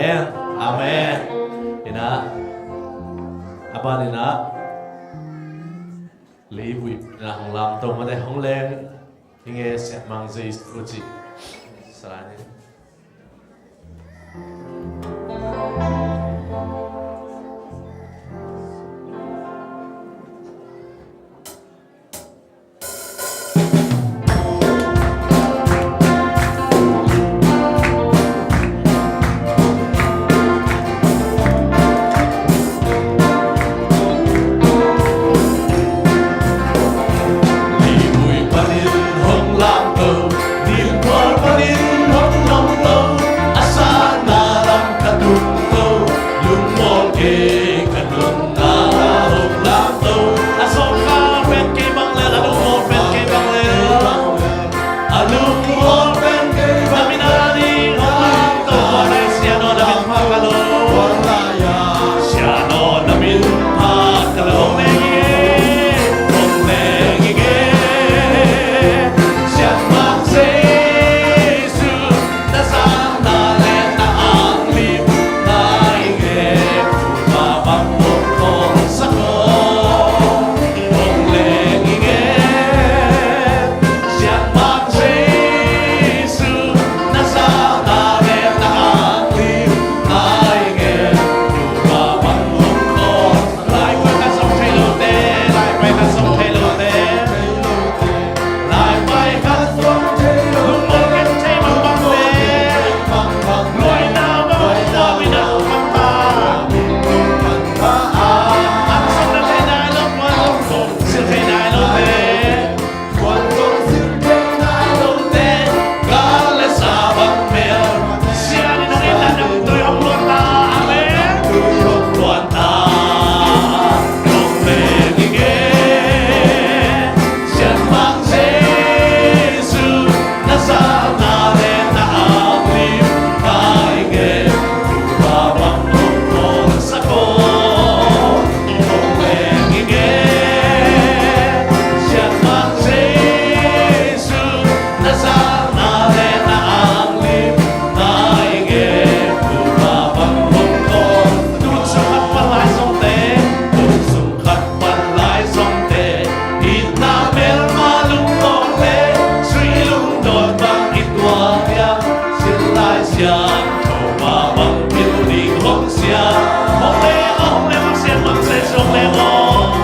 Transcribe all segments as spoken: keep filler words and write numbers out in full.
Amen. Amen. Ina, a ban ina, leivui ina hong lamto mate, hong leng i nge, Siamang Jesu ci. Salai ni. Leivui panin hong lamto, nimkhual panin hong nomto, a sanna lam ka tungto, lungmuang kei ka nunna hong lamto, a sawlkha pen kei bang le, a lungmuang pen kei bang le. A lungmuang pen kei bang le, na min a ding hong lamto, a lai Sia Naw na min pha ka lo. Sia Naw na min pha ka lo, hong leng i nge, hong leng i nge. Siamang Jesu, na zahna le na anglim ngai nge, kuva bang hong khawlsak aw. Hong leng i nge, Siamang Jesu, na zahna le na anglim ngai nge, kuva bang hong khawlsak. Lai pai khat zong thei lote, lai pai khat zong thei lote. Lai pai khat zong thei lote. Lungmuang kei thei bang bang le. Luaina bang bang, luaina bang bang. An zong na thei nai lo, luaina zong sil thei nai lote. Luaina zong sil thei nai lote. Gal le sa bang mel. Sia in hong it a, namtui hong luan ta. Amen. Namtui hong luan ta. Hong leng i nge, Siamang Jesu, na zahna le na anglim ngai nge, kuva bang hong khawlsak aw. Hong leng i nge, Siamang Jesu, na zahna le na anglim ngai nge, kuva bang hong khawlsak aw. Tung sung khat pan lai zongte, tung sung khat pan lai zongte, itna melma lungdawng le, sui lungdawng bang i tuak hiam, Sil Lai Siangtho pa bang pil ding hong siang. Hong leng aw, hong leng aw, Siamang Jesu hong leng aw.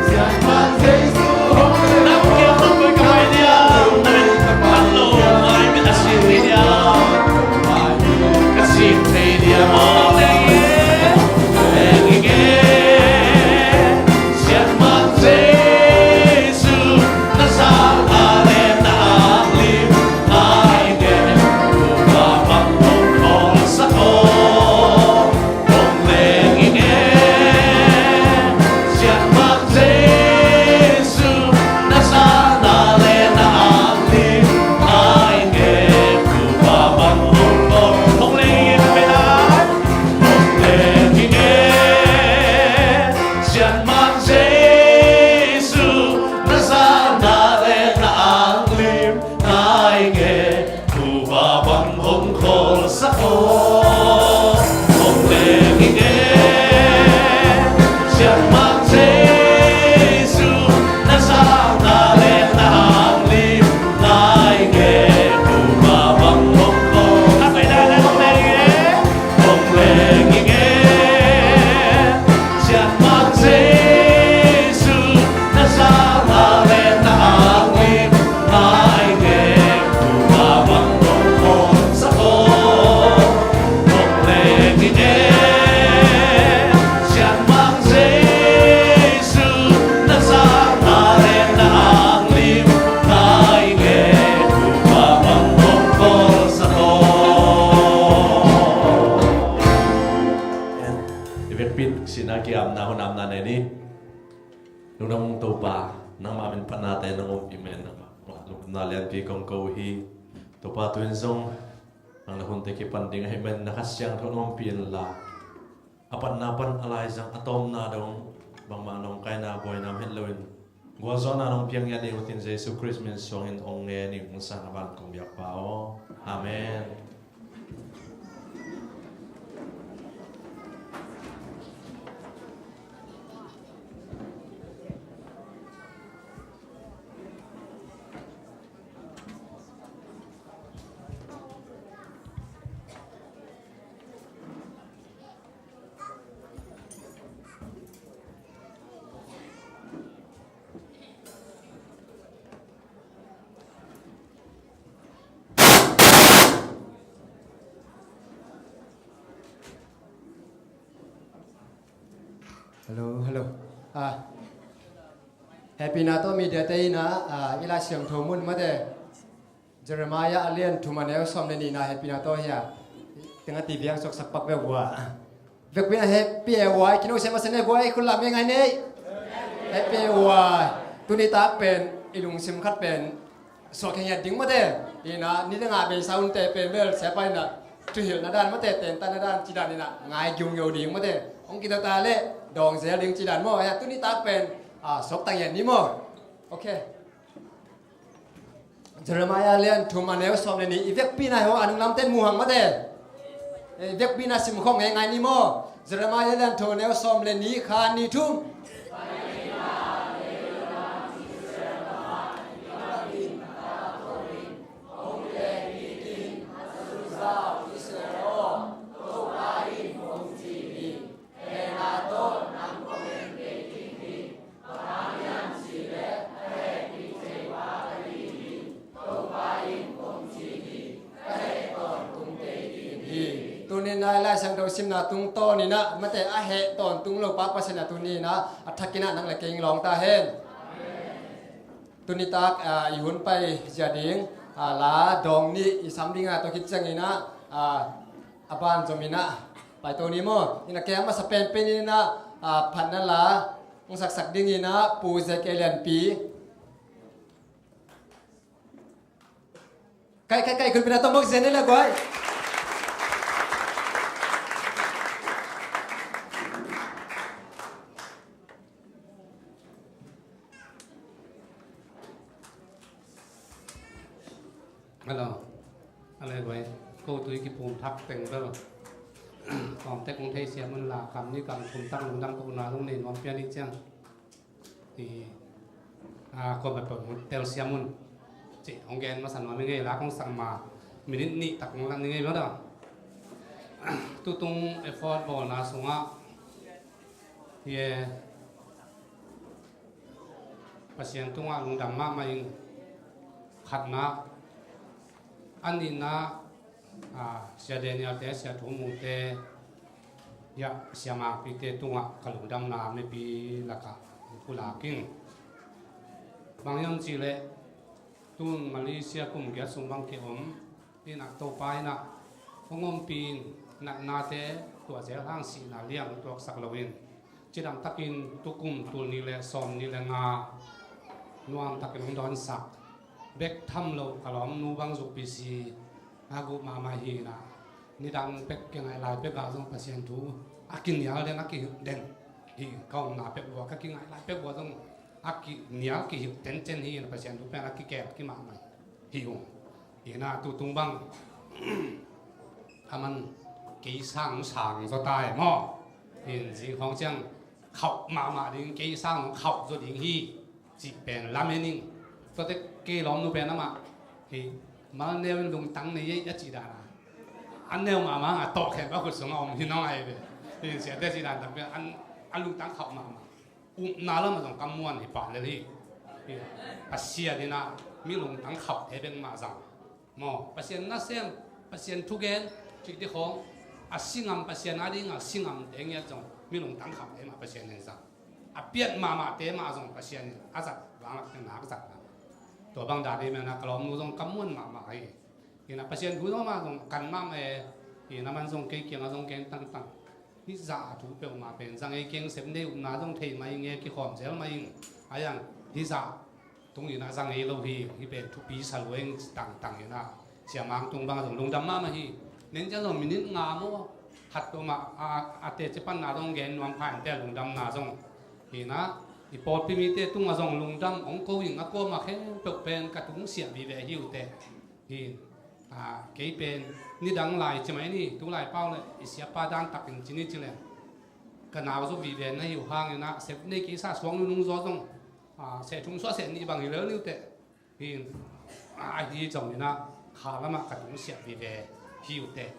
Siamang Jesu hong leng aw. Nang kiang tawh koi ka pai diam, nang kiang tawh koi ka pai diam, nang kiang tawh koi ka pai diam. Ka sing thei diam aw, leng i nge, leng i nge. Siamang Jesu, na zahna le na anglim ngai nge, kuva bang hong khawlsak aw. Hong leng i nge, Siamang Jesu, na zahna le na anglim ngai nge, kuva bang hong khawlsak. Hong leng i nge, hong leng i nge, Siamang Jesu, na zahna le na anglim ngai nge, kuva bang hong khawlsak aw. Hong leng i nge, Siamang Jesu, na zahna le na anglim ngai nge, kuva bang hong khawlsak aw. Hong leng i nge, hong leng i nge. Siamang Jesu, na zahna le na anglim ngai nge, kuva bang hong khawlsak aw. Hong leng i nge, Siamang Jesu, na zahna le na anglim ngai nge, kuva bang hong khawlsak aw. I vekpi in sihna ki-apna hun apna nei ni. Lungdam ung Topa, nangmah min phatnate nong ompih mah in nangmah lungdamna lianpi kong ko hi. Topa, tu-in zong nang na hunte kipan ding ahih manin na Kha Siangtho nong ompih inla, a patna pan a laizang a tawpna dong bangmah nong kaina buaina om het loin gualzawhna nong piang ngiat ding uh tin Jesu Khrist min suangin ong ngen ing, ong sang a ban kong biak Pa aw. Amen. Hello, hello. Ah, hehpihna tawh media te in ah, ah, i Lai Siangtho mun mate, Jeremiah a lian thum a neu sawm le nihna hehpihna tawh hi a, tengah ti viang suaksak pak ve vua. Vekpi in ah hehpih e vua, i kino siam a sen e vua, i khut lam e ngai nei. Hehpih e vua. Tuni tak pen i lungsim khat pen suak khen hiat ding mate. Ina, ni le nga bei sa hun te pen bel siapa ina, thuhilhna dan mate, tentanna dan, ci dan ina, ngai giungeu ding mate. Hong kidota le, dawng zel ding ci dan maw. Hia, tuni tak pen, ah, suak tang hiat ni maw. Ok. Jeremiah lian thum a neu sawm le nih, i vekpi na hi ho, a nunglam ten mu hang mate. Eh, vekpi na sim khong ngai ngai ni maw. Jeremiah lian thum a neu sawm le nih, kha ni thum. Hi, tuni nai Lai Siangtho simna tungtawn ina, mate a heh tawntung lo pa Pasian a tuni ina, a thak ina nang le kei lawng ta hen. Tuni tak, ah, i hun pai zia ding, ah, la dawng nih i sam ding a tawh khit ciang ina, ah, a ban zom ina, pai to ni maw. Ina kei a masa penpen ina, ah, phatna la, hong saksak ding ina, Pu Zek Elianpi. Kai, kai, kai, khutbetna tawh mawk zen ni le guai. Hello. A le guai. Ko tui kipum thak teng bel. Tawm tek kong thei siam un la kam ni kam thum tak lungdam ko na lung nei nuam pian i ciang. I, a, kua mat pawh hong tel siam un. Ci, hong gen masa nuam i ngei la, kong sak ma minute nih tak hong lan i ngei lo dah. Tutung effort bawlna sungah, ye, Pasian tungah lungdam mahmah ing. Khatna, a nihna, a, Sia Daniel te, Sia Thu Mung te, ya, Sia Mangpi te tungah ka lungdamna mipi lakah pulak ing. Bang hiam cihleh, tun Malaysia kum giat sung bang ki-om, inah Topa inah hong ompih in, natnate tuah zel hang sihna liang tuaksak loin, cidamtakin tukum tul nih le sawm nih le nga nuamtakin hong dawnsak. Bek tham lo ka lawmnu bang zuk pisi a guh mahmah hi inah, nidang pek kingaih lai pek ah zong Pasian thu a kinial den, a kihilh den hi. Ka omna pek vua, ka kingaih lai pek vua zong a kinial kihilh tencen hi inah, Pasian thu pen a kikeel kimahmah hi ung. Inah tutung bang a man kei sang sang zaw ta e maw. In zing khawng ciang khauh mahmah ding, kei sang khauh zaw ding hi. Cih pen lamen ing. Tuate kei lawmnu pen amah hi, mal neu in lungtang nei ei a cih dan a, a neu mahmah a tawh khen va khut sungah om hi nong ai ve. Hi in siate cih dan tak pen a lungtang khauh mahmah. Upna lamah zong kam muan hi pah lel hi. Hi, Pasian inah mi lungtang khauhte bek mah zang. Maw, Pasian nasem, Pasian thugen, cih te khawng, a singam Pasian a ding a singamte ngiat zong mi lungtang khauhte mah Pasian in zang. A piat mahmahte mah zong Pasian in a zat vanglak teng nak zat na. Tua bang dan hi mena ka lawmnu zong kam muan mahmah hi. Inah Pasian thu zong mah zong kan mahmah e. Inah man zong kei kiangah zong gen tangtang. Hih zah a thu peuhmah pen zang ei keng, sep nei upna zong thei mah ing e, kikhawm zel mah ing. A yang hih zah tung inah zang ei lo hi. Hih pen thupi sa lueng tangtang inah Sia Mang tung bang zong lungdam mahmah hi. Nen ciang zong minute nga maw, khat tua mah a, a teci panna zong gen nuam kha in te lungdamna zong. Hi inah i pawlpi mite tungah zong lungdam hong ko ing a, kuamah khempeuh pen ka tungsiah vive hi uh teh. Hi, a, kei pen nidang lai ci mai ni, tu lai pau le i siapa dan takin ci ni ci le, ka nau zaw vive na hi uh hang inah, sep nei kei sa suang nunung zaw zong, a, seh thum suah seh nih bang hi lel ni uh teh. Hi, a, ahi zong inah kha lamah ka tungsiah vive hi uh teh.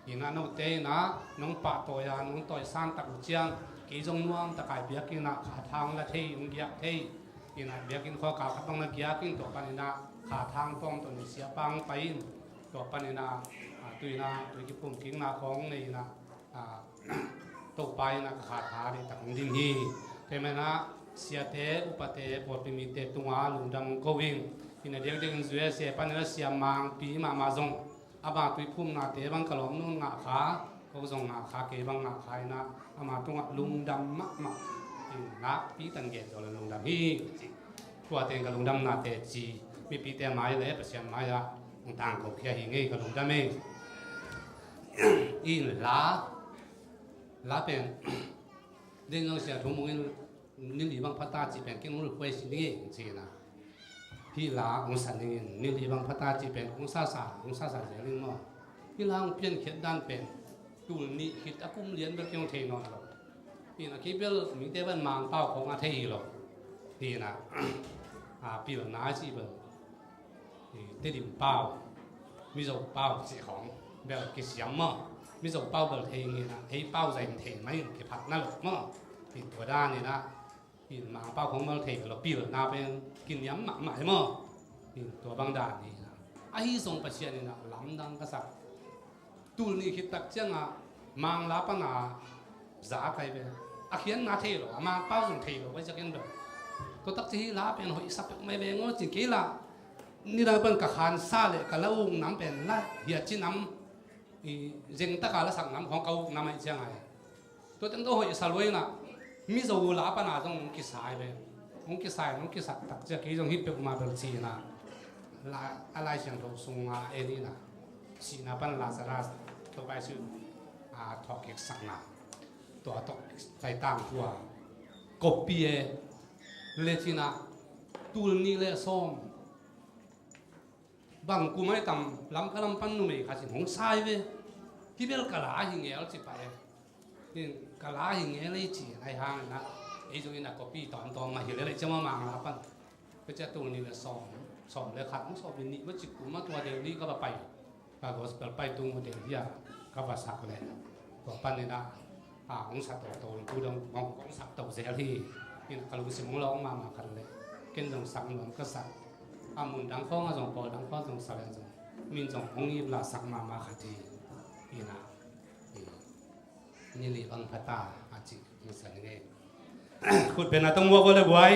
Inah note inah nong pahtawi a, nong tawi san tak uh ciang, kei zong nuam takai biakinn ah kha thang la thei, ong giak thei. Inah biakinn khua kal khat bang na giak in, tua pan inah kha thang tawm tawh ni siapa hong pai in, tua pan inah, a, tu inah tui kipum kikna khawng nei inah, a, Topa in a ka khat kha dih tak hong dim hi. Tua manin ah siate, upate, pawlpi mite tungah lungdam ko ing. Ina diakdiak in U S A panin ah sia Mangpi mahmah zong ama tuiphumnate bang ka lawmnu in ngah kha, ko zong ngah kha, kei bang ngah kha, ina ama tungah lungdam mahmah. In nakpi tak gen zo le lungdam hi. Tuate in ka lungdamnate ci, mipite mai le Pasian mai-ah hong tangko khia hi ing ei, ka lungdam ei. In la, la pen, ding zong sia thu mung in, ni li bang pha ta ci pen, kei hong request ding ei ci na. Hih la hong sa ning in, ni li bang pha ta ci pen, hong sa sa, hong sa sa zel ing maw. Hih la hong piankhiat dan pen, tul nih khit a kum lian bel kei hong thei nawn lo. Hi na, kei bel mite bang Mangpau khong a thei hi lo. Hi na, a pilna ci bel, hi, Tedim pau, Mizo pau ci khong bel kisiam maw. Mizo pau bel thei ngi na, ei pau zai thei mai, kiphat na lo maw. Hi, tua dan hi na, hi, Mangpau khong bel thei lo, pilna pen kiniam mahmah hi maw. Hi, tua bang dan hi na. Ahi zong Pasian in a lamdang ka sak. Tul nih khit tak ciangah Mangla pana za kai ve. A khiatna thei lo, a Mangpau zong thei lo, vai ciakin bel. Tua tak ci hi la pen hoih sa peuh mai ve ngaw cin kei la. Nidang pen ka khansa le ka la uk nam pen la hiat ci nam, i zeng taka la sak nam khong ka uk nam ahi ciang ai. Tua teng tawh hoih sa lua ina, Mizo la pana zong hong kisai ve. Hong kisai, hong kisak tak ciang kei zong hih peuhmah bel ci ina. La, a Lai Siangtho sunga en ina, sihna pan Lazarus, tua pai su, a, thawhkik sakna. Tua thawhkik sai tang tua. Kopi e, le ci ina, tul nih le sawm. Bang kum ai tam, Lamka lam pan numei khat in hong sai ve. Hih bel ka la hi ngel ci pah e. Hin ka la hi ngel ei ci, ai hang na. Ei zong in a kopi tawmtawm mah hi lel ei ci maw Mangla pan. Ka ci a tul nih le sawm, sawm le khat, hong sawm le nih mah ci kum a tua Delhi ka va pai. Ka gospel pai tung uh Delhi a ka va sak le. Tua pan in a, a, hong sa toto, tu dong, hong, hong sak to zel hi. Hin ka lungsim hong lawng mahmah khat le. Ken zong sak nuam ka sak. A mun dang khawng a zong, pawl dang khawng a zong, sa le zong, min zong hong ip la sak mahmah khat hi. Hi na. Hi. Ni li bang pha ta, a ci, hong sa ni ngei. Khut beng a tong muak le buai.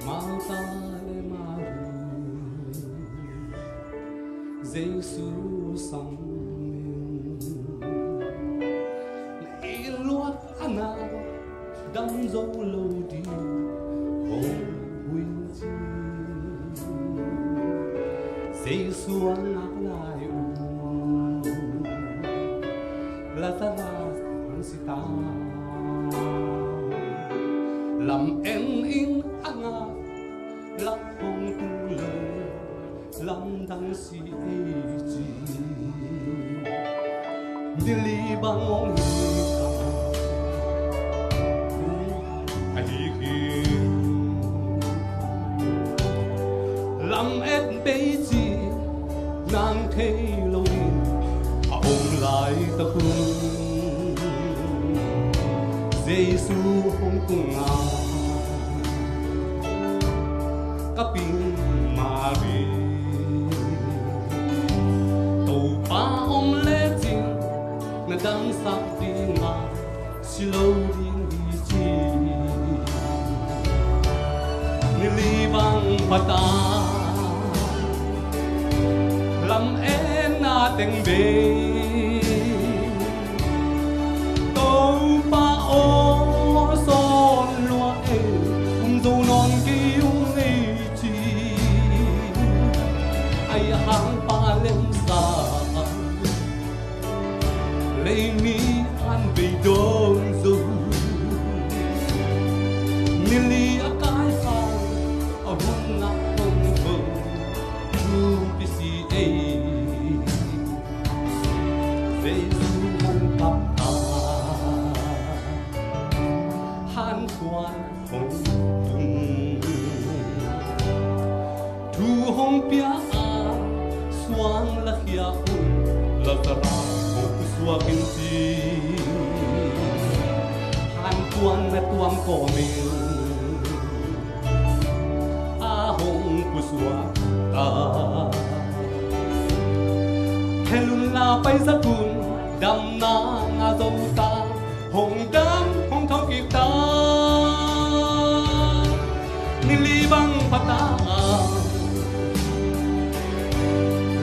Martha le Mari, Jesu sang in, na it luat a na dam zo lo ding hong hui ci. Jesu a ngak lai un Lazarus hong si ta. Lam en in a ngak lak hong tu lo, lamdang si ei ci. Ni li bang hong hi ta, ahi hi. Lam et bei ci nang thei lo in a om laitak un Jesu hong tung a, ka pi Mari, Topa om lecin na damsak ding a, si lo ding hi ci. Ni li bang pha ta, lam enna teng bei, Topa aw, sawn lua e, um zo nawn kei ung ei ci. Ai a hang pa lemsa, lei mi an bei dawn zo. Ni li a kai khan a hun nak hong hong, thu pi si ei. Jesu hong kap a, han kuan hong tung. Thu hong pia a, suang lakhia un, Lazarus hong pusuak in ci. Hantuan na tuam kawmin a hong pusuak ta. Khelun la paisat un, damna nga zo ta. Hong dam hong thokik ta. Ni li bang pha ta,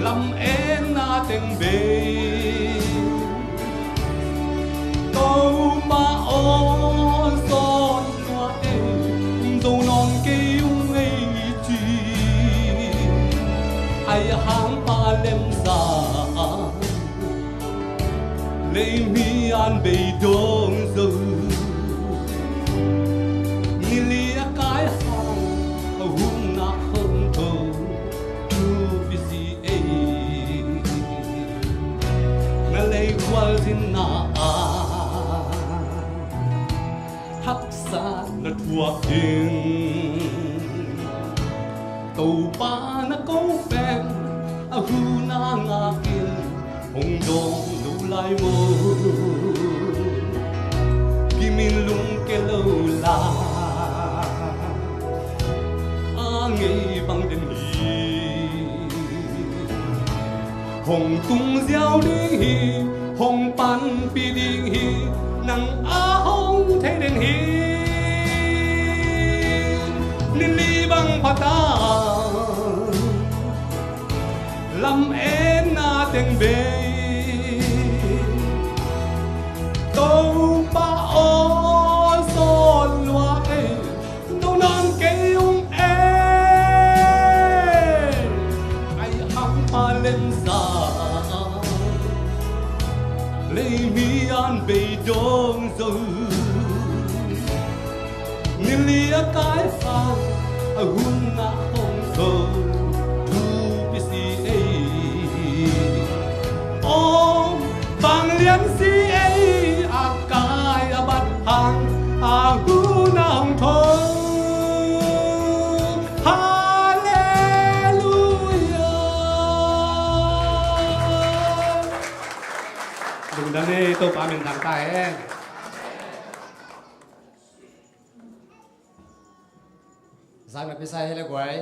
lam enna teng bei. Topa aw, sawn lua ei, um zo nawn kei ung ei ci. Ai hang pa lemsa, leimi an bei dong zo. Ni li a kai hang, a hun a hong to, tu pisi ei. Na lei kual zin na a, haksa na thuak ding. Topa na ko pen, a hun a ngak in, hong dawng lo lai maw. Kimin lungke lo la, a ngei bang den hi. Hong tung ziau ding hi, hong panpih ding hi, nang a hong thei den hi. Ni li bang pha ta, lam enna teng bei. Topa aw, sawn lua ei, do nawn kei ung ei. Ai hang pa lemsa, leimi an bei dong zo. Ni li a kai hang, a hun a hong to, tu pisi ei. Om, bang lian si ei, a kai a bat hang, a hun a hong to. Halleluia. Lungdam ei, Topa min thang ta hen. Zang na pisa hi le guai.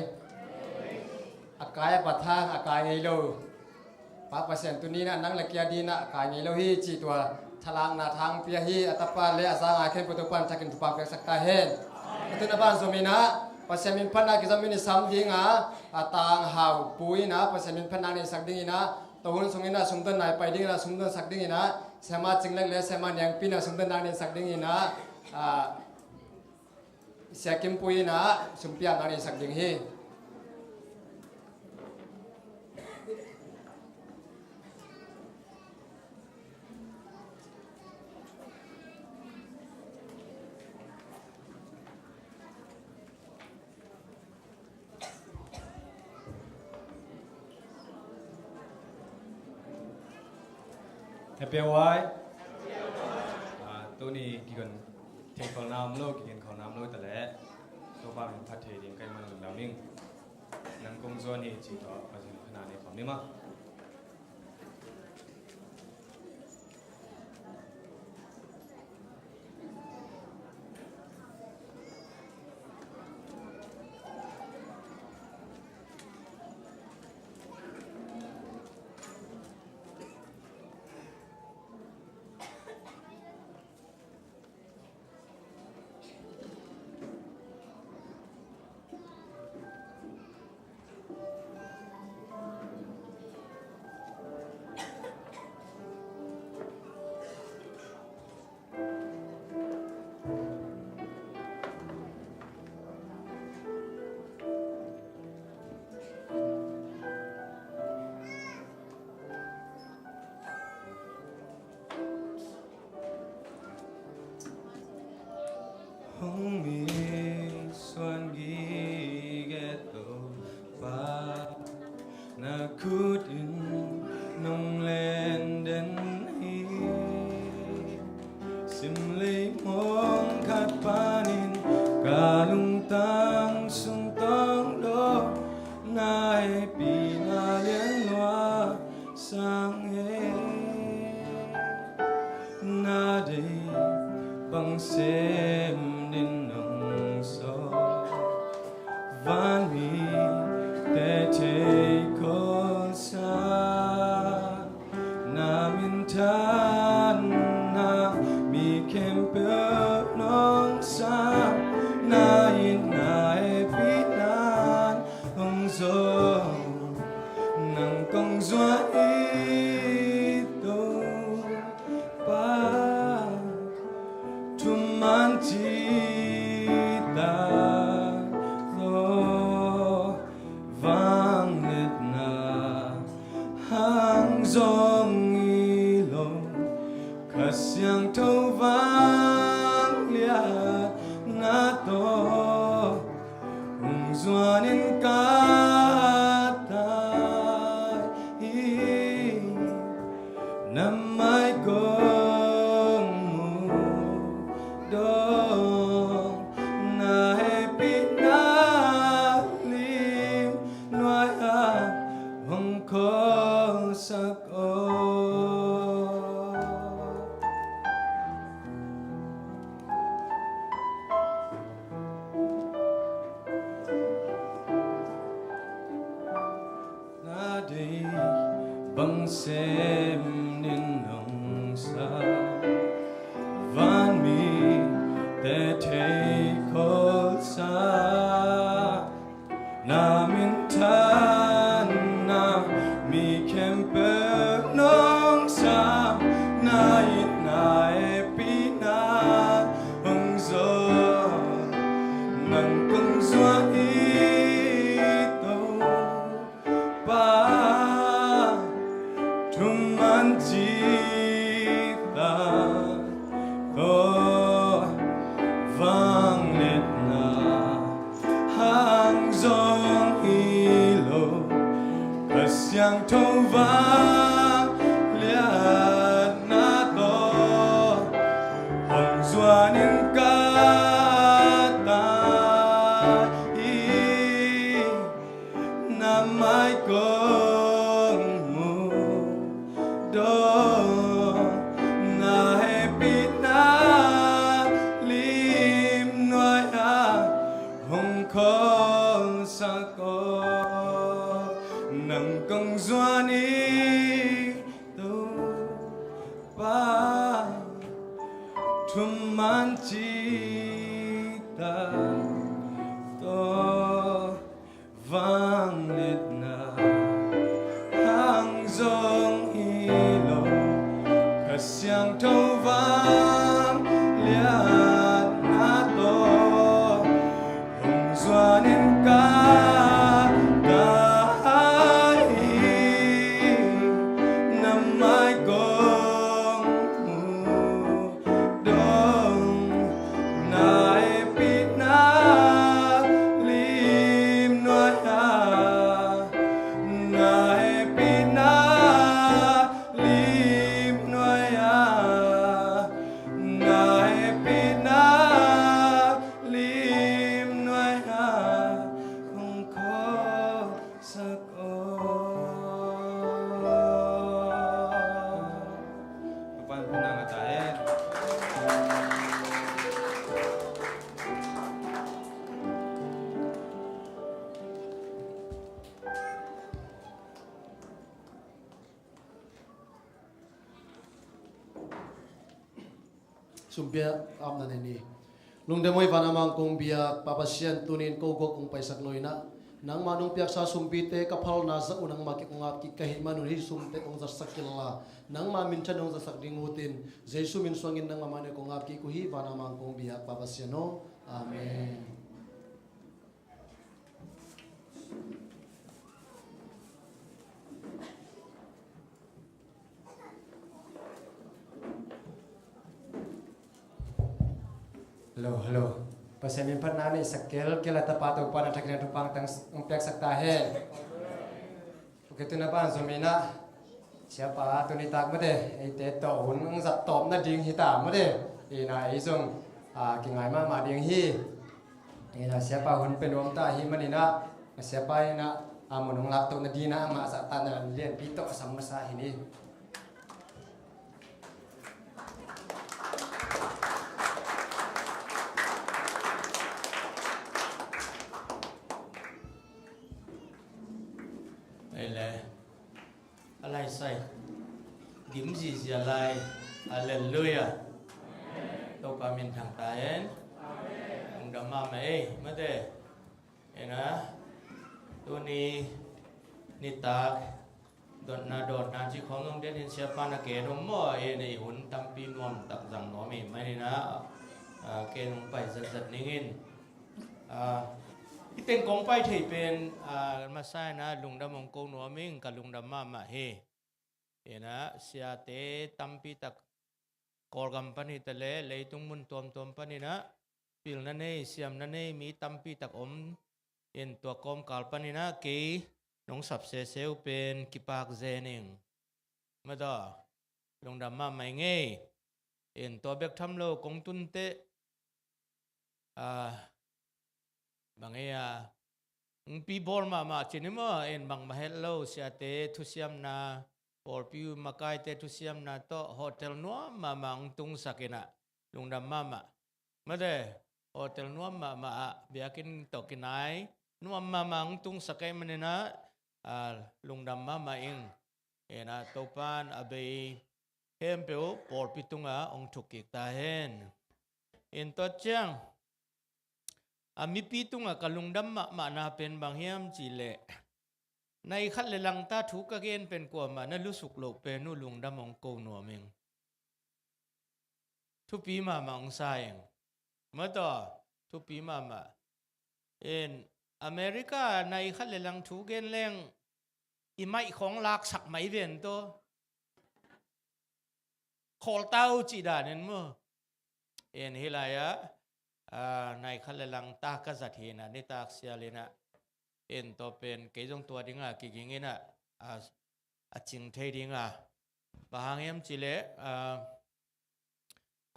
A kai a pat hang a kai ngei lo. Pa Pasian tuni-in ah nang le kei a dingin ah a kai ngei lo hi cih tua thalakna thang pia hi. A tapa le a zanga khempeuh Topa'n thakin thupha piaksak ta hen. A tun a ban zom in ah Pasian min phatna kizom in i sam ding a, a Tang Hau Pu in ah Pasian min phatna neisak ding in ah, tua hun sung in ah sumdonna i pai ding in ah sumdonsak ding in ah, Sema Cing Lek le Sema Niang Pi in ah sumdonna neisak ding in ah, a, Sia Kim Pu in ah sumpiakna neisak ding hi. Happy Awai. Ah, tuni kigen theikhol na om lo, kigen khol na om lo ta leh, Topa min phat thei ding ka hih man lungdam ing. Nang kong zuan hi cih tawh Pasian phatna nei khawm ni maw. Vanmite thei khol sa, na minthanna mi khempeuh nong sam, na itna hehpihna hong zong, nang kong zuan hi Topa. Thuman cih tak tawh vangliatna hang zong hi lo, Kha Siangtho vangliatna tawh hong zuanin ka tai hi. Na mai kong mu dong, na hehpihna lim nuai-ah hong kholsak aw. Na deih bang sem ning nong sa, vanmite thei khol sa, na minthanna mi khempeuh nong sam, na itna hehpihna hong zong, nang kong zuan hi Topa. Thuman cih tak tawh vangliatna hang zong hi lo, Kha Siangtho vangliatna tawh hong zuanin ka tai hi. Na mai kong mu dong, na hehpihna lim nuai-ah hong kholsak aw. Nang kong zuan hi Topa, thuman cih tak tawh vangliatna hang zong hi lo, Kha Siangtho vangliatna tawh hong zuanin ka tai hi. Na mai kong mu dong, na hehpihna lim nuai-ah, na hehpihna lim nuai-ah, na hehpihna lim nuai-ah hong kholsak aw. Topa'n thupha nang a ta hen. Sumpiat apna nei ni. Lungdam huai, van a mang kong biak Pa Pasian, tuni-in ko gawp kong paisak lo-in ah, nangmah nong piaksa sumpite ka phalna zah uh nangmah kiang kong ap kik ka hih man un, hih sumte kong zatsak kei la, nangmah minthan nong zatsak ding ut in, Jesu min suangin nangmah mah nei kong ap kik uh hi. Van a mang kong biak Pa Pasian aw. Amen. Hello, hello. Pasian min phatna nei sak kel kel a, tapa Topa'n a thakin a thupha hong piaksak ta hen. Ok, tuna ban zom in ah, siapa tuni tak mate, eite tawh hun hong zat tawp nading hi ta mate. Ina ei zong, ah, kingai mahmah ding hi. Ina siapa hun pia nuam ta ahih manin ah, siapa in ah, ah, mun hong lak to nading ah, amah zahtakna lianpi tawh a sam masa hi ni. Hei le. A lai sai. Dim zizia lai. Halleluia. Topa min thang ta hen. Lungdam mahmah ei. Mate. Ena. Tuni nitak dotna dotna ci khawng zong den in siapa na ke dong maw, ena i hun tampi nuam tak zang nuam i manina, a, ke nung pai zatzat ningin. A, i teng kong pai thei pen, a, masa ina lungdam hong ko nuam ing, ka lungdam mahmah hi. Ena siate tampi tak Kawlgam pan hi ta le leitung mun tuamtuam paninah pilna nei, siamna nei mi tampi tak om in tua kawmkal paninah kei nong sap seseu pen kipak zening. Mataw, lungdam mahmah i ngei. In tua bek tham lo kong tunteh, a, bang ei a, ngpi bawl mahmah cin i maw, in bangmah het lo, siate thusiamna, pawlpi makaite thusiamna tawh hotel nuam mahmah hong tungsak inah lungdam mahmah. Mate, hotel nuam mahmah ah biakinn tawh kinai nuam mahmah hong tungsak ei maninah, a, lungdam mahmah ing. Ena Topan a bei khempeuh pawlpi tunga hong thuk kik ta hen. In tua ciang a mipi tunga ka lungdam mahmahna pen bang hiam cihleh, nai khat le langta thu ka gen pen kuamah na lusuk loh pen uh lungdam hong ko nuam ing. Thupi mahmah hong sa ing. Mataw, thupi mahmah. In America nai khat le lang thu gen leng i maih khawng laksak mai ven tawh khawl tau cih dan in maw. In hi lai-ah, a, nai khat le langta ka zat hi inah nitak sial inah, in tua pen kei zong tua dinga kiging inah, a, a cing thei dinga. Bang hang hiam cihleh, a,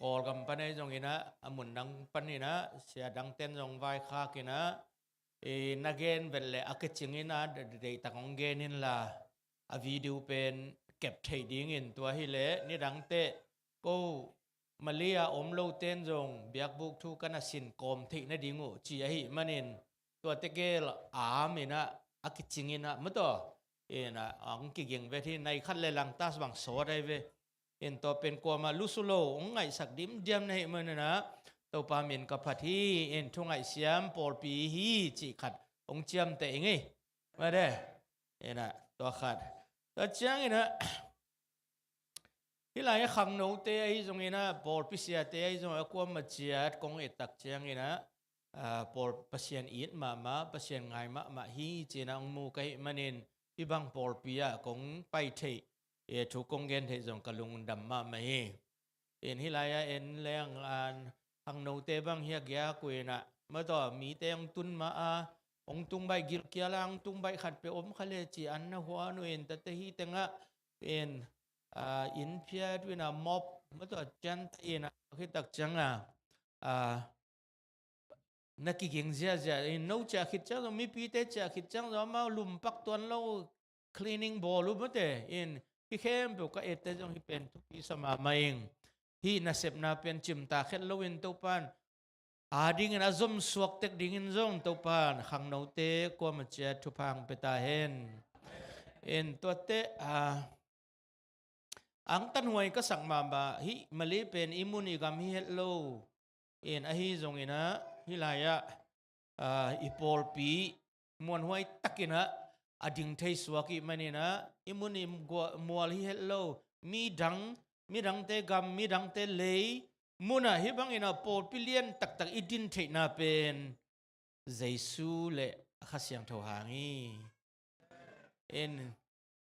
Kawlgam pan ei zong inah, a mun dang pan inah sia dangten zong vaikhak inah, i na gen vet le a kicing inah deihtak hong gen inla, a video pen kep theih dingin tua hileh nidangteh ko Malaysia om loten zong biakbuk thu ka na sin kawm theih nading uh ci ahih manin, tuate gel a am inah a kicing inah mataw, inah hong kiging vet hi. Nai khat le langta bang sawt ai ve. In tua pen kuamah lusu lo hong ngaihsak dimdiam na hih maninah Topa min ka phat hi. In thu ngaihsiam pawlpi hi cih khat hong ciamteh ing ei. Mate, inah tua khat. Tua ciang inah, hi lai-ah khangnote ahi zong inah, pawlpi siate ahi zong a kuamah ciat kong ettak ciang inah, a, pawl Pasian it mahmah, Pasian ngai mahmah hi cinah hong mu ka hih manin, hih bang pawlpi ah kong pai theih, e, thu kong gen theih zong ka lungdam mahmah hi. In hi lai-ah en leng an khangnote bang hi a giak uh inah, mataw, mite hong tun mah a, hong tung baih gilkial a hong tung baih khat peuh om kha le ci an na huan uh in tate hi tengah, in, a, inn phiat uh inah mop, mataw, cian ta inah, khitak cianga, a, na kiging ziahziah in no ciah khit ciang zong, mipite ciah khit ciang zong amau lumpak tuan lo, cleaning bawl uh mate. In hih khempeuh ka ette zong hih pen thupi sa mahmah ing. Hih nasepna pen cimtak het loin Topan a dingin a zomsuak tek dingin zong Topan khangnote kuamah ciat thupha hong pia ta hen. In tuate, a, angtanhuai ka sak mahmah, hih Malay pen i mun i gam hi het lo. In ahi zong inah hi lai-ah, a, i pawlpi muanhuai tak inah a ding thei suak ih maninah i mun i gua-, mual hi het lo. Midang, midangte gam, midangte lei munah hih bang inah pawlpi lian taktak i din theihna pen Jesu le a Kha Siangtho hang hi. In,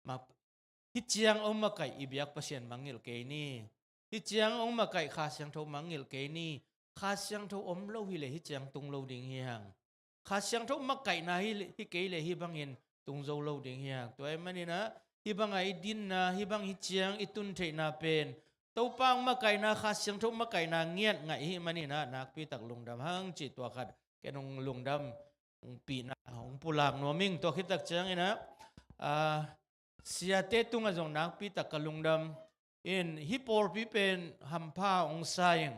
ma, hih ciang hong makaih i biak Pasian mangngilh kei ni. Hih ciang hong makaih Kha Siangtho mangngilh kei ni. Kha Siangtho om lo hileh hih ciang tung lo ding hi hang. Kha Siangtho makaihna hi, hi kei leh hih bangin tung zo lo ding hi hang. Tua ih maninah hih banga i dinna, hih bang hih ciang i tun theihna pen Topa hong makaihna, Kha Siangtho makaihna ngiat ngaih hih maninah nakpi tak lungdam hang cih tua khat ken hong lungdam, hong pihna hong pulak nuam ing. Tua khit tak cianginah, a, siate tungah zong nakpi tak ka lungdam. In hih pawlpi pen hampha hong sa ing.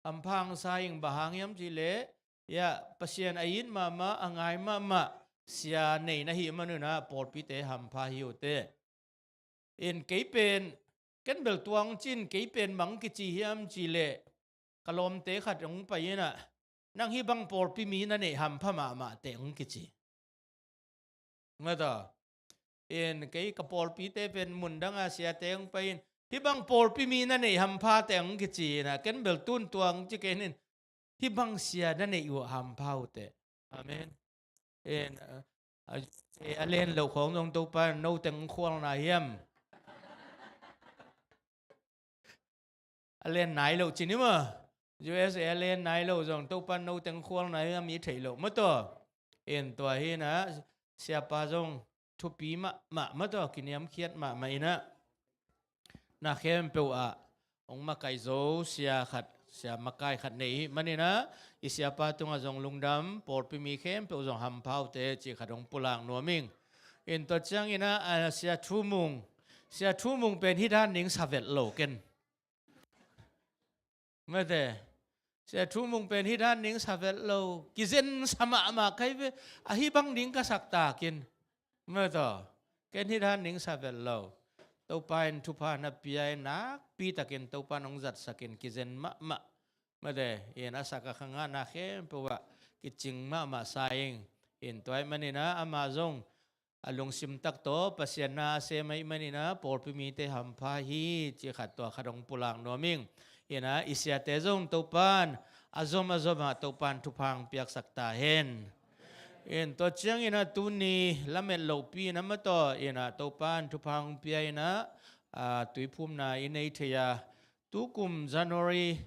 Hampha hong sa ing, bang hang hiam cihleh, ya, Pasian a it mahmah, a ngai mahmah, sia nei na hih manun ah pawlpite hampha hi uh teh. In kei pen, ken bel tua hong ci-in kei pen bang kici hiam cih leh, ka lawmte khat hong pai in ah, nang hih bang pawlpi mi na neih hampha mahmah teh hong kici. Mataw. In kei ka pawlpite pen mundang a siate hong pai in, hih bang pawlpi mi na neih hampha teh hong kici in ah, ken bel tun tua hong ci kei ning, hih bang sia na neih uh hampha uh teh. Amen. In, a, a, a len loh khawng zong Topa in no teng khualna hiam? A len nai loh ci ni maw. U S A a len nai loh zong Topa in no teng khualna hiam i theih loh mataw. In tua hi in ah, siapa zong thupi mahmah mataw, kiniamkhiat mahmah in ah, na khempeuh ah hong makaih zo sia khat, sia makai khat nei hih manin ah, i siapa tungah zong lungdam, pawlpi mi khempeuh zong hampha uh teh cih khat hong pulak nuam ing. In tua ciangin ah, a, Sia Thu Mung, Sia Thu Mung pen hih dan ding sa vet lo ken. Mate. Sia Thu Mung pen hih dan ding sa vet lo. Kizen sa mahmah kei ve. A hih bang ding ka sak ta ken. Mataw. Ken hih dan ding sa vet lo. Topa in thupha na pia in, nakpi takin Topa in hong zatsak in, kizen mahmah. Mate. In a sak a khangah na khempeuh ah kicing mahmah sa ing. In tua ahih manin ah amah zong a lungsim tak tawh Pasian na a sem ahih manin ah pawlpi mite hampha hi cih khat, tua khat hong pulak nuam ing. In ah i siate zong Topa in a zom a zom ah Topa in thupha hong piaksak ta hen. In tua ciangin ah tuni lamet lohpi in ah mataw, in ah Topa in thupha hong pia in ah, a, tuiphumna i nei thei a, tukum January,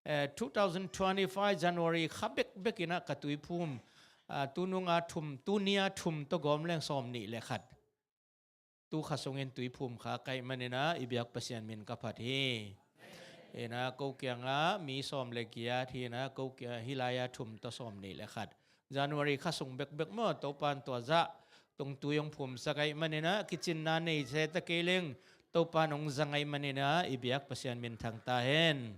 eh, two thousand twenty-five January kha bekbek in ah ka tuiphum, ah, tunung a thum, tuni a thum tawh gawm leng sawm nih le khat. Tu kha sungin tuiphum kha ka hih manin ah i biak Pasian min ka phat hi. In ah ko kiangah mi sawm le giat hi in ah, ko kia-, hih lai a thum tawh sawm nih le khat. January kha sung bekbek maw, Topa in tua zah tungtui hong phumsak ahih manin ah, kicinna nei se ta kei leng Topa in hong zang ahih manin ah i biak Pasian min thang ta hen.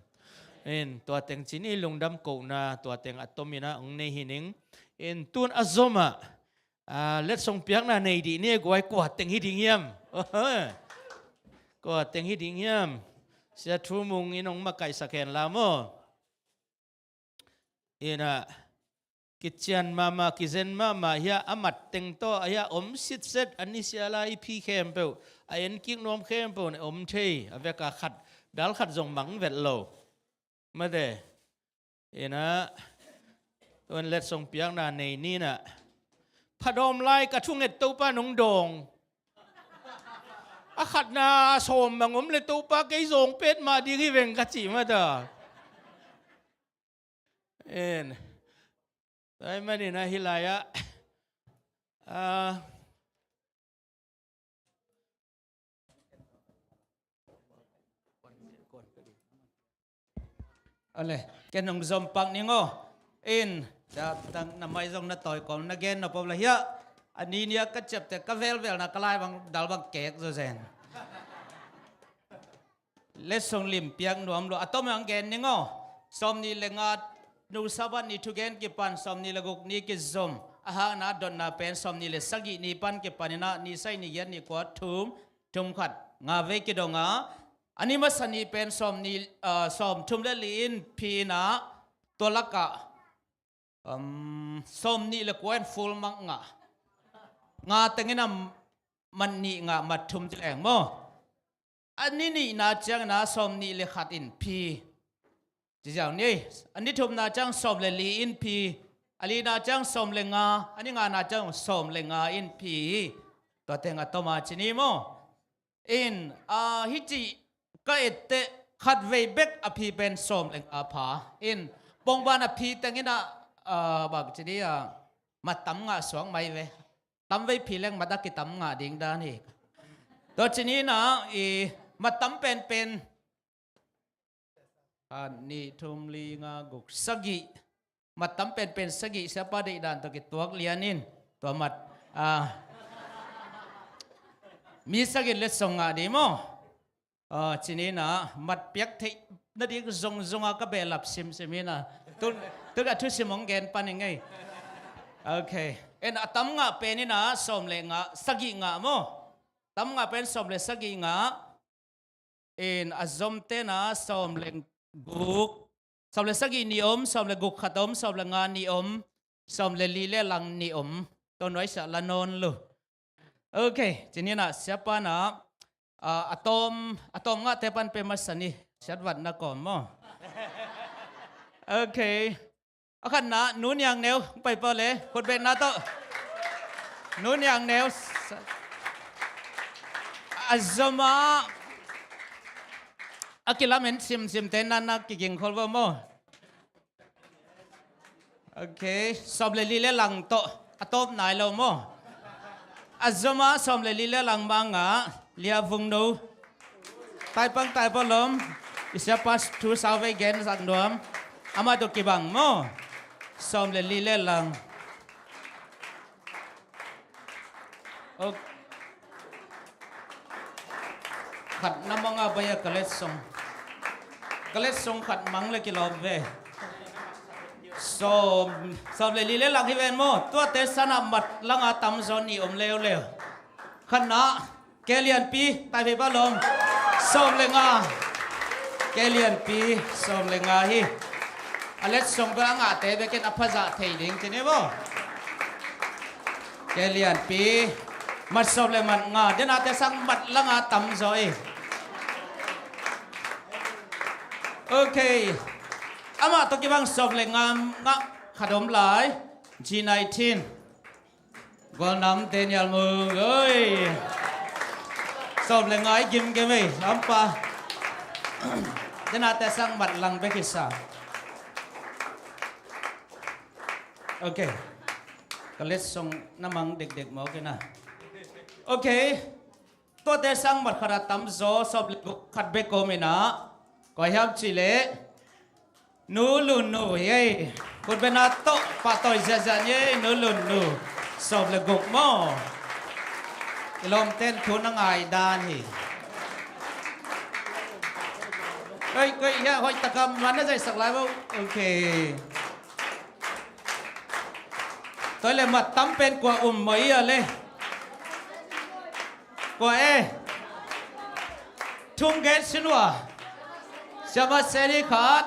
In tua teng ci ni, lungdam kohna tua teng a tom in ah hong nei hi ning. In tun a zom ah, a, letsong piakna nei dih ni, guai, kua teng hi ding hiam? Kua teng hi ding hiam? Sia Thu Mung in hong makaihsak hen la maw. In ah kician mahmah, kizen mahmah, hiah a mat teng tawh, hiah om sitset, a nisial a i phi khempeuh, a enkik nuam khempeuh in om thei, a vek a khat, dal khat zong mang vet lo. Mate. In ah, tuan letsong piakna nei ni in ah, phadawm lai ka thunget Topa in hong dawng. A khatna sawm mang om le Topa kei zawng pet mah ding hi veng ka ci mataw. In. Tua ahih manin ah hih lai ah, ah, ale, ken hong zom pak ning aw. In, da, dang na mai zong na tawi kawm na gen nop om la hiah. A ni ni a ka ciapteh ka velvelna ka lai bang dal bang kek zawzen. Letsong lim piak nuam lua. A tom hong gen ning aw. Sawm nih le nga, nu Sabbath ni thugen kipan, sawm nih le guk ni kizom. A hakna dotna pen sawm nih le sagih ni pan kipan in ah, ni sagih, ni giat, ni kua, thum, thum khat, nga vei kidong a. A ni masa ni pen sawm nih, ah, sawm thum le li in phi in ah, tua lakah, um, sawm nih le kua in full mark ngah. Nga teng in ah mat nih ngah, mat thum ci leng maw. A ni nihna ciangin ah sawm nih le khat in phi. Ci ziau ni. A ni thumna ciang sawm le li in phi. A lina ciang sawm le nga. A ni ngana ciang sawm le nga in phi. Tua teng a tom a ci ni maw. In, a, hih ci ka etteh khat vei bek a phi pen sawm le nga pha. In, pongban a phi teng in ah, a, bang ci ni a, mat tam ngah suak mai ve. Tam vei phi leng mat a kitam ngah ding dan hi. Tua ci ni in ah, i, mat tam penpen. A, nih, thum, li, nga, guk, sagih. Mat tam penpen sagih, siapa deih dan tawh kituak lian in. Tua mat, a, mi sagih letsong ngah ding maw. A, ci ni in ah, mat piak theih nading zongzong a ka behlap simsim hi in ah. Tu, tu a thusim hong gen pan ing ei. Ok. En, a tam ngah pen in ah sawm le ngah, sagih ngah maw? Tam ngah pen sawm le sagih ngah. In a zomte in ah sawm le guk, sawm le sagih nih om, sawm le guk khat om, sawm le nga nih om, sawm le li le lang nih om. Tua nuaisiah la nawn lo. Ok, ci ni in ah siapa in ah, ah, a tawm, a tawm ngahte pan pe masa ni, siatvatna kawm maw? Ok. A khatna, Nu Niang Neu, pai pah le, khutbetna tawh. Nu Niang Neu, a zom a, a kilamen simsimte nanna kiging khol va maw? Ok, sawm le li le lang tawh, a tawp nai lo maw? A zom a sawm le li le lang mah ngah, Lia Vung No. Taipang, taipang lom. I siapa thu sau vei gen sak nuam. Amah tawh kibang maw? Sawm le li le lang. Ok. Khat na mang a bai a ka letsong. Ka letsong khat mang le kilawm ve. Sawm, sawm le li le lang hi ven maw? Tuate sang ah mat lang a tamzaw nih om leuleu. Khatna, Ke Lianpi, tai phei pah lom. Sawm le nga. Ke Lianpi, sawm le nga hi. A letsong bel a ngahte bekin a phazah thei ding ci ni maw? Ke Lianpi, mat sawm le mat nga. Denate sang mat lang a tamzaw hi. Ok. Amah tawh kibang sawm le nga, nga khat om lai. G nineteen. Gualnam Daniel Mung, oi. Sawm le nga i gimgim ei, lampa. Denate sang mat lang bek hi sa. Ok. Ka letsong na mang dekdek mawk in ah. Ok. Tuate sang mat khat a tamzaw, sawm le guk khat bek om in ah. Koi hiam cih leh. Nu Lun Nu, yei. Khutbetna tawh pahtawi ziahziah ni ei, Nu Lun Nu. Sawm le guk maw? I lawmten thu na ngai dan hi. Koi, koi, hiah hoih taka man na zaihsak lai maw? Ok. Tua leh mat tam pen kua um maw i a le? Kua e? Thum gen sin ua. Siamah Seli khat.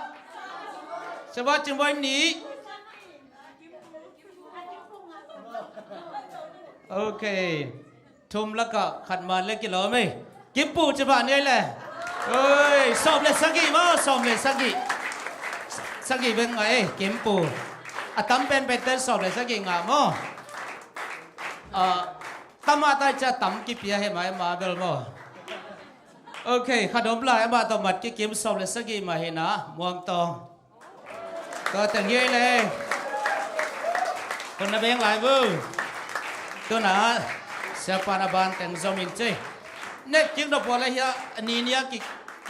Siamah Cingboih nih. Ok. Thum lakah khat man le kilawm ei. Kimpu ci pah ni ei le. Oi, sawm le sagih maw, sawm le sagih. Sagih bek ngah ei, Kimpu. A tam penpen ten sawm le sagih ngah maw. Ah, tam a tai cia tam kipia hi mah, mah bel maw. Ok, khat om lai, amah tawh mat kikim, sawm le sagih mah hi na, Muang Tawng. Tua teng hi ei le. Kong na beng lai bu. Tu-in ah, siapa na ban teng zom in ci. Nek kik nop ua le hiah, a ni ni a ki,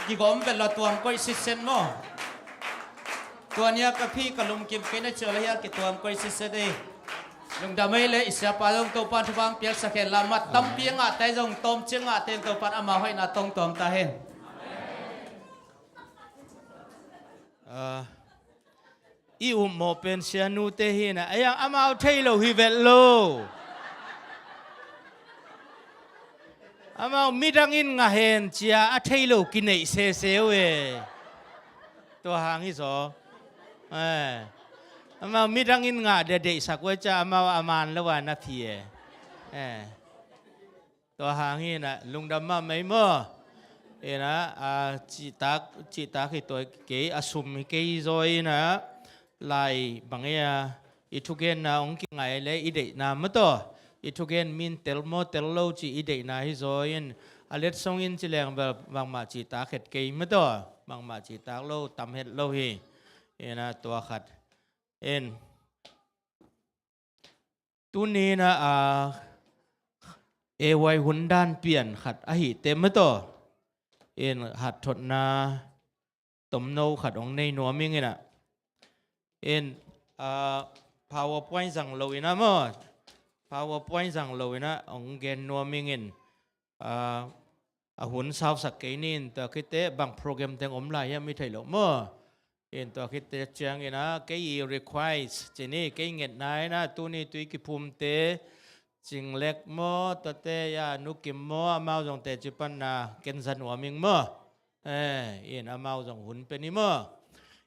kigawm vet lo tuam koih sitset maw. Tua ni a ka phi ka lungkim kei na ci ua le hiah kituam koih sitset ei. Lungdam ei le, i siapa zong Topa'n thupha piaksak hen la, mat tampi a ngahte zong tawmcik ngahte in Topa'n ama hoihna tawng tuam ta hen. Ah, i upmawh pen sianute hi na, ei ang amau thei lo hi vet lo. Amau midang in ngah hen cia a thei lo kineih sese uh e. Tua hang hi zaw. Eh. Amau midang in ngah dia deihsak uh e cia amau a man lo a na phi e. Eh. Tua hang hi na, lungdam mahmah ei maw. Ina, a, cihtak, cihtak hi tua kei, a sum hi kei zaw ina, lai bang ei a, i thugenna hong kingai le i deihna maw taw. I thugen min tel maw tel lo ci i deihna hi zaw in, a letsong in ci leng bel bangmah cihtak het kei maw taw. Bangmah cihtak lo, tam het lo hi. Ina tua khat. In. Tuni na a, A Y hun dan pian khat ahih teh maw taw. In hatthotna tomno khat hong nei nuam ing ina. In, a, PowerPoint zang lo ina maw. PowerPoint zang lo ina hong gen nuam ing in. A, a hun sausak kei ni in tua khit teh bang program teng om lai hiam i thei lo maw. In tua khit teh ciangin ah kei i request ci ni, kei ngetna in ah tuni tui kiphumte, Cinglek maw, tuate, ya, Nu Kim maw, amau zong teci panna ken za nuam ing maw. Eh, in amau zong hun pia ni maw.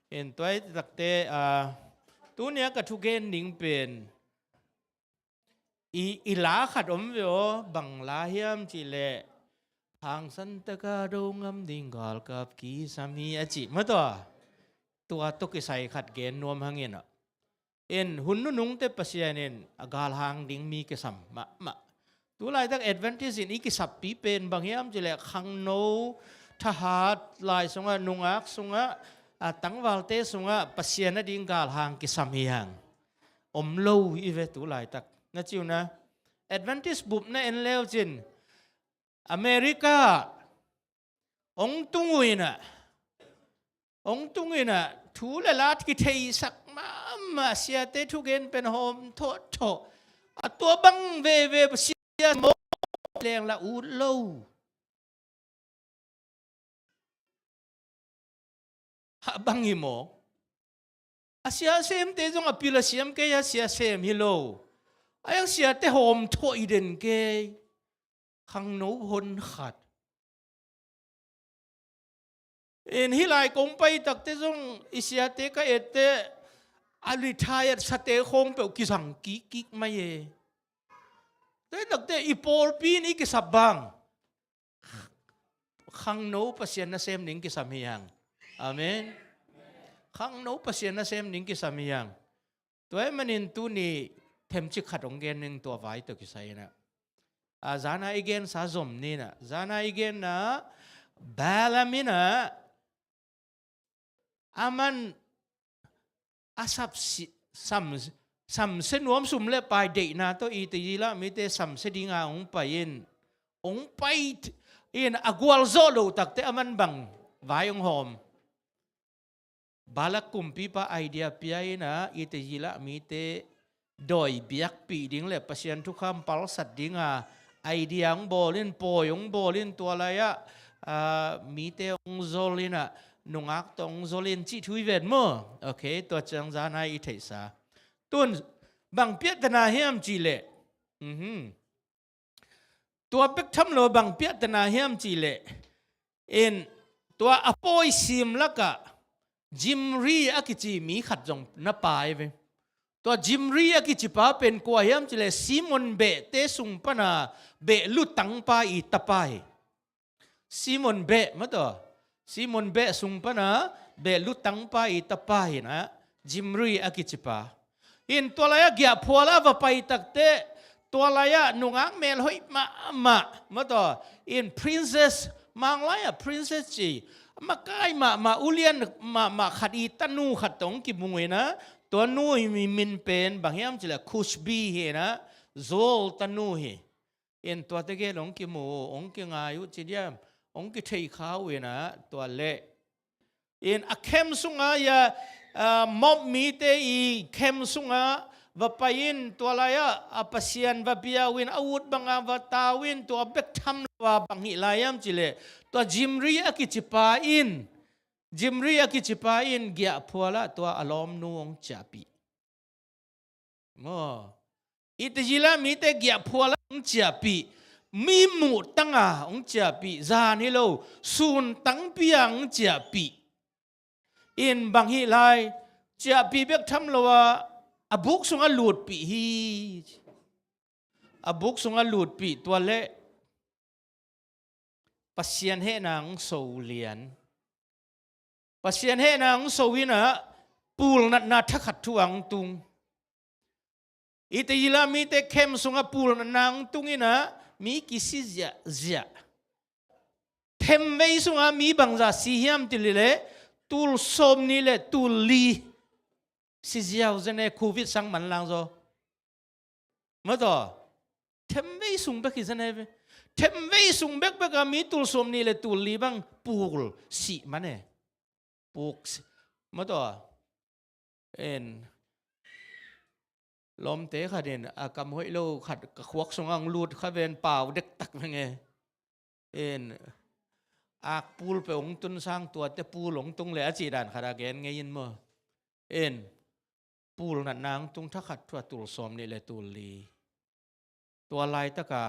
In tua hi takte, ah, tuni a ka thugen ding pen i, i la khat om ve aw, bang la hiam cih leh, hangsan taka do ngam ding galkap kisam hi a cih maw tua. Tua tawh kisai khat gen nuam hang in ah. In hun nunungte Pasian in a galhang ding mi kisam mahmah. Tulaitak Adventist in i kisappi pen bang hiam cih leh khangno, thahat, lai sungah, nungak sungah, a, tangvalte sungah Pasian a ding galhang kisam hi hang. Om lo hi ve tulaitak. Na ci uh na, Adventist bup na en leu cin, America hong tung uh in ah, hong tung in ah, thu le la kitheihsak mahmah, siate thugen pen hawm thawhthaw. A tua bang veve sia maw, leng la ut lo. A bang hi maw? A sia semte zong a pil a siam kei a sia sem hi lo. A yang siate hawm thawh i den kei. Khangno hon khat. In hih lai kong pai takte zong i siate ka etteh a retired sate khawng peuh kizang kikkik mai e. Tua hi takte i pawlpi in i kisap bang khangno Pasian nasem ding kisam hi hang. Amen. Khangno Pasian nasem ding kisam hi hang. Tua ahih manin tuni themcik khat hong gen ning tua vai tawh kisai in ah. A, zana i gensa zom ni in ah. Zana i genna Balaam in ah, aman a sapsi, sam, samsia nuam, sum le pai deihna tawh Israel mite samsia dinga hong pai in, hong pai in a gualzawh loh takte aman bang vai hong hawm. Balak kumpipa idea pia in ah Israel mite dawi biakpih ding le Pasian thukham palsat dinga idea hong bawl in, pawi hong bawl in, tua lai-ah, ah, mite hong zol in ah, nungak tawh hong zol in cih thu i ven maw. Ok, tua ciang zana i theihsa. Tun bang piahtana hiam cih leh, mhm. Tua bek tham lo, bang piahtana hiam cih leh, in tua a pawi sim lakah Zimri a kici mi khat zong na pai ve. Tua Zimri a kici pa pen kua hiam cih leh Simon behte sung pana beh lutangpa i tapa hi. Simon beh, maw tua. Simon beh sung pana beh lutangpa i tapa hi in ah, Zimri a kici pa. In tua lai-ah giahphual ah va pai takte, tua lai-ah nungak melhoih mahmah, maw tua. In princess, Mang lai-ah princess ci, makai mahmah, ulian mahmah khat i tanu khat tawh hong kimu in ah, tua nu i min pen bang hiam cih leh Kushbi hi in ah, Zoar tanu hi. In tuate gel hong kimu, hong kingai uh ci diam, hong kithei kha uh in ah, tua leh. In a camp sungah, ya, ah, Moab mite i camp sungah va pai in, tua lai-ah a Pasian va bia uh in, a ut banga va ta uh in, tua bek tham lo a bang hih lai hiam cih leh, tua Zimri a kici pa in, Zimri a kici pa in giahphual ah tua a lawmnu hong ciahpih. Maw. Israel mite giahphual ah hong ciahpih, mi muh tanga hong ciahpih, zan hi lo, sun tangpi ah hong ciahpih. In bang hih lai, ciahpih bek tham lo a, a buk sungah lutpih hi. A buk sungah lutpih, tua leh Pasian hehna hong so lian. Pasian hehna hong so in ah, pulnatna thakhat thu hong tung. Israel mite camp sungah pulnatna hong tung in ah, mi kisi ziahziah. Themvei sungah mi bangzah si hiam cih leh, tul sawmnih le tul li. Si ziau zen e, Covid sang manlang zaw. Maw tua. Themvei sung bek hi zen e ve. Themvei sung bekbek a mi tul sawmnih le tul li bang pul sih man e. Puk sih. Maw tua. En. Lawmte khat in a kam hoih lo khat ka khuak sungah hong lut kha ven, pau dektak veng e. In, akpul peuh hong tun sang tuate pul hong tung le a cih dan khat a gen ngei in maw. In, pul natna hong tung thakhat thu a tul sawm nih le tul li. Tua laitaka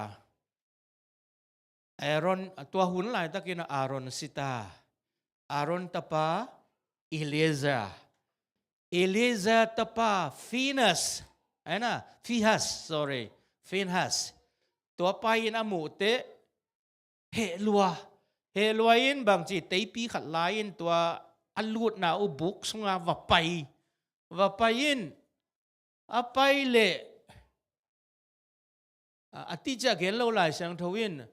Aaron, tua hun laitakin Aaron sita, Aaron tapa Eleazar, Eleazar tapa Phinehas, ai na, Phinehas, sorry, Phinehas. Tua pa in a muh teh, heh lua, heh lua in bangci teipi khat la in tua a lutna uh buk sunga va pai, va pai in, a pai leh, a, a ti ciah gen lo Lai Siangtho in,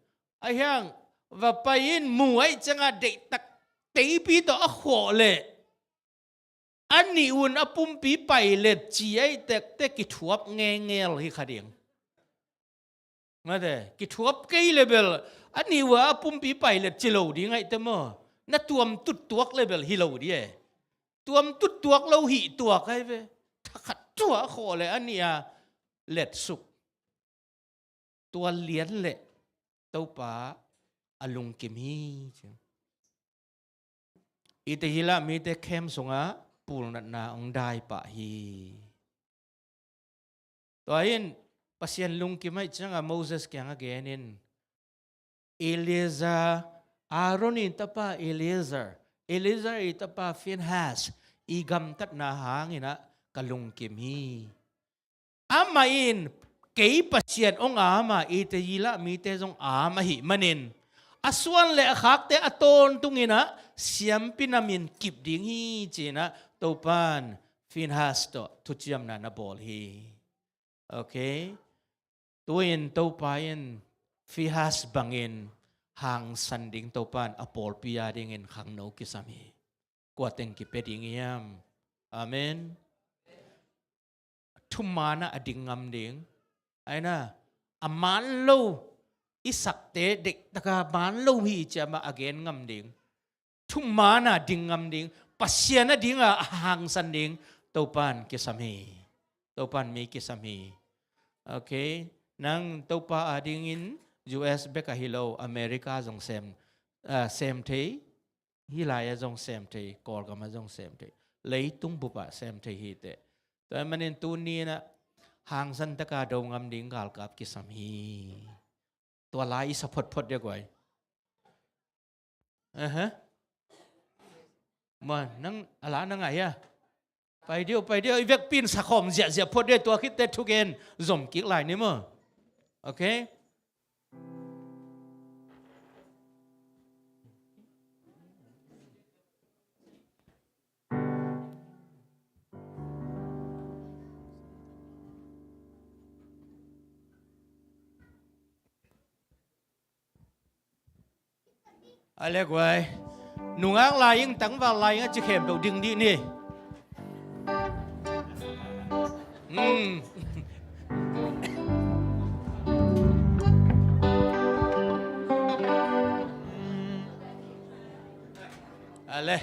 a hiang va pai in mu ahih ciangah deihtak teipi tawh a khawh leh, a nih un a pumpi pailet ci ahih tektek kithuap ngengel hi kha ding. Mate, kithuap kei le bel, a nih un a pumpi pailet ci lo ding ahih teh maw. Na tuamtut tuak le bel hi lo ding e. Tuamtut tuak lo hih tuak ahi ve. Thakhat thu a khawh leh a nih a letsuk. Tua lian leh Topa a lungkim hi, ci. Ite hi lah mite khem sungah pulnatna hong dai pah hi. Tua in Pasian lungkim ahih ciangah Moses kiangah genin, Eleazar, Aaron in tapa Eleazar, Eleazar i tapa Phinehas i gamtatna hanginah ka lungkim hi. Amah in kei Pasian hong ama, ite hi lah mite zong ama ahih manin a suan le a khakte a tawntunginah siampi namin kip ding hi, cinah Topan Phinehas tawh thuciamna na bawl hi. Okay. Tu-in Topa in Phinehas bangin hangsan ding Topan a pawlpi a dingin khangno kisam hi. Kua teng kipia ding hiam? Amen. Thumanah a ding ngam ding. Aina, a man lo i sakte dektaka man lo hi ciamah a gen ngam ding. Thumanah ding ngam ding. Pasian a dinga a hangsan ding. Topan kisam hi. Topan mi kisam hi. Okay. Nang Topa a dingin U S bek ahi lo, America zong sem, ah, sem thei. Hih lai-ah zong sem thei, Kawlgam ah zong sem thei, leitung bupah sem thei hi teh. Tua ahih manin tuni inah hangsan taka do ngam ding galkap kisam hi. Tua lai i sa photphot dia guai. Aha. Ma, nang a la nang ah hia. Pai diu, pai diu, i vekpi in sakhawm ziahziah phot diu, tua khit teh thugen zom kik lai ni maw. Okay? A le guai. Nungak lai-ing, tangval lai-ing a ci khempeuh ding dih ni. Hmm. A le.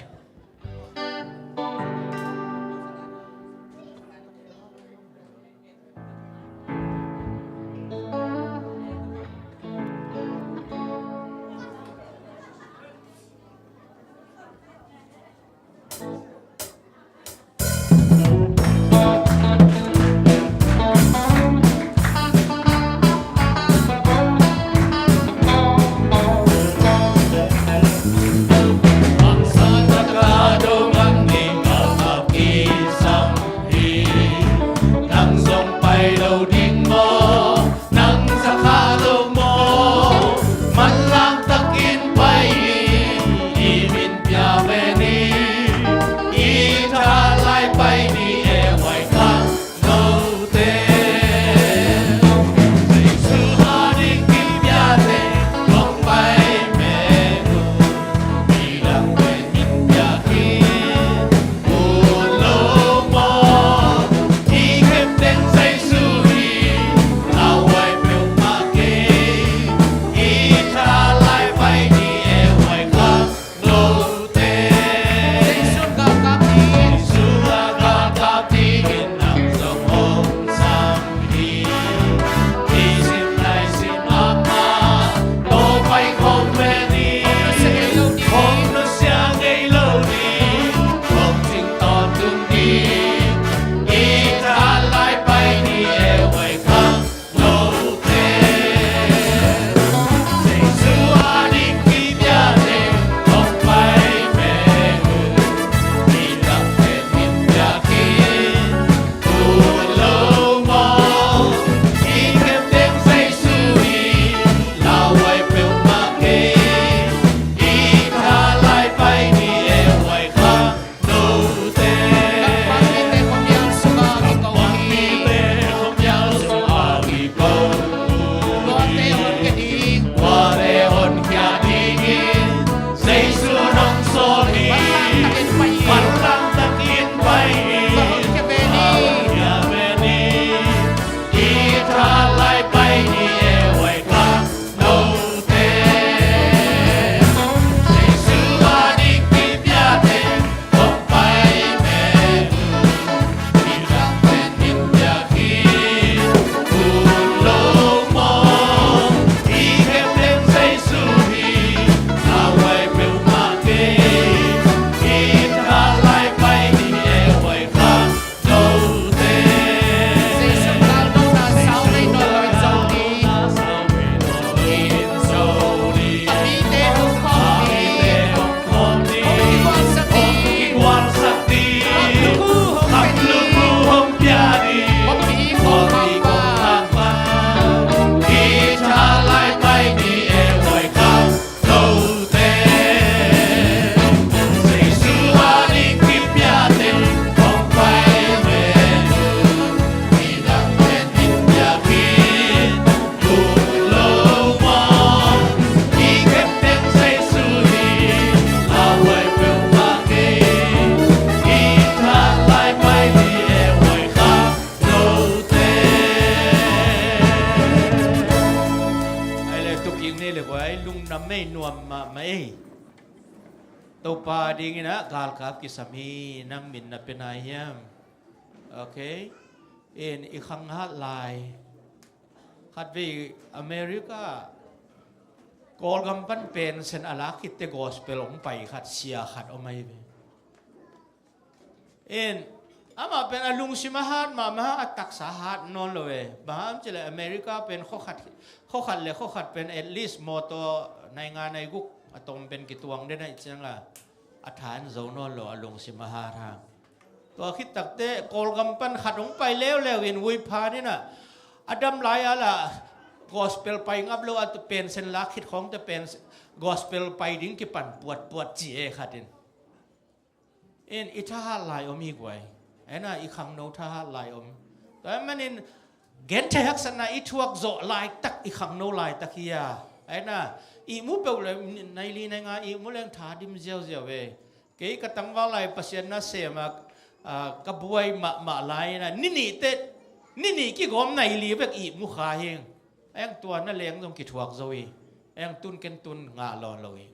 Ei le guai, lungdam ei, nuam mahmah ei. Topa dingin ah galkap kisam hi. Nang min na pia nai hiam? Ok. In i khang hat lai. Khatvei America Kawlgam pan pension a lak khitte gospel hong pai khat, sia khat om ahi ve. In, amah pen a lungsim a hat mahmah, a taksa hat nawn lo e. Bang hang hiam cih leh America pen khua khat, khua khat le khua khat pen at least mawtaw nai nga nai guk a tom pen kituang den ahih ciangin a tha en zo nawn lo, a lungsim a hat hang. Tua khit takteh Kawlgam pan khat hong pai leuleu in, Hui Phan in ah a dam lai-a lah gospel pai ngap lo a, pension lak khit khawngte pen gospel pai ding kipan puatpuat ci e khat in. In, i thahat lai om hi guai. Ahi na, i khangno thahat lai om. Tua ahih manin genthei haksatna i thuak zawh laitak i khangno laitak hi a. Ahi na, ihmu peuh le nai li nai nga ihmu leng tha dim ziauziau e. Kei ka tangval lai Pasian nasem a, a, ka buai mahmah lai in ah, ni nih teh, ni nih kigawm nai li bek ihmu kha hi. Ahi hang tua na leng zong kithuak zo hi. Ahi hang tun ken tun ngah lawn lo hi.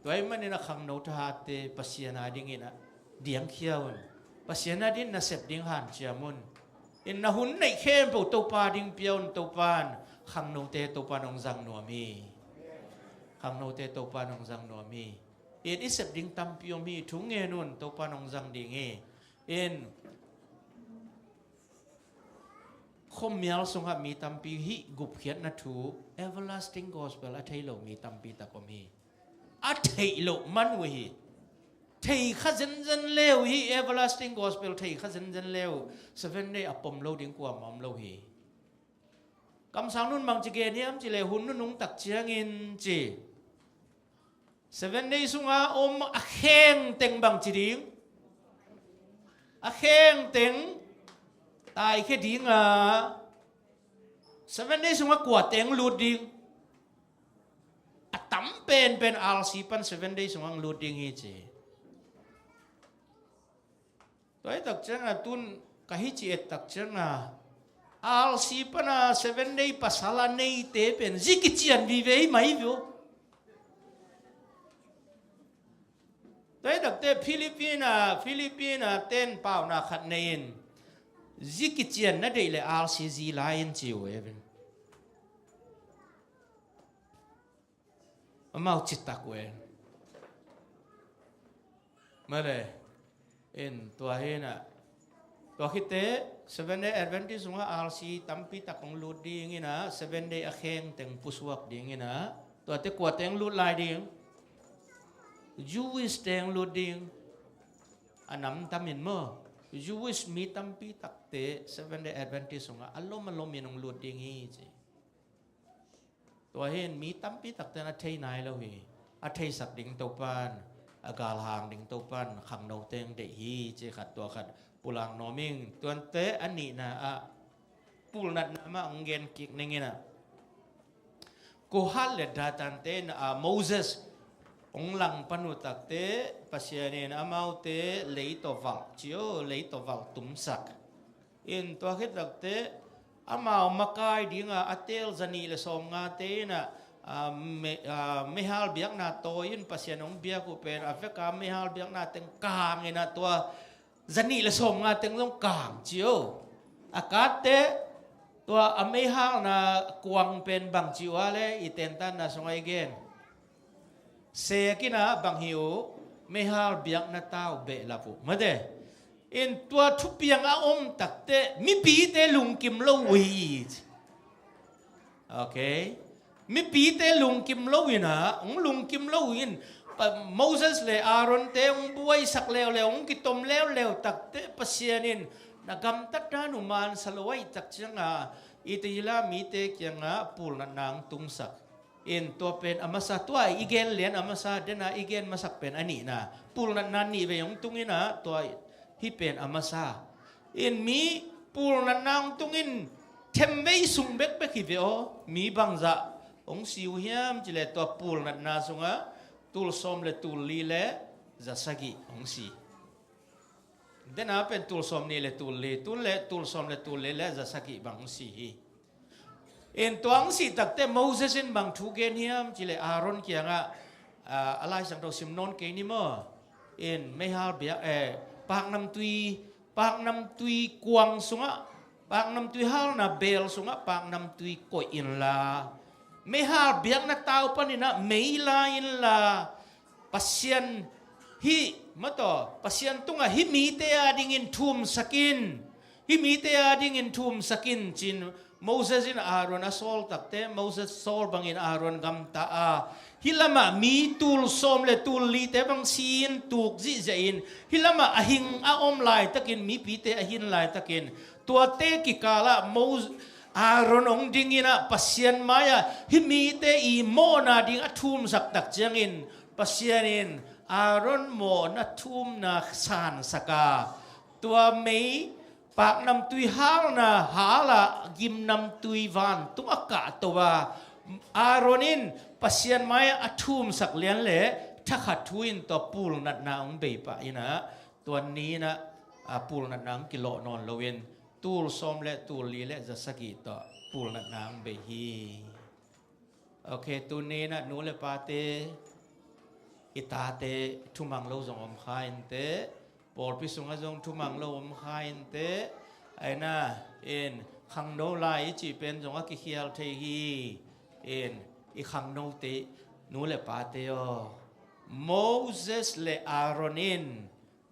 Tua ahih manin a khangno thahatte Pasian a dingin ah diangkhia un. Pasian a dingin nasep ding hanciam un. In, na hun neih khempeuh Topa ding pia un. Topa in khangnote Topa in hong zang nuam hi. Khangnote Topa in hong zang nuam hi. In, i sep ding tampi om hi. Thu ngen un, Topa in hong zang ding hi. In, khuamial sungah mi tampi hih gupkhiatna thu, everlasting gospel a thei lo mi tampi tak om hi. A theih loh man uh hi. Thei kha zenzen le uh hi, everlasting gospel thei kha zenzen le uh. Seven Day a pom lo ding kuamah om lo hi. Kamsang nun bangci gen hiam cih leh hun nunung tak ciangin ci. Seven Day sunga om a kheng teng bangci ding? A kheng teng taikhia ding a, Seven Day sunga kua teng lut ding? A tam penpen R C pan Seven Day sunga lut ding hi ci. Tua hi tak cianga tun ka hi ci et tak cianga R C pana Seven Day pasal a neite pen zi kician vive hi mai vio. Tua hi takte Philippine a, Philippine a ten pauna khat nei in zi kician na deih le R C zi lai in ci uh e. Amau citak uh e. Male in tua hi na. Tua khite Seven Day Adventist sunga R C tampi tak hong lut ding ina, Seven Day a kheng teng pusuak ding ina. Tuate kua teng lut lai ding? Jewish teng lut ding. A nam tamin maw? Jewish mi tampi takte Seven Day Adventist sunga a lom a lomin hong lut ding hi ci. Tua hin mi tampi takten a thei nai lo hi. A theisak ding Topan, a galhang ding Topan khangno teng deih hi ci khat, tua khat pulak nuam ing. Tuante a nihna ah pulnatna mah hong gen kik ning ina. Kohat le Datan te in a Moses hong langpan uh takte Pasian in amaute lei tawh valh ci o, lei tawh valh tumsak. In tua khit takte amau makai dinga a tel zanih le sawmngate in a, a, me-, a, meihal biakna tawi in Pasian hong biak uh pen a veka meihal biakna teng kang in a tua zanih le sawmnga teng zong kang ci o. A katte tua a meihalna kuang pen bang ci uh a le i tentanna sungah i gen. Seek ina bang hi uh, meihal biakna tau behlap uh. Mate. In tua thupiang a om takte mipite lungkim lo uh hi. Ok. Mipite lungkim lo ina, hong lungkim lo in, pa-, Moses le Aaron te hong buaisak leuleu, hong kitom leuleu takte Pasian in na gamtat dan uh mansa lo ahih tak cianga, Israel mite kianga pulnatna hong tungsak. In tua pen a masa, tua i gen lian a masa, dena i gen masak pen a nihna. Pulnatna nih vei hong tung ina, tua hih pen a masa. In mi pulnatna hong tung in themvei sung bekbek hi ve aw. Mi bangzah hong si uh hiam cih leh tua pulnatna sungah tul sawm le tul li le za sagih hong si. Dena pen tul sawm nih le tul li, tul le tul sawm le tul li le za sagih bang hong si hi. In tua hong cih takteh Moses in bang thu gen hiam cih leh Aaron kiangah, ah, a Lai Siangtho sim nawn kei ni maw. In meihal biak, eh, paknamtui, paknamtui kuang sungah, paknamtui halna beel sungah paknamtui koih inla, meihal biakna tau paninah mei la inla, Pasian hih, mataw, Pasian tungah hih mite adingin thumsak in, hih mite adingin thumsak in, ci-in Moses in Aaron a sawl takteh, Moses sawl bangin Aaron gamta a, hih lamah mi tul sawm le tul lite bang si-in tuk zihziahin, hih lamah a hing a om laitakin, mipite a hin laitakin, tuate kikalah Mos-, Aaron hong dinginah Pasian mai-ah hih mite i mawhna ding a thumsak tak ciangin, Pasian in Aaron mawhna thumna sansak a, tua mei paknamtui halna halah gimnamtui vantung a kahto a, Aaron in Pasian mai-ah a thumsak lian le thakhat thu in tua pulnatna hong bei pah inah, tua ni inah, a, pulnatna hong kilawh nawn loin, tul sawm le tul li le za sagih tawh pulnatna hong bei hi. Ok, tuni inah nu le pate, i tate thumang lo zong om kha inteh, pawlpi sungah zong thumang lo om kha inteh, aina in khangno lai i cih pen zong a kikhial thei hi. In i khangnote, nu le pate aw, Moses le Aaron in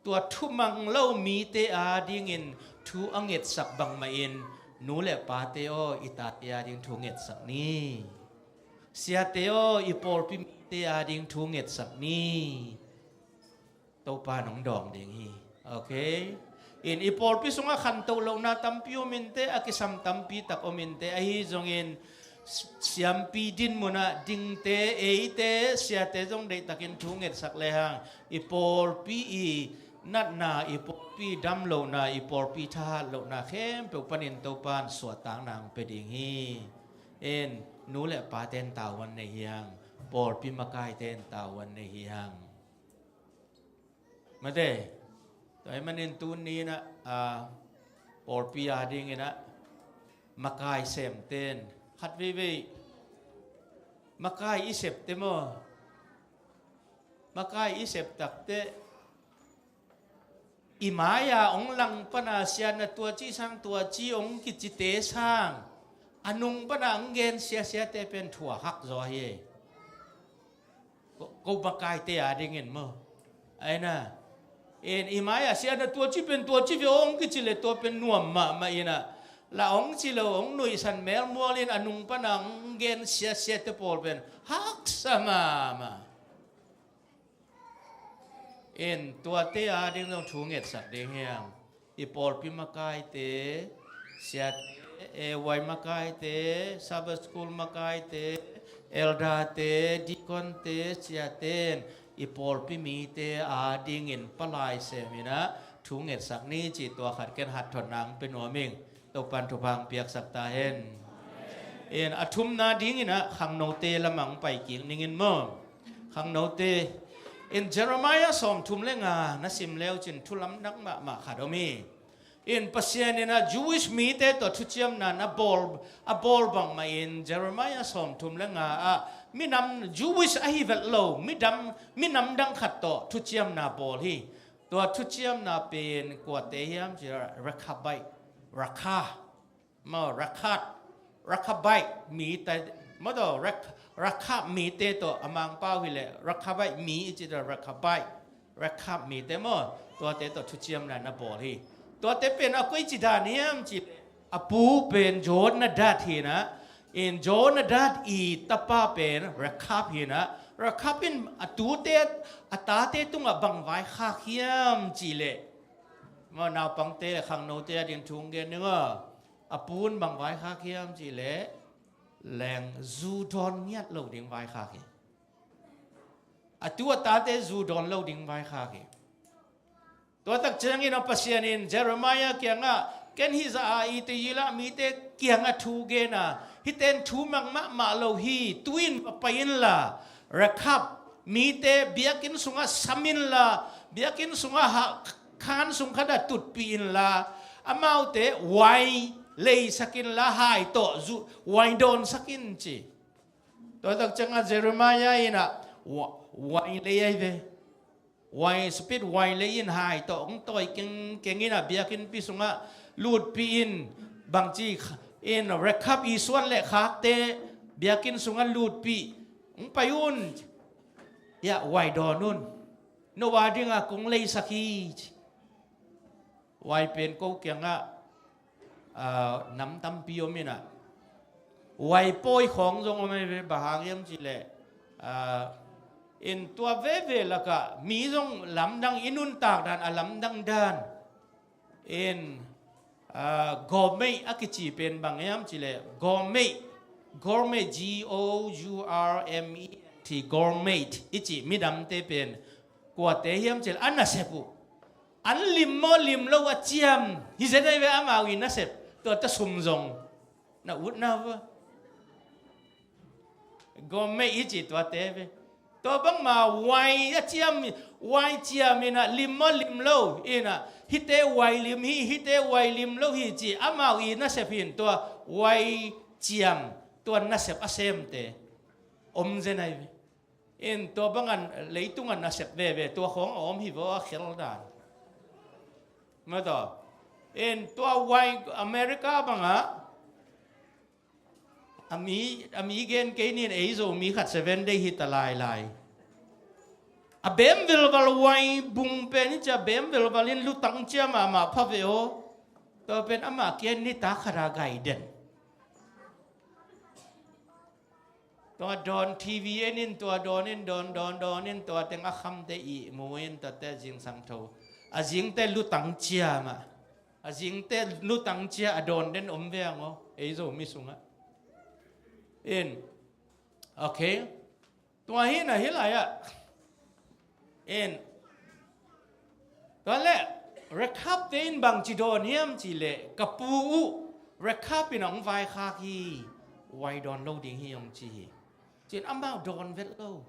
tua thumang lo mite adingin thu a ngetsak bangmahin, nu le pate aw, i tate ading thu ngetsak ni. Siate aw, i pawlpi mite ading thu ngetsak ni. Topa in hong dawng ding hi. Ok. In i pawlpi sungah khantoh lohna tampi om inteh, a kisam tampi tak om inteh, ahi zongin siampi dinmunah dingte, eite, siate zong deihtakin thu ngetsak lehang, i pawlpi i natna, i pawlpi dam lohna, i pawlpi thahat lohna khempeuh panin Topa in suahtakna hong pia ding hi. In nu le pate in tavuan nei hi hang, pawlpi makaite in tavuan nei hi hang. Mate, tua ahih manin tuni inah, a, pawlpi adinginah makai semte in khat veivei makai i septe maw? Makai i sep takteh i mai-a hong lang pana siatna tuaci sang tuaci hong kicite sang a nung pana hong gen siasiate pen thuak hak zaw hi. Ko, ko makaite adingin maw? Aina. In i mai-ah siatna tuaci pen tuaci ve aw hong kici le tua pen nuam mahmah inah, la hong ci lo hong nuihsan melmual in a nung pana hong gen siasiate pawl pen haksa mahmah. In tuate ading zong thu ngetsak ding hi hang. I pawlpi makaite, siate, A Y makaite, Sabbath School makaite, elderte, deaconte, siate in i pawlpi mite adingin palai sem inah thu ngetsak ni, cih tua khat ken hathotna hong pia nuam ing. Topa in thupha hong piaksak ta hen. In a thumna dinginah khangnote lamah hong pai kik ningin maw? Khangnote in Jeremiah sawmthum le nga na sim leu cin thu lamdang mahmah khat om hi. In Pasian inah Jewish mite tawh thuciamna na bawl, a bawl bangmahin Jeremiah sawmthum le nga ah minam Jewish ahi vet lo, midam, minam dang khat tawh thuciamna bawl hi. Tua thuciamna pen kuate hiam cih leh Rechabite, Rakha, maw, Rakhat, Rakhabite mite, maw taw, Rak-, Rakha mite tawh a Mangpau hi leh Rakhabite mi i cih leh Rakhabite, Rakha mite maw, tuate tawh thuciamna na bawl hi. Tuate pen a koici dan hiam cih leh a pu pen Jonadab hi inah, in Jonadab i tapa pen Rechab hi inah, Rechab in a tute, a tate tungah bang vaikhak hiam cih leh, maw, naupangte le khangnote ading thu hong gen ning aw. A pu in bang vaikhak hiam cih leh leng zu dawn ngiat lo ding vaikhak hi. A tu a tate zu dawn lo ding vaikhak hi. Tua tak ciangin a Pasian in Jeremiah kiangah, ken hih zah a i te yilah mite kiangah thu gen a, hihte in thu mang mahmah lo hi, tu-in va pai inla, Rechab mite biakinn sungah sam inla, biakinn sungah ha-, khan sung khatah tutpih inla, amaute uai leisak inla hai tawh zu, wai dawnsak in ci. Tua tak ciangah Jeremiah in ah wa-, wai lei ahi ve. Wai, spit wai lei in hai tawh hong tawi kengkeng in ah biakinnpi sungah lutpih in, bangci kha-, in Rekhab i suan le khakte biakinn sungah lutpih, hong pai un. Hiah wai dawn un. No a dingah kong leisak hi ci. Wai pen ko kiangah, ah, nam tampi om in ah, wai pawi khawng zong om ahi ve, bang hang hiam cih leh, ah, in tua veve lakah mi zong lamdang, i nuntak dan a lamdang dan. In, ah, gourmet a kici pen bang hiam cih leh, gourmet, gourmet, G O U R M E N T, gourmet i cih midamte pen kuate hiam cih leh a nasep uh, an lim maw lim lo a ciam hi zen ahi ve, amau i nasep. Tua ta sum zong na ut na va. Gourmet i ci tuate ve. Tua bangma wai a ciam, wai ciam in ah lim maw lim lo in ah, hihte wai lim hi, hihte wai lim lo hi ci, amau i nasep hi in, tua wai ciam, tua nasep a semte om zen ahi ve. In tua bangah leitung a nasep veve tua khawng a om hi vaw a khel dan. Maw tua. In tua wai America bangah a mi, a mi gen kei nin, ei Zomi khat Seven Day hi ta lailai. A bem vilval wai bung pen hi cia, bem vilval in lutang cia mahmah pha ve aw. Tua pen amah kia nitak khat a gai den. Tua dawn, T V en in, tua dawn in, dawn, dawn, dawn in, tua teng a khamte ihmu in, tuate zingsang tho. A zingte lutang cia mah. A zingte lutang cia a dawn den om ve ang aw, ei Zomi sungah. In. Okay. Tua hi na hi lai ah. In. Tua leh, Rekhab te in bangci dawn hiam cih leh, ka pu uh Rekhab in a hong vaikhak hi, wai dawn lo ding hi hong ci hi. Cin amau dawn vet lo.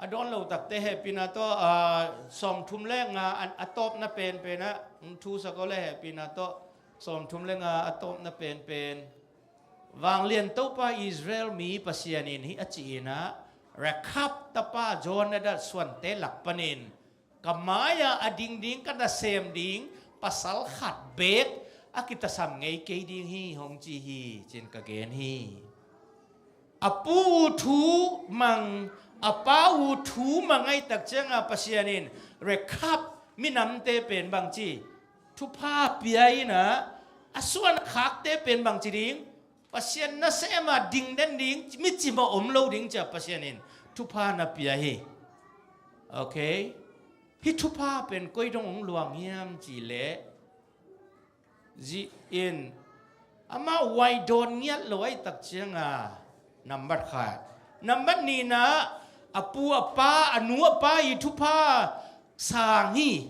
A dawn lo takte hehpihna tawh, ah, sawmthum le nga a, a tawpna penpen ah, hong thusak aw le hehpihna tawh, sawmthum le nga a tawpna penpen. Vanglian Topa Israel mi Pasian in hih a ci in ah, Rekhab tapa Jonadab suante lak panin, ka mai-ah a ding ding, ka nasem ding pasal khat beek a kitasam ngei kei ding hi hong ci hi, cin ka gen hi. A pu uh thu mang, a pa uh thu mang ahih tak ciangah Pasian in Rekhab minamte pen bangci thupha pia in ah, a suan a khakte pen bangci ding, Pasian nasem a ding den ding, mi cim a om lo ding cia Pasian in thupha na pia hi. Okay. Hih thupha pen koi dong hong luang hiam cih leh, zih in, amah wai dawn ngiat lo ahih tak ciangah, nambat khat. Nambat nihna, a pu a pa, a nu a pa i thupha sang hi.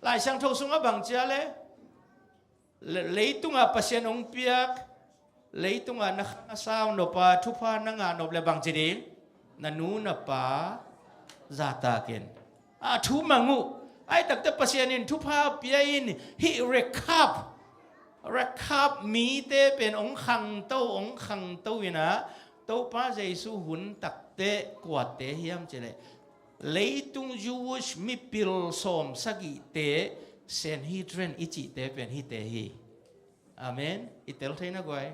Lai Siangtho sungah bang cia leh, le-, leitungah Pasian hong piak, leitungah na kha na sau nop a thupha na ngah nop leh bangci ding, na nu na pa zahtak in, a, thu mang uh. Ahih takte Pasian in thupha pia in, hih Rekhab, Rekhab mite pen hong khangto, hong khangto in ah, Topa Jesu hun takte kuate hiam cih leh, leitung Jewish mipil sawmsagihte, Sanhedrin i cihte pen hihte hi. Amen. I tel thei na guai.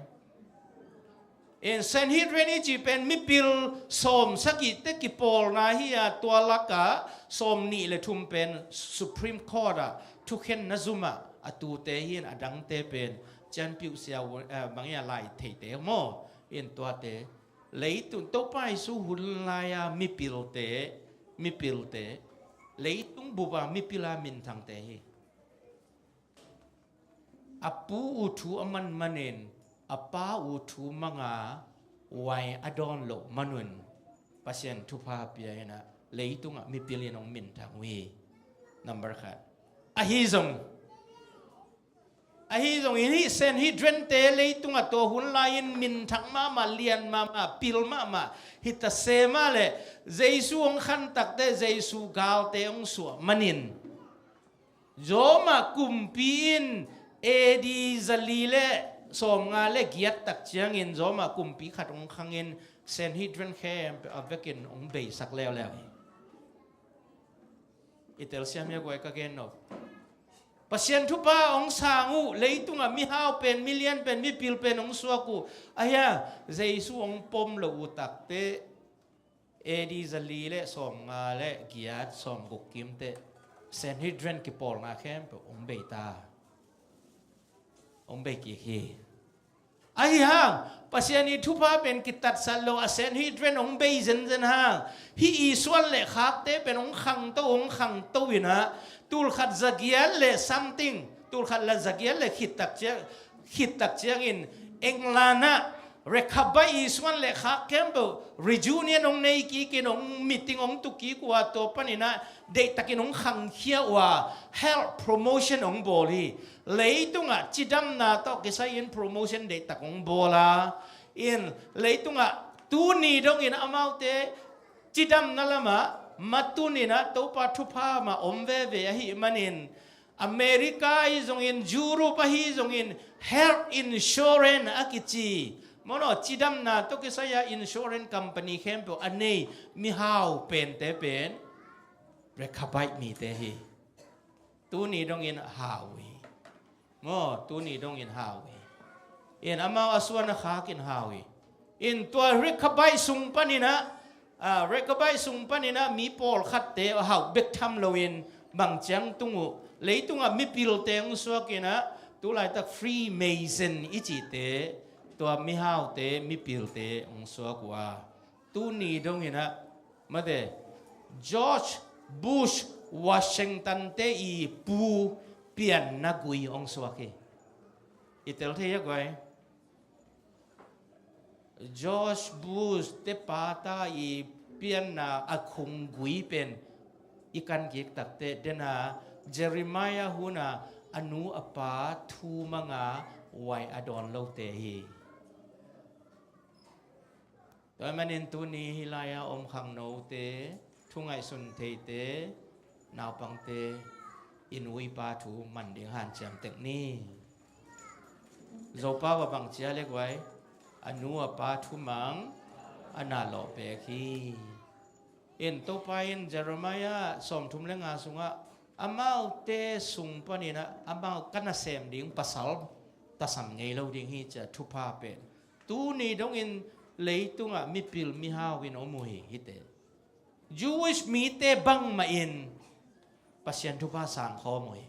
In Sanhedrin i cih pen mipil sawmsagihte kipawlna hi a, tua lakah sawmnih le thum pen Supreme Court ah thukhenna zum ah a tute hi in, a dangte pen cianpiuh sia, eh, bang hi a, lai theite maw. In tuate, leitung, Topa Jesu hun lai-a mipilte, mipilte, leitung bup a mipil a minthangte hi. A pu uh thu a man manin, a pa uh thu manga wai a dawn loh manun, Pasian thupha pia in ah, leitungah mipil in hong minthang uh hi. Nambat khat. Ahi zong, ahi zongin hih Sanhedrin-te leitungah tua hun lai-in minthang mahmah, lian mahmah, pil mahmah hi ta se mah leh, Jesu hong khan takte Jesu galte hong suah manin, Roma kumpi in A D zali le sawmnga le giat tak ciangin Roma kumpi khat hong khangin Sanhedrin khempeuh a vekin hong beisak leuleu hi. I telsiam hia guai ka gen nop? Pasian thupha hong sang uh, leitungah mihau pen, milian pen, mipil pen hong suak uh. Ahia, Jesu hong pom lo uh takte A D zali le sawmnga le giat sawmguk kimte Sanhedrin kipawlna khempeuh hong bei ta. Hong bei kik hi. Ahi hang, Pasian i thupha pen kitatsat lo a, Sanhedrin hong bei zenzen hang, hih i suan le khakte pen hong khangto, hong khangto inah, tulkhat zagiat le something, tulkhat la zagiat le khittak ciang, khittak ciangin England ah Rechabites i suan le khak khempeuh reunion hong nei kikin, hong meeting hong tuk kik uh a, tua paninah deihtakin hong khangkhia uh a, help promotion hong bawl hi. Leitungah cidamna tawh kisai-in promotion deihtak hong bawl a, in leitungah tuni dongin amaute cidamna lamah matuninah Topa thupha mah om veve ahih manin, America ahi zongin, Europe ahi zongin, health insurance a kici, maw, cidamna tawh kisai-a insurance company khempeuh a nei mihau pente pen Rechabite mite hi. Tuni dongin hau hi. Maw, tuni dongin hau hi. In amau a suan a khakin hau hi. In tua Rechabite sung paninah, ah, Rechabite sung paninah mi pawlkhatte a hau bek tham loin bang ciang tung uh, leitungah mipilte hong suakinah, tulaitak Freemason i cihte, tua mihaute, mipilte hong suak uh a, tuni donginah, mate, George Bush Washington te i pu pianna gui hong suak hi. I tel thei a guai? George Bush te pata i pianna a khung gui pen i kan kik takte dena Jeremiah huna a nu a pa thu manga uai a dawn lote hi. Tua manin tuni hih lai-a om khangnote, thu ngaihsun theite, naupangte, i nu i pa thu man ding hanciam tek ni. Zopa va bang cia le guai, a nu a pa thu mang a na lawh pek hi. In Topa in Jeremiah sawmthum le nga sungah amaute sung paninah amau ka nasem ding pasal tasam ngei lo ding hi cia thupha pen tuni dongin leitungah mipil mihau in om uh hi. Hihte Jewish mite bangmah in Pasian thupha sang khawm uh hi.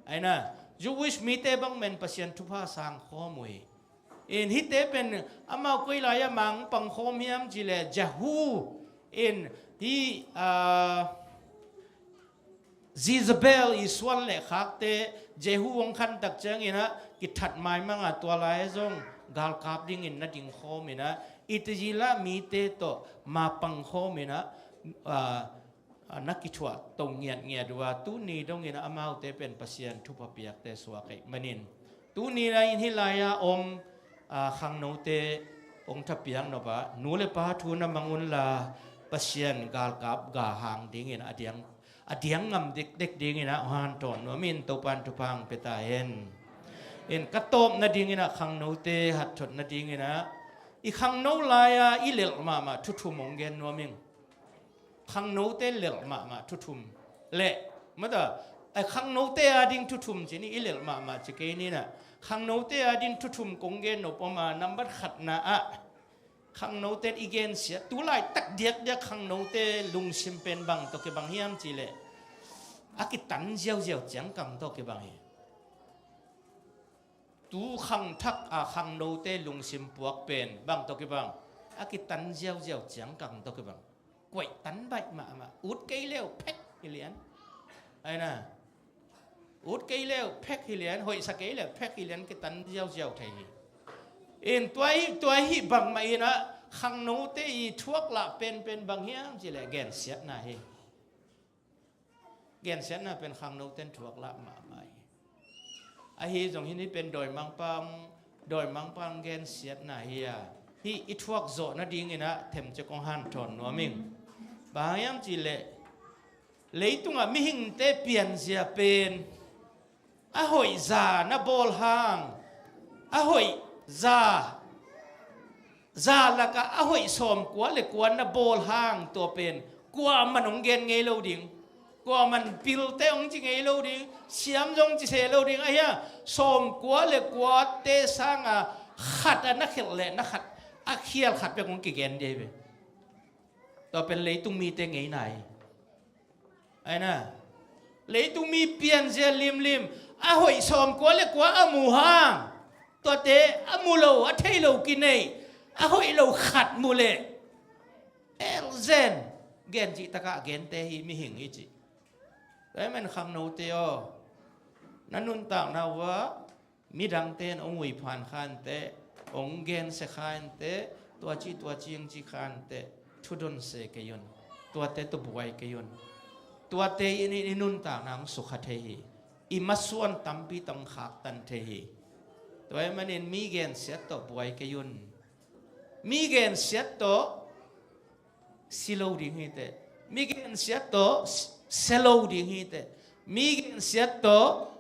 Aina, Jewish mite bangmah in Pasian thupha sang khawm uh hi. In hihte pen amau koi lai-ah mang pang khawm hiam cih leh Jehu in hih, ah, Jezebel i suan le khakte Jehu hong khantak cianginah kithat maimangah tua lai-ah zong galkap dingin na ding khawminah Israel mite tawh mapang khawminah, ah, ah, na kithuah to ngiatngiat uh a, tuni dongin amaute pen Pasian thupha piakte suak ahih manin tuni lai-in hih lai-a om, ah, khangnote hong thapiak nop ah nu le pa thu na mang unla Pasian galkap gahang dingin a diang, a diang ngam dikdek dinginah hong hanthawn nuamin Topan thupha hong pia ta hen. In ka tawp nadinginah khangnote hatthot nadinginah i khangno lai-a i lelh mahmah thu thum hong gen nuam ing. Khangnote lelh mahmah thu thum le, mata, a khangnote a ding thu thum ci ni, i lelh mahmah ci kei ninah, khangnote a ding thu thum kong gen nop om a, nambat khatna ah khangnote i gensiat, tulaitak diakdiak khangnote lungsim pen bang tawh kibang hiam cih leh a kitan ziauziau ciangkang tawh kibang hi. Tu khangthak a khangnote lungsim puak pen bang tawh kibang? A kitan ziauziau ciangkang tawh kibang. Kuaih tan baih mahmah. Ut kei leu phek hi lian. Aina, ut kei leu phek hi lian, hoihsa kei leu phek hi lian, kitan ziauziau thei hi. In tua hi, tua hi bangmah inah khangnote i thuak lah penpen bang hiam cih leh gensiatna hi. Gensiatna pen khangnoten thuak lah mahmah hi. Ahi zong hih ni pen dawimangpang, dawimangpang gensiatna hi a, hih i thuak zawh nadinginah themcik kong hanthawn nuam ing. Bang hang hiam cih leh leitungah mihingte pianzia pen a hoihza na bawl hang a hoih za, za lakah a hoih sawmkua le kua na bawl hang tua pen kuaman hong gen ngei lo ding. Kuaman pilte hong ci ngei lo ding, siam zong ci se lo ding. Ahi a, sawmkua le kuate sanga khat a na khelh le na khat, a khial khat bek hong kigen dei ve. Tua pen leitung mite ngeina hi. Aina, leitung mi pianzia limlim, a hoih sawmkua le kua a mu hang, tuate a mu lo, a thei lo kinei, a hoih lo khat mu le, elzen, gen cih takah gente hi, mihing hi cih. Tua ahih manin khangnote aw, na nuntakna uh ah midangte in hong uiphan khante, hong gensia khante, tua ci tua ci hong ci khante, thudon se kei un. Tuate tawh buai kei un. Tuate in i nuntakna hong sukha thei hi. I masuan tampi tawh hong khaktan thei hi. Tua ahih manin mi gensiat tawh buai kei un. Mi gensiat tawh si lo ding hi teh. Mi gensiat tawh sia lo ding hi teh. Mi gensiat tawh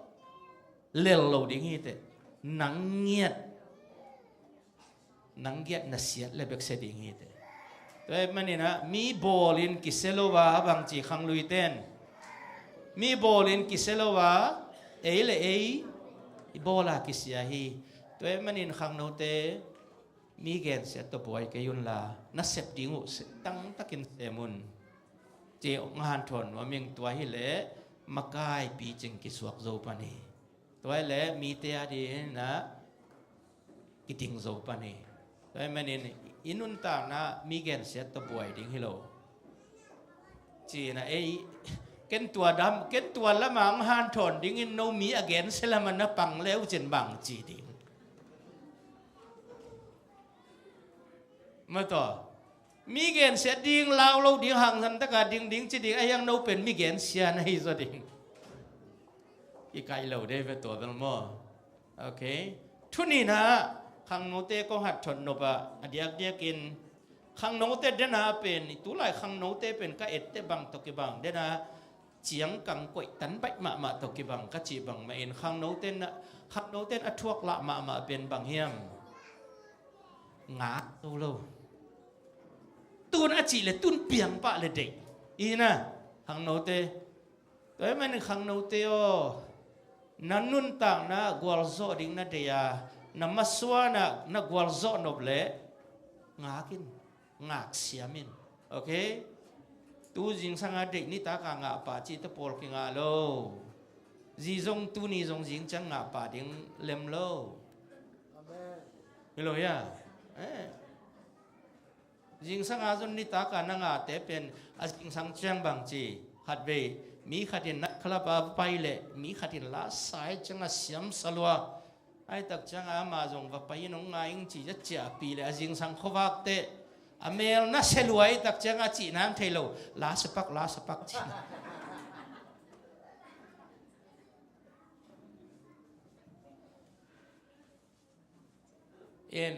lel lo ding hi teh. Nang ngiat, nang ngiat na siat le bek sia ding hi teh. Tua ahih manin ah mi bawlin kisia lo a, a bangci khangluiten, mi bawlin kisia lo a, ei le ei i bawl a kisia hi. Tua ahih manin khangnote, mi gensiat tawh buai kei unla, na sep ding uh tangtakin sem un. Ci hong hanthawn nuam ing. Tua hileh makai picing kisuak zo pan hi. Tua hileh mite a dingin ah kiding zo pan hi. Tua ahih manin i nuntakna mi gensiat tawh buai ding hi lo. Ci-in ah ei, ken tua dam, ken tua lama hong hanthawn dingin no mi a gensia lama na pang le uh cin bang ci ding. Mataw, mi gensia ding, lau lo ding, hangsan taka ding ding ci ding, a hiang no pen mi gensia na hi zaw ding. Kikaih lo dei ve tua bel maw. Ok. Thuninah khangnote kong hat thot nop ah a diakdiakin khangnote dena pen, i tulai khangnote pen ka etteh bang tawh kibang dena ciangkang koih tan baih mahmah tawh kibang ka cih bangmah in khangnote na, khangnote in a thuak lah mahmah pen bang hiam? Ngak zo lo. Tun a cih le tun piang pah le deih. Ina, khangnote. Tua ahih manin khangnote aw, na nuntakna gualzawh ding na deih a, na masuanah na gualzawh nop le ngak in, ngak siam in. Ok? Tu zingsanga deih nitaka ngah pah cihte pawl kingah lo. Zi zong tuni zong zing ciang ngah pah ding lem lo. Hi lo hia? Eh. Zingsanga zon nitaka na ngahte pen a zingsang ciang bang ci. Khatvei mi khatin night club a va pai leh mi khatin la sa hi ciang a siam sa lua. Ai tak cianga amah zong va pai in hong ngai ing ci a ciahpih leh a zingsang khuavakte a mel na sia lua ai tak cianga cih nang thei lo. La sapak, la sapak ci. En,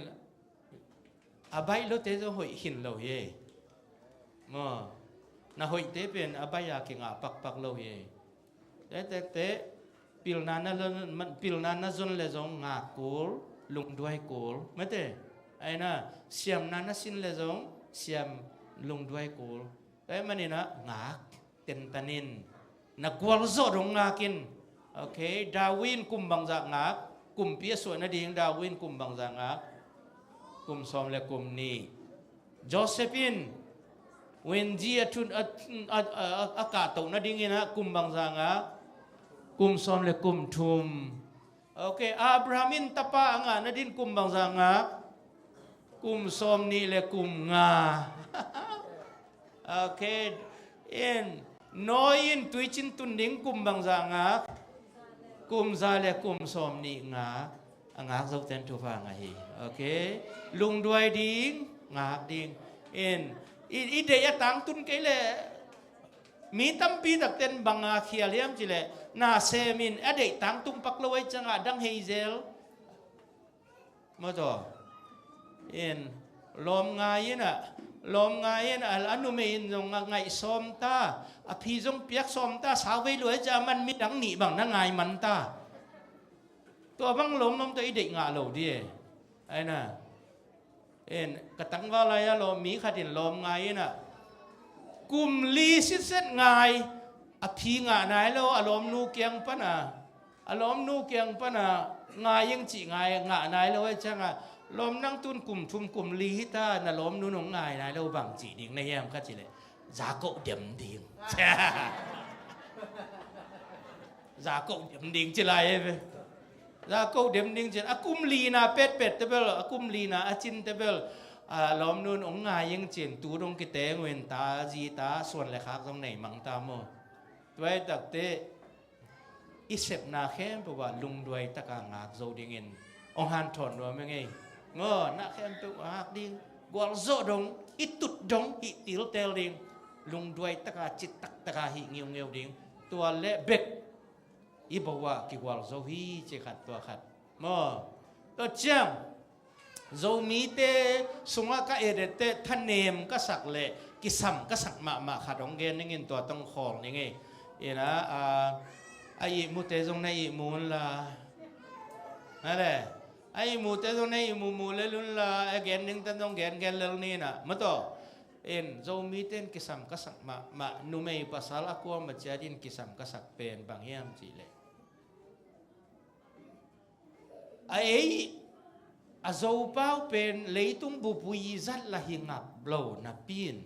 a baih lote zong hoih khin lo hi. Maw, na hoihte pen a baih a kingah pakpak lo hi. Te, te, te, pilna na zon, pilna na zon le zong ngak kul, lungduai kul. Mate, aina, siamna na sin le zong siam, lungduai kul. Tua ahih maninah ngak, tentan in. Na gualzawh dong ngak in. Ok, David in kum bangzah ngak, kumpi a suah nading David in kum bangzah ngak? Kum sawm le kum nih. Joseph in wenzi a thun a, a, a, a kahtoh nadinginah kum bangzah ngak? Kum sawm le kum thum. Ok, Abraham in tapa a ngah nadin kum bangzah ngak? Kum sawm nih le kum nga. Ok, in Noah in tuicin tun ding kum bangzah ngak? Kum za le kum sawm nih ngak. A ngak zoten thupha ngah hi. Ok, lungduai ding, ngak ding. In i, i deih a tangtun kei le mi tampi takten banga khial hiam cileh na semin a deih tangtung pak lo ai ciangah dang heizel. Mawtaw. In lawm ngai inah, lawm ngai inah a numei in zong a ngaih sawm ta, a phi zong piak sawm ta, sauvei luai ciah a man midang nih bang na ngai man ta. Tua bang lawm lawm tawh i deih ngah lo dih e. Ai na. En, ka tangval lai-a lawm mi khat in lawm ngai in ah, kum li sitset ngai, a phi ngah nai lo, a lawmnu kiang pana, a lawmnu kiang pana ngai ing cih ngai, ngah nai lo, ai cianga, lawm nang tun kum thum kum li hita, na lawmnu nong ngai nai lo bang cih ding na hiam ka cih leh, za koh dem ding. Za koh dem ding ci lai e ve. Za koh dem ding cin, a kum lina petpet te bel, a kum lina a cin te bel, a lawmnun ong ngai ing cin, tu dong kiteng uh in ta, zi ta, suan le khak zong nei mang ta maw. Tuai takte, i sepna khempeuh ah lungduai taka ngak zo dingin ong hanthawn nuam ing ei. Maw, na khempeuh ngak ding, gualzawh dong, i tut dong, hih tiltel ding, lungduai taka, citak taka hih ngiungeu ding. Tua le bek i bo ah kigual zo hi, ci khat tua khat. Maw, tua ciang, Zomite sungah ka edette thanem ka sak le kisam ka sak mahmah khat hong gen ningin tua tong khawl ning ei. Ina, a, a ihmute zong na ihmu unla. Hale, a ihmute zong na ihmu mu lel unla, a gen ningte zong gen gen lel nina. Mataw, in, Zomite in kisam ka sak mahmah, numei pasal a kuama ciat in kisam ka sak pen bang hiam cih leh, a ei, a Zopau pen leitung bupui zat la hi ngap lo napi in,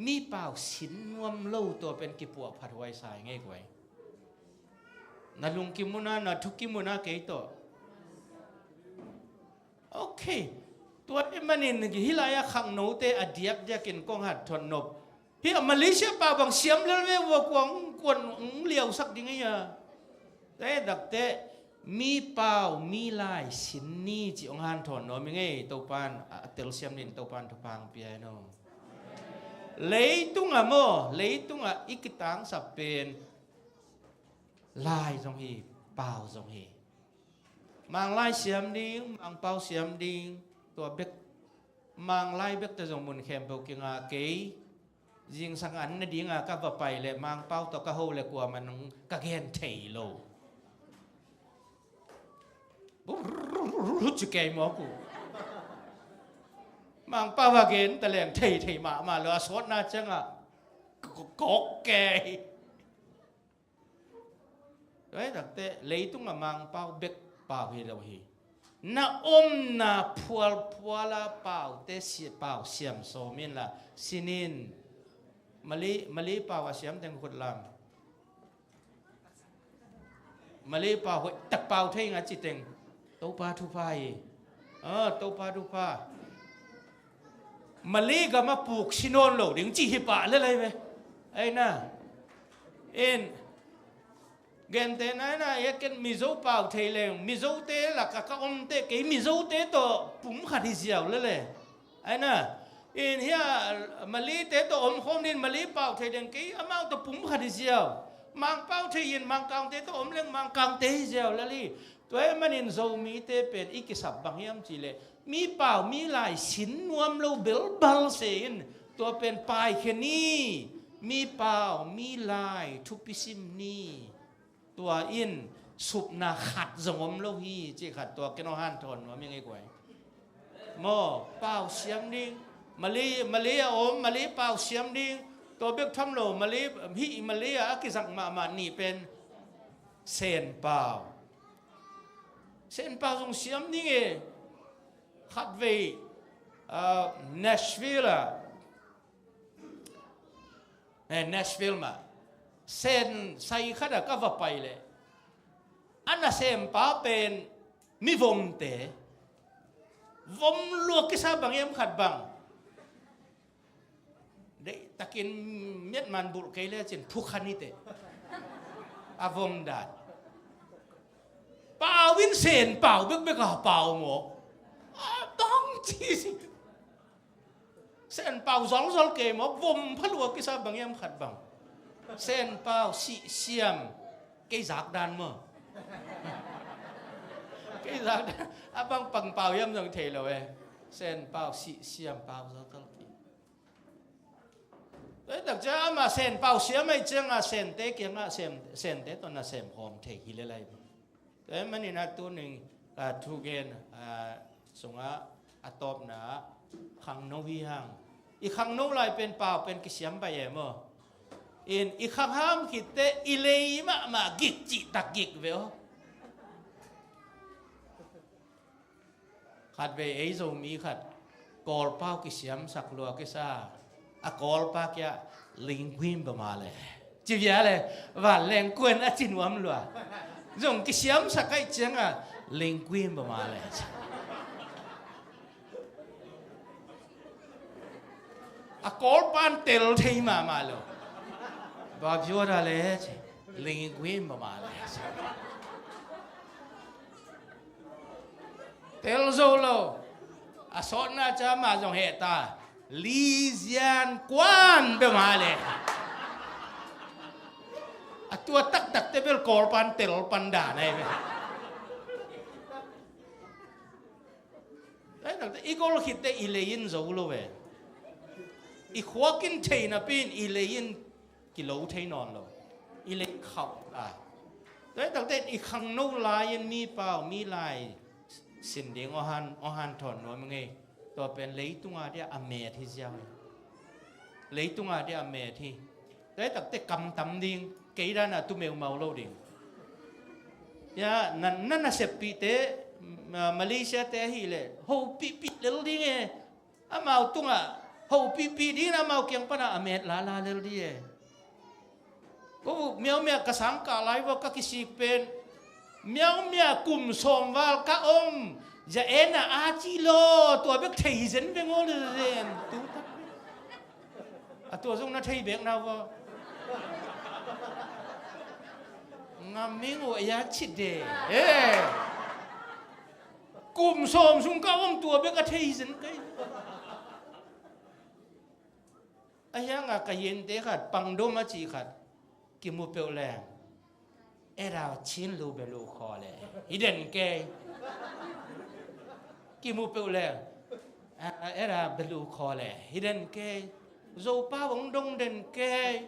mipau sin nuam lo tua pen kipuah phat huai sa i ngei guai. Na lungkim una, na thukim una kei tawh. Ok. Tua i manin hih lai-a khangnote a diakdiakin kong hat thon nop. Hih a Malaysia pau bang siam lel ve ua, kuang kuan ong liausak ding ei a. Te dakte, mipau, milai sin ni ci ong hanthawn nuam i ngei, Topan a telsiam nin Topan thupha hong pia hi no. Leitung a maw, leitung a i kitangsap pen lai zong hi, pau zong hi. Manglai siam ding, mangpau siam ding, tua bek, manglai bekte zong mun khempeuh kinga kei. Zingsang an nadinga ka va pai le mangpau tawh ka ho le kuaman ka gen thei lo. Ci kei mawk uh. Mangpau a gen ta leng thei thei mahmah lo, a sawtna ciangah kawk kei. Tua hi takte, leitung a mangpau bek pau hi lo hi. Na omna phualphuala paute si-, pau siam sawm inla, sinin Mali, Mali pau a siam teng khut lam. Mali pau hoih tak pau thei nga ci teng. Topa thupha hi. Ah, Topa thupha. Mali gam a puk si nawn lo ding ci hi pah le lai ve. Ai na. In, gente na na, ya ken Mizo pau thei leng, Mizote laka ka omte, kei Mizote tawh pum khat hi ziau le le. Ai na. In hia Malite tawh om khawm din, Mali pau thei leng, kei amau tawh pum khat hi ziau. Mangpau thei in, Mangkangte tawh om leng, Mangkangte hi ziau le li. Tua ahih manin Zomite pen i kisap bang hiam cih leh, mi pau mi lai sin nuam lo belbal se in, tua pen paikhia ni, mi pau mi lai thupi sim ni. Tua in supna khat zong om lo hi, cih khat tua ken hong hanthawn nuam ing ei guai. Maw, pau siam ding. Mali, Mali a om, Mali pau siam ding. Tua bek tham lo, Mali, hih Mali a a kizang mahmah nih pen Sen pau. Sen pau zong siam ding e. Khatvei, ah, Nashville ah. Eh, Nashville mah. Sen sai khat ah ka va pai leh, a nasem pa pen mi vomte. Vom lua kisa bang hiam khat bang. Deih takin miatman bulh kei le cin thukhan hi teh. A vom dan. Pau in Sen pau bekbek a pau maw. A bang ci. Sen pau zolzol kei maw, vom phalua kisa bang hiam khat bang. Sen pau sih siam. Kei zak dan maw. Kei zak dan. A bang pang pau hiam zong thei lo e. Sen pau sih siam pau zolzol kei. Tua hi tak ciang amah Sen pau siam ahih ciangah Sente kiangah Sen, Sente tawh nasem khawm thei hi le lai. Tua ahih manin ah tuni-in, ah, thugen, ah, sungah a tawpna ah khangno hi hang. I khangno lai pen pau pen kisiam baih e maw. In i khangham khit teh i lei mahmah gik cihtak gik ve aw. Khatvei ei Zomi khat Kawlpau kisiamsak lua kisa a, Kawlpa kiangah lingkuim bama le ci via le, vanleng kuan a ci nuam lua. Zong kisiamsak ahih ciangah lingkuim bama le ci. A Kawlpan tel thei mahmah lo. Ba vio da le ci, lingkuim bama le ci. Tel zo lo. A sawtna ciang amah zong heh ta. Lizian kuan bia mah le. A tua taktak te bel Kawlpan tel pan dan ahi ve. Tua hi takte i gol khit teh i lei in zo lo ve. I khuak in thei napi in i lei in kilo thei nawn lo. I lei khauh ta. Tua hi takte i khangno lai-in mi pau mi lai sin ding aw han, aw hanthawn nuam ing ei. Tua pen leitung a dia a met hi ziau hi. Leitung a dia a met hi. Tua hi takte kam tam ding, kei dan a tu meumau lo ding. Ya, na, na naseppihte, Ma-, Malaysia te ahih leh hopihpih lel ding e. Amau tungah hopihpih ding, amau kiang panah a met lala lel ding e. Ko miaumia ka sangkah lai vua ka kisik pen, miaumia kum sawm val ka om, za en a a ci law, tua bek thei hi zen veng aw le zen. Tu tak a tua zong na thei bek na vua. Ngam ming uh a ya ci de. Eh. Kum sawm sung ka om, tua bek a thei hi zen kei. A hiangah ka yente khat, Pangdom a cih khat, kimu peuh leng, era Chin lu belu khaw le hi den kei. Kimu peuh leng, a, era belu khaw le hi den kei. Zopau hong dong den kei.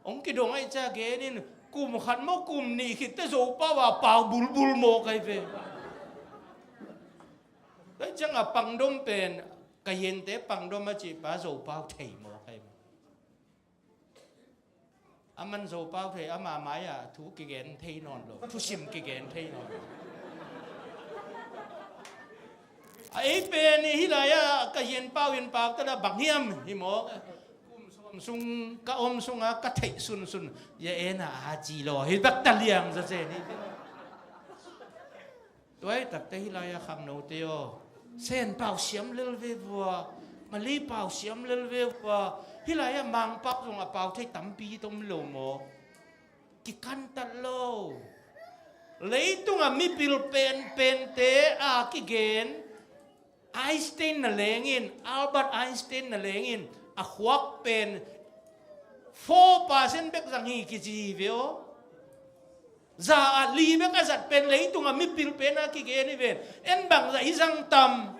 Hong kidong ahih ciang genin, kum khat maw kum nih khit teh Zopau a pau bulbul mawk ahi ve. Tua ciangah Pangdom pen, ka yente Pangdom a cihpa Zopau thei mawk ahi ve. Aman Zopau thei, ama mai-ah thu kigen thei nawn lo, thusim kigen thei nawn lo. A ei pen hih lai-ah ka yen pau, yen pau tala bang hiam hi maw? Kum sawm sung ka om sungah ka theih sunsun, ya en a a ci law, hi bek ta liang zazen hi. Tua hi takte hih lai-ah khangnote aw, Sen pau siam lel ve vua, Mali pau siam lel ve vua. Hih lai-ah Mangpau zong a pau thei tampi tom lo maw? Kikantat lo. Leitungah mipil penpente a kigen, Einstein na lengin, Albert Einstein na lengin, a khuak pen four percent bek zang hi kici hi ve aw. Za ah li bek a zat pen leitungah mipil pen a kigen hi ven. En bangzah i zang tam?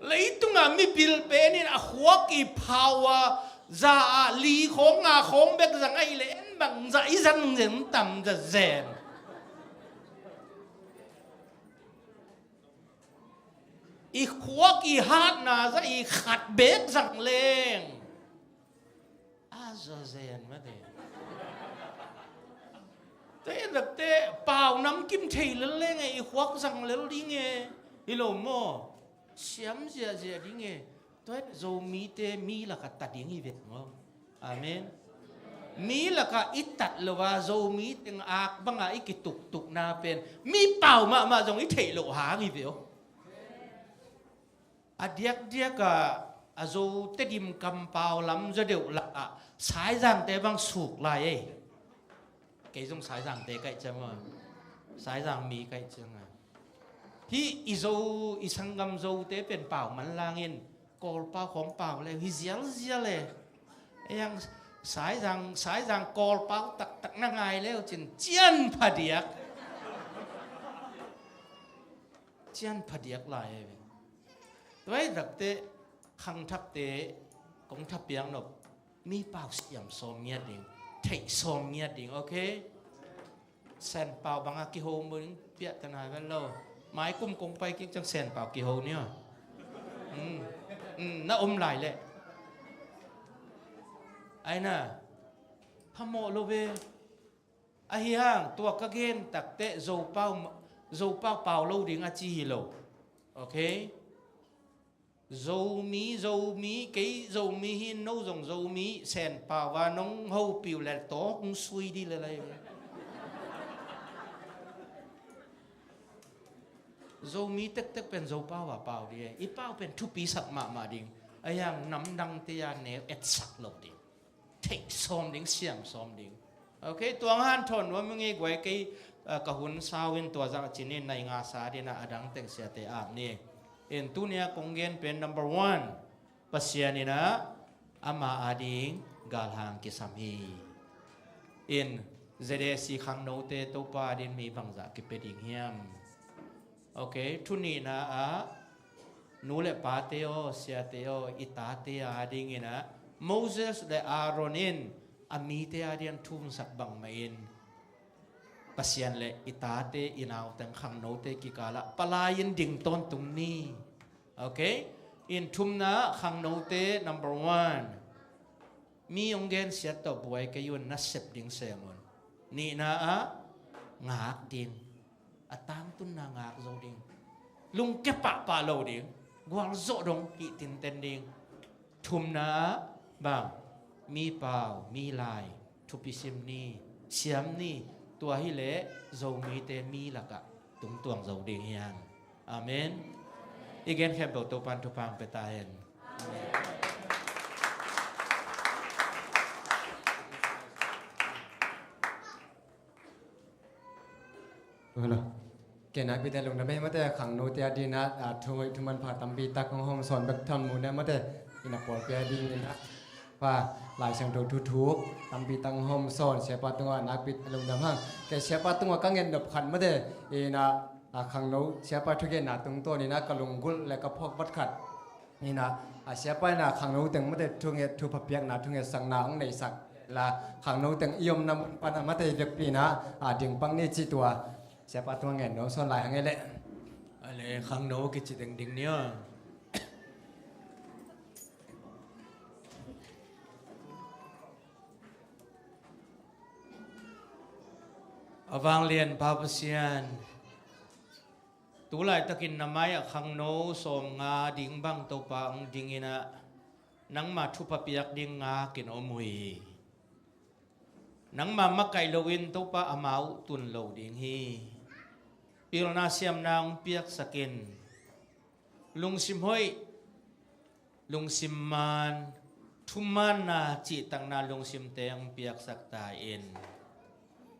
Leitungah mipil pen in a khuak i phau a, za ah li khawng nga khawng bek zang ahih leh en bangzah i zang zen tam zazen? I khuak i hatna zah i khat bek zang leng a zazen mate. Tua hi takte pau namkim thei lel leng e, i khuak zang lel ding e. Hi lo maw? Siam ziahziah ding e. Tua hi Zomite mi lakah ta ding hi ve maw? Amen. Mi lakah i tat lo a, Zomi teng ak bangah i kituktukna pen mi pau mahmah zong i theih loh hang hi ve aw. A diakdiakah a Zo Tedim kampau lam zaw deuh lakah Saizangte bang suk lai ei. Kei zong Saizangte kaih ciang a, Saizang mi kaih ciang a. Hih i Zo, i sanggam Zote pen pau manlangin Kawlpau khawng pau le hi zialzial e. Ei ang Saizang, Saizang Kawlpau taktak na ngai le uh cin cian phadiak. Cian phadiak lai e. Tua hi takte khangthakte kong thapiak nop, mi pau siam sawm ngiat ding, theih sawm ngiat ding, okay? Senpau banga kiho mun piah tanai vel lo. Mai kum kong pai kik ciang senpau kiho ni aw. Mm. Mm, na om lai leh. Ai na. Phamawh lo ve. Ahi hang, tua ka gen takteh Zopau, Zopau pau lo ding a ci hi lo. Okay? Zomi, Zomi, kei Zomi hi, no zong Zomi, senpau a nong hopih uh le tawk hong sui di le lai. Zomi tektek pen Zopau a pau di e. I pau pen thupi sak mahmah ding. Ahi hang namdangte a neu etsak lo ding. Theih sawm ding, siam sawm ding. Okay, tuang hanthawn nuam ing ei guai, kei, ah, ka hun sau in tua zah cinin nai nga sa dina a dang teng siate ap ni. In tunia kong gen pen number one, Pasian in ah ama ading galhang kisam hi. In Z A C khangnote Topa ading mi bangzah kipia ding hiam? Okay, thu nihna ah, nu le pate aw, siate aw, i tate a dingin ah, Moses le Aaron in a mite a dingin thumsak bangmah in, Pasian le i tate, i nauteng, khangnote kikalah palai in ding tawntung ni. Okay? In thumna ah khangnote number one. Mi hong gensiat tawh buai kei un, na sep ding sem un. Nihna ah ngak ding. A tangtunna ngak zo ding. Lungkia pahpah lo ding. Gualzawh dong hih tinten ding. Thumna ah bang, mi pau, mi lai, thupi sim ni, siam ni. Tua hileh Zomite mi lakah tungtuang zo ding hi hang. Amen. I gen khempeuh Topan thupha hong pia ta hen. Hello. Kei nakpi te lungdam ei mate, khangnote a dingin ah, thu, thu manpha tampi tak hong hawm sawn bek tham mu ne mate, i na pawlpi a dingin ah, pa, Lai Siangtho thu thuk tampi tak hong hawm sawn, siapa tungah nakpi lungdam hang. Kei siapa tungah ka ngen nop khat mate, i na, a, khangno siapa thugenna tungtawn in ah ka lunggulh le ka phawk vat khat. Ina, a, siapa ina khangno teng mate thunget, thupha piakna, thungetsakna hong neisak la, khangno teng i omna mun pan a mate i vekpi ina, a, ding pak ni ci tua. Siapa tung a ngen nuam sawn lai hang e leh. A le khangno kici teng ding ni aw. A vanglian Pa Pasian. Tu laitakin na mai-ah khangno sawmnga ding bang Topa hong dingin ah, nangmah thupha piak ding ngakin om uh hi. Nangmah makaih loin Topa amau tun lo ding hi. Pilna siamna hong piaksakin. Lungsim hoih, lungsim man, thumaanna cihtakna lungsimte hong piaksak ta in.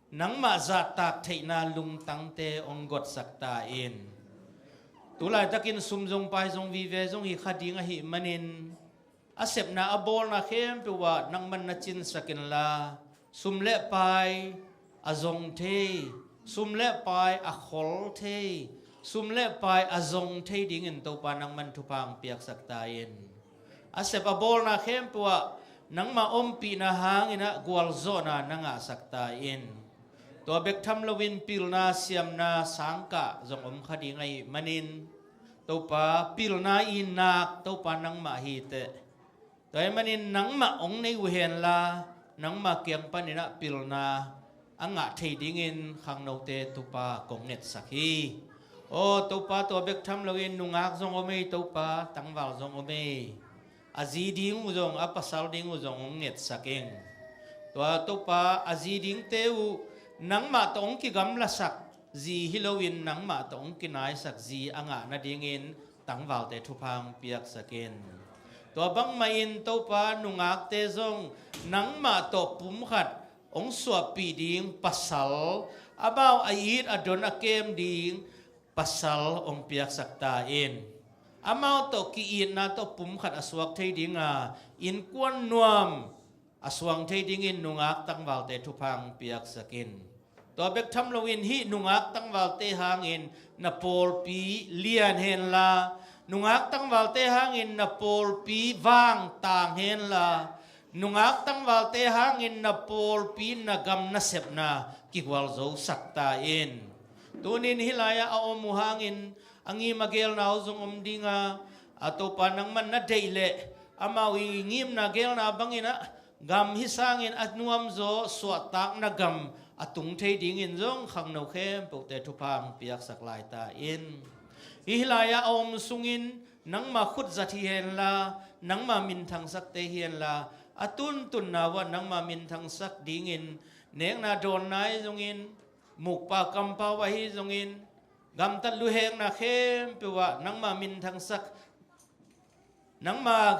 Nangmah zahtak theihna lungtangte hong gotsak ta in. Tu laitakin sum zong pai zong vive zong hi kha ding ahih manin, a sepna a bawlna khempeuh ah nangman na cinsak inla, sum le pai a zong thei, sum le pai a khol thei, sum le pai a zong thei dingin Topa nangman thupha hong piaksak ta in. A sep a bawlna khempeuh ah nangmah ompihna hangin ah gualzawhna na ngahsak ta in. Tua bek tham loin pilna siamna sangkah zong om kha ding ahih manin, Topa pilna i nak Topa nangmah hi teh. Tua ahih manin nangmah hong nei uh henla, nangmah kiang panin ah pilna a ngah thei dingin khangnote Topa kong ngetsak hi. Aw Topa, tua bek tham loin nungak zong om ei Topa, tangval zong om ei. A zi ding uh zong, a pasal ding uh zong hong ngetsak ing. Tua Topa a zi dingte uh nangmah tawh hong kigamlasak zi hi loin nangmah tawh hong kinaisak zi a ngah nadingin tangvalte thupha hong piaksak in. Tua bangmah in Topa nungakte zong nangmah tawh pumkhat hong suahpih ding pasal, amau a it a don a kem ding pasal hong piaksak ta in. Amau tawh ki-itna tawh pumkhat a suak thei dinga innkuan nuam a suang thei dingin nungak tangvalte thupha hong piaksak in. Tua bek tham loin hih nungak tangvalte hangin na pawlpi lian henla, nungak tangvalte hangin na pawlpi vangtang henla, Nungak tangvalte hangin na pawlpi, na gam, na sepna kigualzosak ta in. Tunin hih lai-ah a om uh hangin a ngim a gelna uh zong om dinga, a Topa nangman na deih leh amau i ngimna gelna bangin ah gam hih sangin a nuamzaw suahtakna gam a tung thei dingin zong khangno khempeuhte thupha hong piaksak lai ta in. Hih lai-ah a om sungin nangma khutzat hi henla, nangma minthangsak te hi henla, a tuntunna uh ah nangma minthangsak dingin, nekna dawnna ahi zongin, mukpa kampau ahi zongin, gamtat luhekna khempeuh ah nangma minthangsak, nangma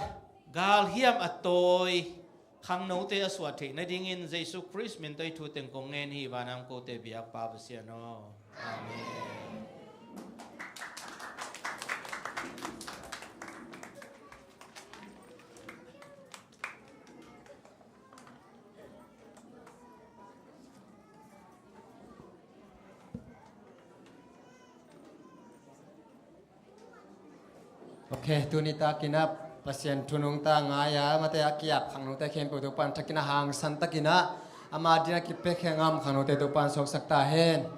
galhiam a tawi khangnote a suah theih nadingin Jesu Khrist min tawh hih thu teng kong ngen hi. Vanam kote biakpa Pasian aw. Amen. Ok, tuni takin ah Pasian thu nungta ngai-a, mate a kiap khangnote khempeuh Topa'n thakin ah hangsan takin ah ama adingin a kipiak khia ngam khangnote Topa'n suaksak ta hen.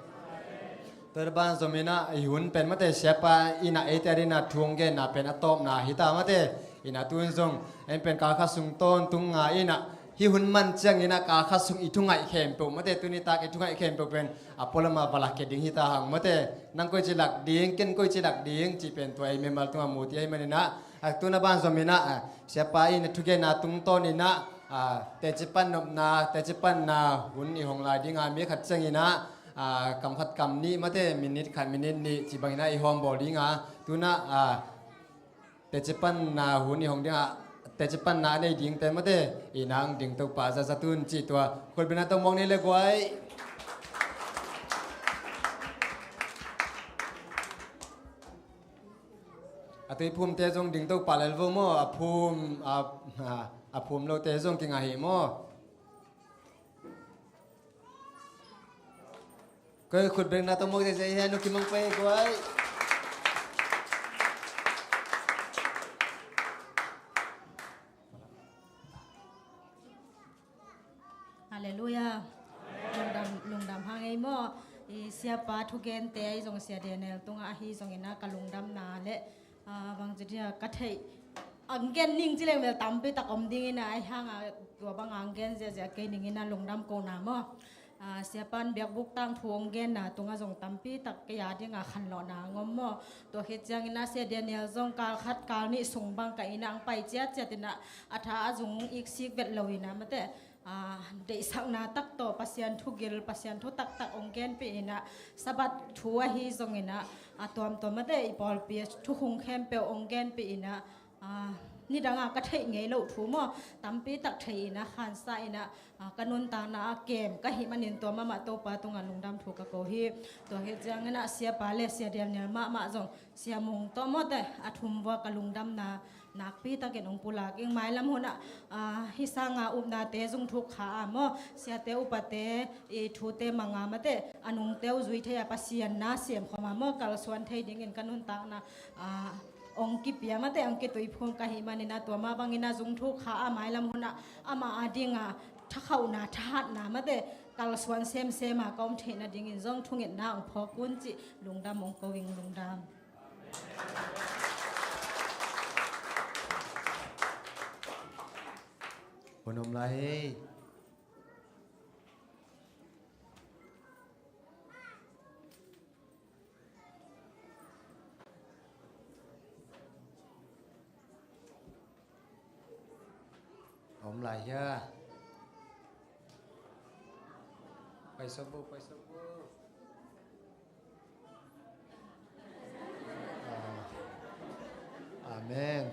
Tua banah zong in ah i hun pen mate siapa in ah eite adingin ah thu hong genna pen a tawpna hi ta mate. In ah tu-in zong en pen kal khat sung tawntung nga in ah hih hun man ciangin ah kal khat sung i thungaih khempeuh mate, tuni tak i thungaih khempeuh pen a pualam ah va lak khia ding hi ta hang mate. Nang koici lak ding, ken koici lak ding cih pen tua i mimal tungah mu ti ahih manin ah, a, tu-in ah banah zong in ah, a, siapa in thugenna tungtawn in ah, a, teci pan nopna, teci panna hun i hong lai ding a, mi khat ciangin ah, a, kam khat kam nih mate, minit khat minit nih cih bangin ah i hawm bawl ding a, tu-in ah, a, teci panna hun i hong ding a, teci panna a nei dingte mate, i nang ding to pah zaza tun cih tua. Khutbetna tawh muak ni le guai. A tuiphumte zong ding to pah lel vo maw, a phum, a, a, a phum lote zong kingah hi maw. Koi khutbetna tawh muak ziahziah hi a, nu kimang pai guai. Halleluiah. Lungdam, lungdam hang ei maw. I siapa thugente ahi zong, Sia Daniel tungah ahi zongin ah ka lungdamna le, ah, bangci dia ka theih, ang gen ning ci leng bel tampi tak om dingin ah, ahi hang ah tua bang ang gen ziahziah kei ning in ah lungdam kona maw. Ah, siapa'n biakbuk tangthu hong genna tungah zong tampi tak kei a dingah khanlawhna ang om maw. Tua khit ciangin ah Sia Daniel zong kal khat kal nih sung bang ka inn ah ang pai ciatciat in ah, a tha a zung iksik vet lo in ah mate, ah, deihsakna tak tawh Pasian thu gil, Pasian thu taktak hong genpih in ah, Sabbath thu ahi zongin ah, a tuamtuam mate i pawlpi thukhun khempeuh hong genpih in ah, ah, nidang a ka theih ngei loh thu maw, tampi tak thei in ah, khansa in ah, ah, ka nuntakna ah kem ka hih manin tua mahmah Topa tungah lungdam thu ka ko hi. Tua khit ciangin ah siapa le Sia Daniel mahmah zong, Sia Mung tawh mawte a thum vua ka lungdamna nakpi takin hong pulak ing. Mailam hun ah, ah, hih sanga upnate zung thuk kha a maw, siate upate i thute mang a mate, a nungte uh zui thei a, Pasian na siam khawm a maw, kalsuan thei dingin ka nuntakna, ah, hong kipia mate, hong kituiphum ka hih manin ah tua mah bangin ah zung thuk kha a, mailam hun ah amah a dingah thakhauhna, thahatna mate, kalsuan semsem a ka om theih nadingin zong thungetna hong phawk un cih lungdam hong ko ing. Lungdam. Hun om lai hi. Om lai hia? Pai sawk bo, pai sawk bo. Ah. Amen.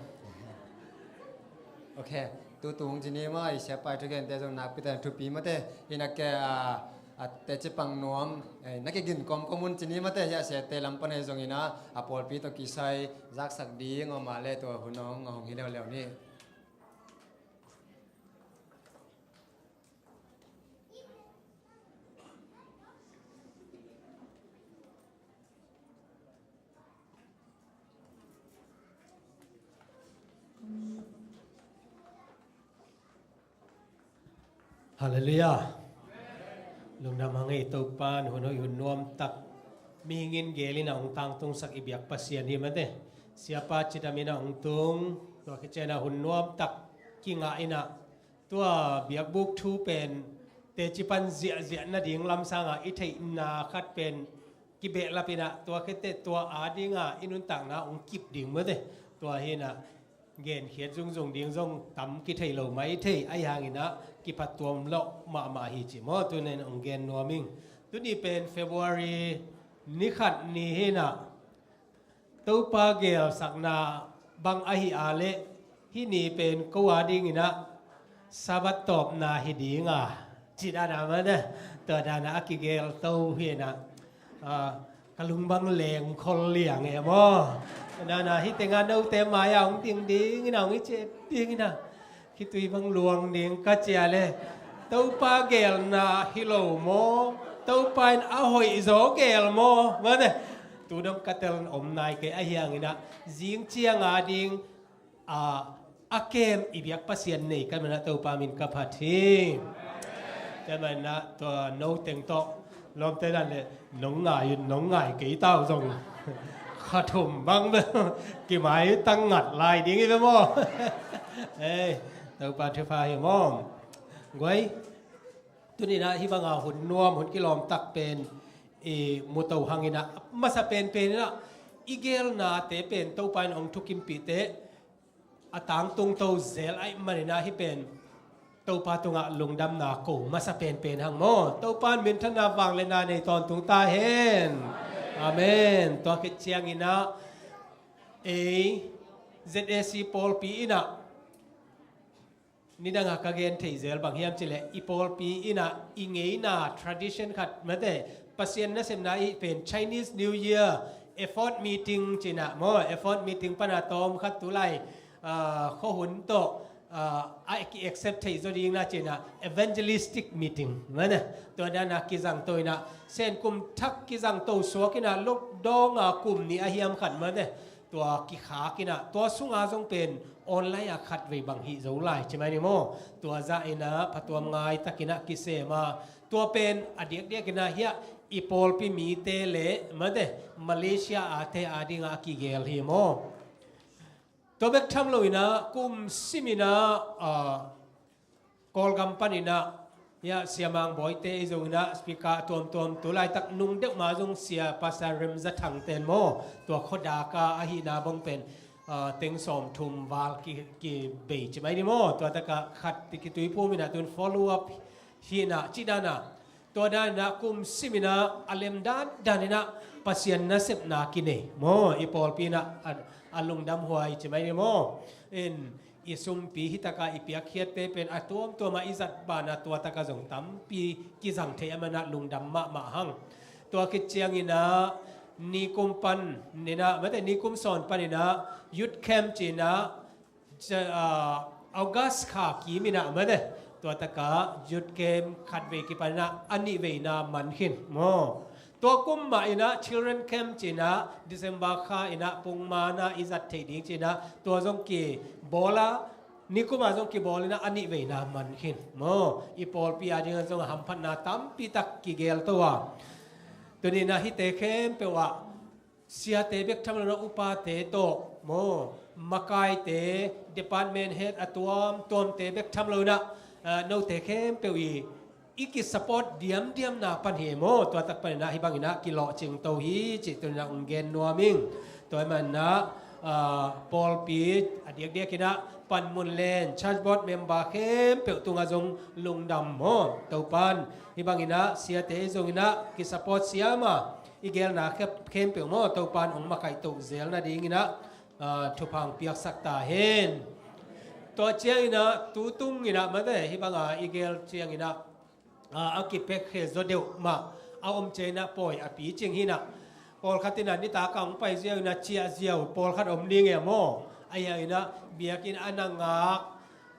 Ok. Tutung ci ni maw, i siapa i thugente zong nakpi takin thupi mate. Hi na ke, ah, a teci pang nuam, eh, na kigin kawmkawm un ci ni mate, hi a siate lam pan ahi zongin ah, a pawlpi tawh kisai zaksak ding om a leh tua hun hong, hong hi leuleu ni. Halleluiah. Lungdam hang ei. Topa'n hun hoih hun nuamtak mihing in geel in a hong tangtungsak i biak Pasian hi mate. Siapa cidam in a hong tung, tua khit ciangin a hun nuamtak kingah in a, tua biakbuk thu pen teci pan ziahziah nading lamsang a i theihna khat pen kibehlap in a, tua khit teh tua ading a i nuntakna hong kip ding mate. Tua hi in a, genkhiat zungzung ding zong tam kithei lo mai thei, ahi hangin a kiphat tuam lawh mahmah hi ci maw, tuni in hong gen nuam ing. Tuni pen February ni khat ni hi in a, Topa geelsakna bang ahi a leh, hih ni pen ko ading in a Sabbath tawpna hi ding a, ci dan a mate. Tua dan a a kigelto hi in a, ah, ka lung bang lengkhol liang e maw. Nana, hih teng a note mai a hong ding ding in a, hong i ciah ding in a, khitui bang luang ding ka ci a leh, Topa geelna hi lo maw? Topa in a hoih zaw geel maw? Mate, tu dong ka tel om nai kei, ahi hangin a zing ciang ading a, a kem i biak Pasian nei ka hih man a Topa min ka phat hi. Tua hih man a tua no teng tawh lawmte dan leh, nong ngai un, nong ngai kei ta uh zong kha thum bang bel kimaitang ngat lai ding hi ve maw. Ei, Topa thupha hi maw. Guai, tuni in a hih bang a hun nuam, hun kilawmtak pen i mu to hang in a, masa penpen in a i geelnate pen Topa in hong thukimpihte a tangtung to zel ahih man in a, hih pen Topa tungah lungdamna ko masa penpen hang maw. Topa in minthanna, vangliatna nei tawntung ta hen. Amen. Tua khit ciangin a, ei, Z A C pawlpi in a, nidang a ka gen thei zel bang hiam cih leh, i pawlpi in a i ngeina tradition khat mate, Pasian nasepna i pen Chinese New Year effort meeting ci in a maw, effort meeting pan a tawm khat tu lai, ah, khuahun tawh, ah, a ki accept thei zaw ding na ci in a evangelistic meeting mate. Tua dan a kizangto in a, Senkum thak kizangto suak in a, lockdown a kum nih a hiam khat mate, tua kikhak in a, tua sung a zong pen online a khatvei bang hi zo lai ci mai ni maw. Tua zah in a phatuam ngai tak in a kisem a, tua pen a diakdiak in a hiah i pawlpi mite leh mate, Malaysia a te ading a kigel hi maw. Tua bek tham lo in a kum sim in a, ah, Kawlgam pan in a, hiah Sia Mang Bawi te i zong in a, speaker tuamtuam, tu laitak nung deuh ma zong Sia Pastor Rem Za Thang ten maw, tua khua Dhaka ahihna bang pen, ah, teng sawmthum val ki, kibei ci mai ni maw. Tua tak a khat tiki tuiphum in a, tun follow up hi in a, ci dan a, tua dan in a kum sim in a, a lem dandan in a Pasian nasepna kinei maw, i pawlpi in a, a, a lungdam huai ci mai ni maw. In, i sumpi hi tak a i piakkhiatte pen a tuamtuam a i zat ban a, tua tak a zong tampi kizang thei ahih man a lungdam mahmah hang. Tua khit ciang in a, nikum pan in a mate, nikum sawn pan in a youth camp ci in a, ca-, ah, August kha kim in a mate, tua tak a youth camp khatvei kipan in a, a nihveina man khin maw. Tua kum mah in a children camp ci in a, December kha in a pungman a i zat theih ding ci in a, tua zong kibawl a, nikum a zong kibawl in a, a nihveina man khin maw. I pawlpi ading a zong a hamphatna tampi tak kigelto a, tuni in a hihte khempeuh ah siate bek tham lo in a, upate tawh maw, makaite, department head a tuamtuamte bek tham lo in a, ah, note khempeuh i, i kisupport diamdiamna pan hi maw. Tua tak pan in a hih bang in a kilawhcingto hi cih tuni in a hong gen nuam ing. Tua ahih man in a, ah, pawlpi a diakdiak in a panmun len church board member khempeuh tung a zong lungdam maw. Topa'n hih bang in a siate i zong in a kisupport siam a, i gelna khep-, khempeuh maw, Topa'n hong makaihtoh zel nading in a, ah, thupha hong piaksak ta hen. Tua ciang in a, tu tung in a mate, hih bang a i gel ciang in a, ah, a kipiakkhe zaw deuh mah a om ciang in a pawi a picing hi in a, pawlkhat in a nitak a hong pai ziau in a ciah ziau pawlkhat om ding e maw. Ahi hang in a biakinn a na ngak,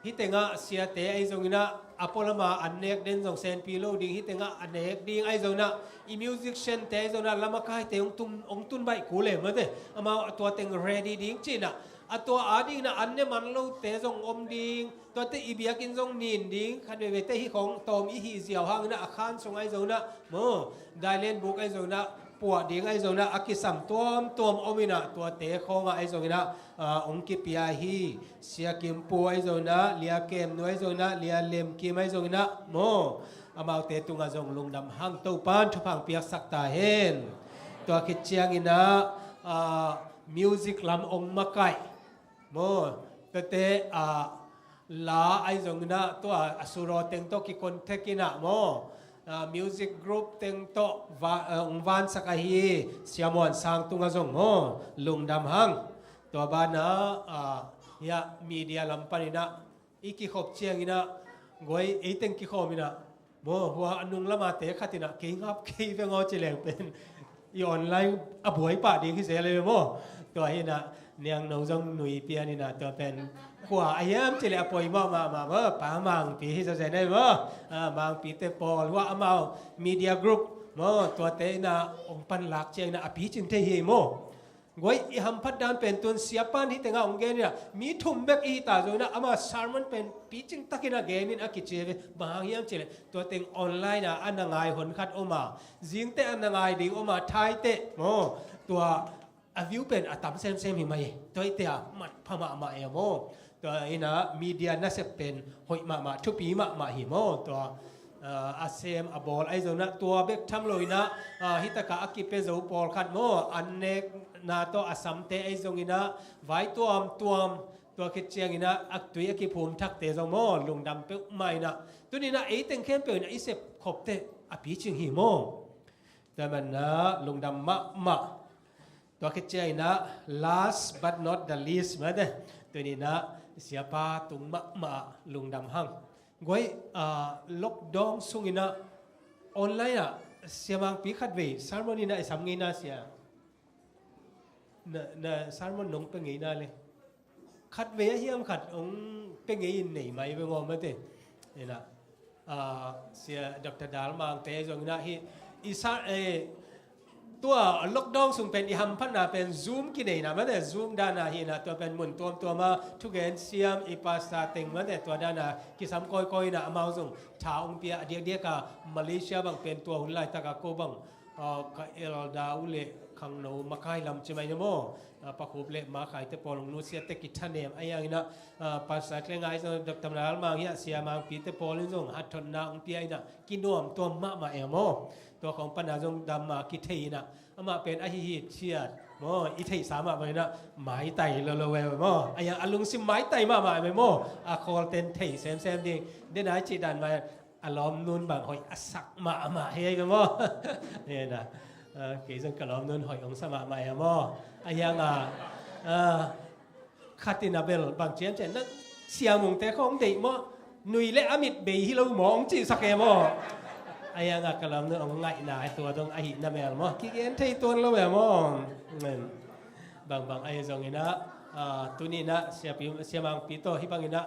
hih teng ah siate ahi zong in a, a pualam a an nek den zong senpi lo ding, hih teng ah a nek ding ahi zong in a, i musician te ahi zong in a, lamakaite hong tun, hong tun baih kul e mate, amau tua teng ready ding ci in a, A tua adingin ah an ne man lote zong om ding, tuate i biakinn zong nin ding, khat veivei te hih khawng tawm i hih ziau hangin ah a khan sung ahi zongin ah maw, dailen buk ahi zongin ah, puah ding ahi zongin ah, a kisam tuamtuam om in ah, tuate khawngah ahi zongin ah, ah, hong kipia hi. Sia Kim Pu ahi zongin ah, Lia Kem Nu ahi zongin ah, Lia Lem Kim ahi zongin ah maw, amaute tungah zong lungdam hang, Topan thupha piaksak ta hen. Tua khit ciangin ah, ah, music lam hong makaih maw, tuate, ah, la ahi zongin ah, tua a suraw teng tawh kicontact in ah maw, ah, music group teng tawh va-, ah, hong vansak ahi Sia Muan Sang tungah zong maw, lungdam hang. Tua banah, ah, hiah media lam panin ah i kikhop ciangin ah, guai, ei teng kikhawm in ah maw, hua a nung lama te khat in ah, kei ngap kei veng aw ci leng pen i online a buai pah ding hi zel e maw. Tua hi in ah, Niangno zong nui pian in ah, tua pen kua a hiam ci leh a poi mahmah mah maw, Pa Mangpi hi zazen e maw. Ah, Mangpite pawl, hua amau media group maw, tuate in ah hong panlak ciangin ah a picing thei hi maw. Guai, i hamphat dan pen tun Sia Pan hih tengah hong gen in ah, mi thum bek i hita zongin ah, ama sermon pen picing takin a gen in a kici ve. Bang hang hiam ci leh tua teng online ah a na ngai hon khat om a, zingteh a na ngai ding om a, thaiteh maw, tua a view pen a tam semsem hi mai. Tua hi teh a mat pha mahmah e maw. Tua in ah media nasep pen hoih mahmah, thupi mahmah hi maw. Tua, ah, a sem a bawl ahi zongin ah, tua bek tham lo in ah, ah, hih takah a kipia zo pawlkhat maw, an nekna tawh a samte ahi zongin ah, vai tuamtuam, tua khit ciangin ah a tui a kiphum thakte zong maw, lungdam peuhmah in ah, tuni in ah ei teng khempeuh in ah i sep khop teh a picing hi maw. Tua manin ah lungdam mahmah. Tua khit ciangin ah, last but not the least, mate, tuni in ah Siapa tung mahmah lungdam hang. Guai, ah, lockdown sungin ah online ah Sia Mangpi khat vei sermon in ah i sam ngei na, Sia? Na, na sermon nong pia ngei na le? Khat vei a hiam khat hong pia ngei in nei mai ve ngawm, mate. Hi in ah, ah, Sia Doctor Dal Mangte zongin ah hih i sa, eh, tua lockdown sung pen i hamphatna pen Zoom kinei in ah, mate, Zoom dan ah hi in ah, tua pen mun tuamtuam ah thugen siam i pastor teng, mate, tua dan ah kisam kawikawi in ah, amau zong tha hong pia. A diakdiak ah Malaysia bang pen tua hun laitak ah ko bang, ah, ka elder uh le khangno makai lam ci mai ni maw, ah, Pa Khup le Ma Khaite pawl hong nusiatte kithanem ahi hangin ah, ah, Pastor Tlengai zong, Doctor Dal Mang hiah, Sia Mangpite pawl in zong hathotna hong pia in ah, kinuam tuam mahmah e maw. Tua khawng pan ah zong dam a kithei in ah, amah pen ahi hi ciat maw, i theihsa mahmah in ah, maitai lolo e maw. Ahi hang a lungsim maitai mahmah e maw. A khawlten thei semsem ding. Den a i cih dan mah a lawmnun bang hoih a sak mahmah hi ei ve maw. Hi in ah, ah, kei zong ka lawmnun hoih hong sa mahmah e maw. Ahi hang a, ah, khat in a bel bang ciamciam na, Sia Mungte khawng deih maw, nui le a mit bei hi lo maw hong cihsak e maw. Ahi hang a ka lawmnun hong ngaihna tua dong ahih na mel maw, kigen thei tuan lo e maw. Bangbang ahi zongin ah, ah, tuni in ah Sia Pi, Sia Mangpi tawh hih bangin ah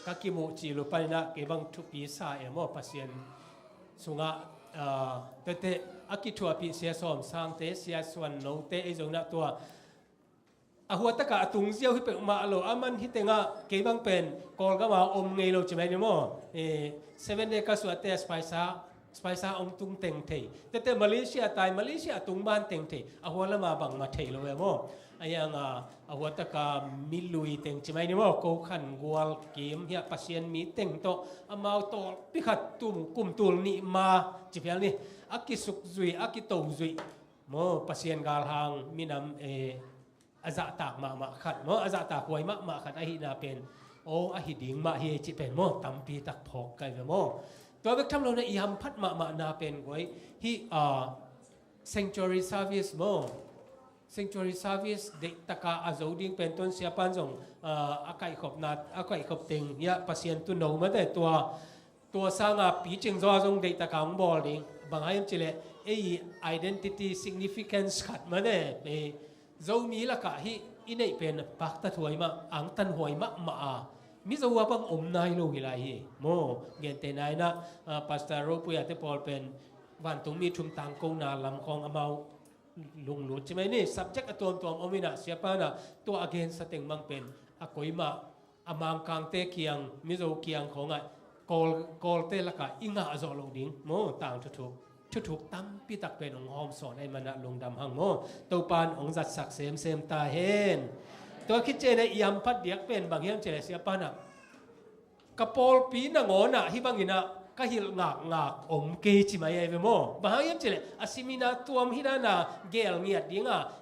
ka kimuh cil uh panin ah kei bang thupi sa e maw, Pasian sungah, ah, tete a kithuahpih Sia Sawm Sangte, Sia Suan Note ahi zongin ah tua a huatakah a tung ziau hi peuhmah lo, a man hih tengah kei bang pen Kawlgam ah om ngei lo ci mai ni maw. Eh, Seven Day ka suahte a spaisa, spaisa hong tung teng thei. Tete Malaysia tai, Malaysia a tung ban teng thei. A hua lamah bangmah thei lo e maw. Ahi hang a, a huataka mi lui teng ci mai ni maw, ko khan gual kim hiah Pasian mi teng tawh amau tawlpi khat tum kum tul nih ma ci phial ni. A kisukzui, a kitozui maw, Pasian galhang minam, eh, a zahtak mahmah khat maw, a zahtak huai mahmah khat ahihna pen, aw, ahi ding mah hi ei cih pen maw, tampi tak phawk kai ve maw. Tua bek tham lo na i hamphat mahmahna pen guai, hih, ah, sanctuary service maw. Sanctuary service deihtaka a zo ding pen Ton Siapan zong, ah, a kaihkhopna, a kaihkhop teng hiah Pasian tuuno mate tua, tua sanga picing zaw a zong deihtaka hong bawl ding. Bang hang hiam cih leh ei identity significance khat mate, ei Zomi lakah hih i neih pen paktathuai mah, angtanhuai mahmah a, Mizo a bang om nai lo hi lai hi maw. Gentehna in ah, ah, Pastor Ropui a te pawl pen vantungmi thum tangkona lam khawng amau lunglut ci mai ni, subject a tuamtuam om inah, siapa inah tua a gensa teng mang pen a koimah a Mangkangte kiang, Mizo kiang khawngah Kawl, Kawlte lakah i ngah zawh loh ding maw, tang thuthuk, thuthuk tampi tak pen hong hawmsawn ahih manah lungdam hang maw. Topan hong zatsak semsem ta hen. Tua khit ciangin i hamphat diak pen bang hiam cih leh, siapa inah ka pawlpi nangawnah hih banginah ka hilh ngakngak om kei ci mai ahi ve maw. Bang hang hiam cih leh a seminar tuam hih dana gel ngiat dinga,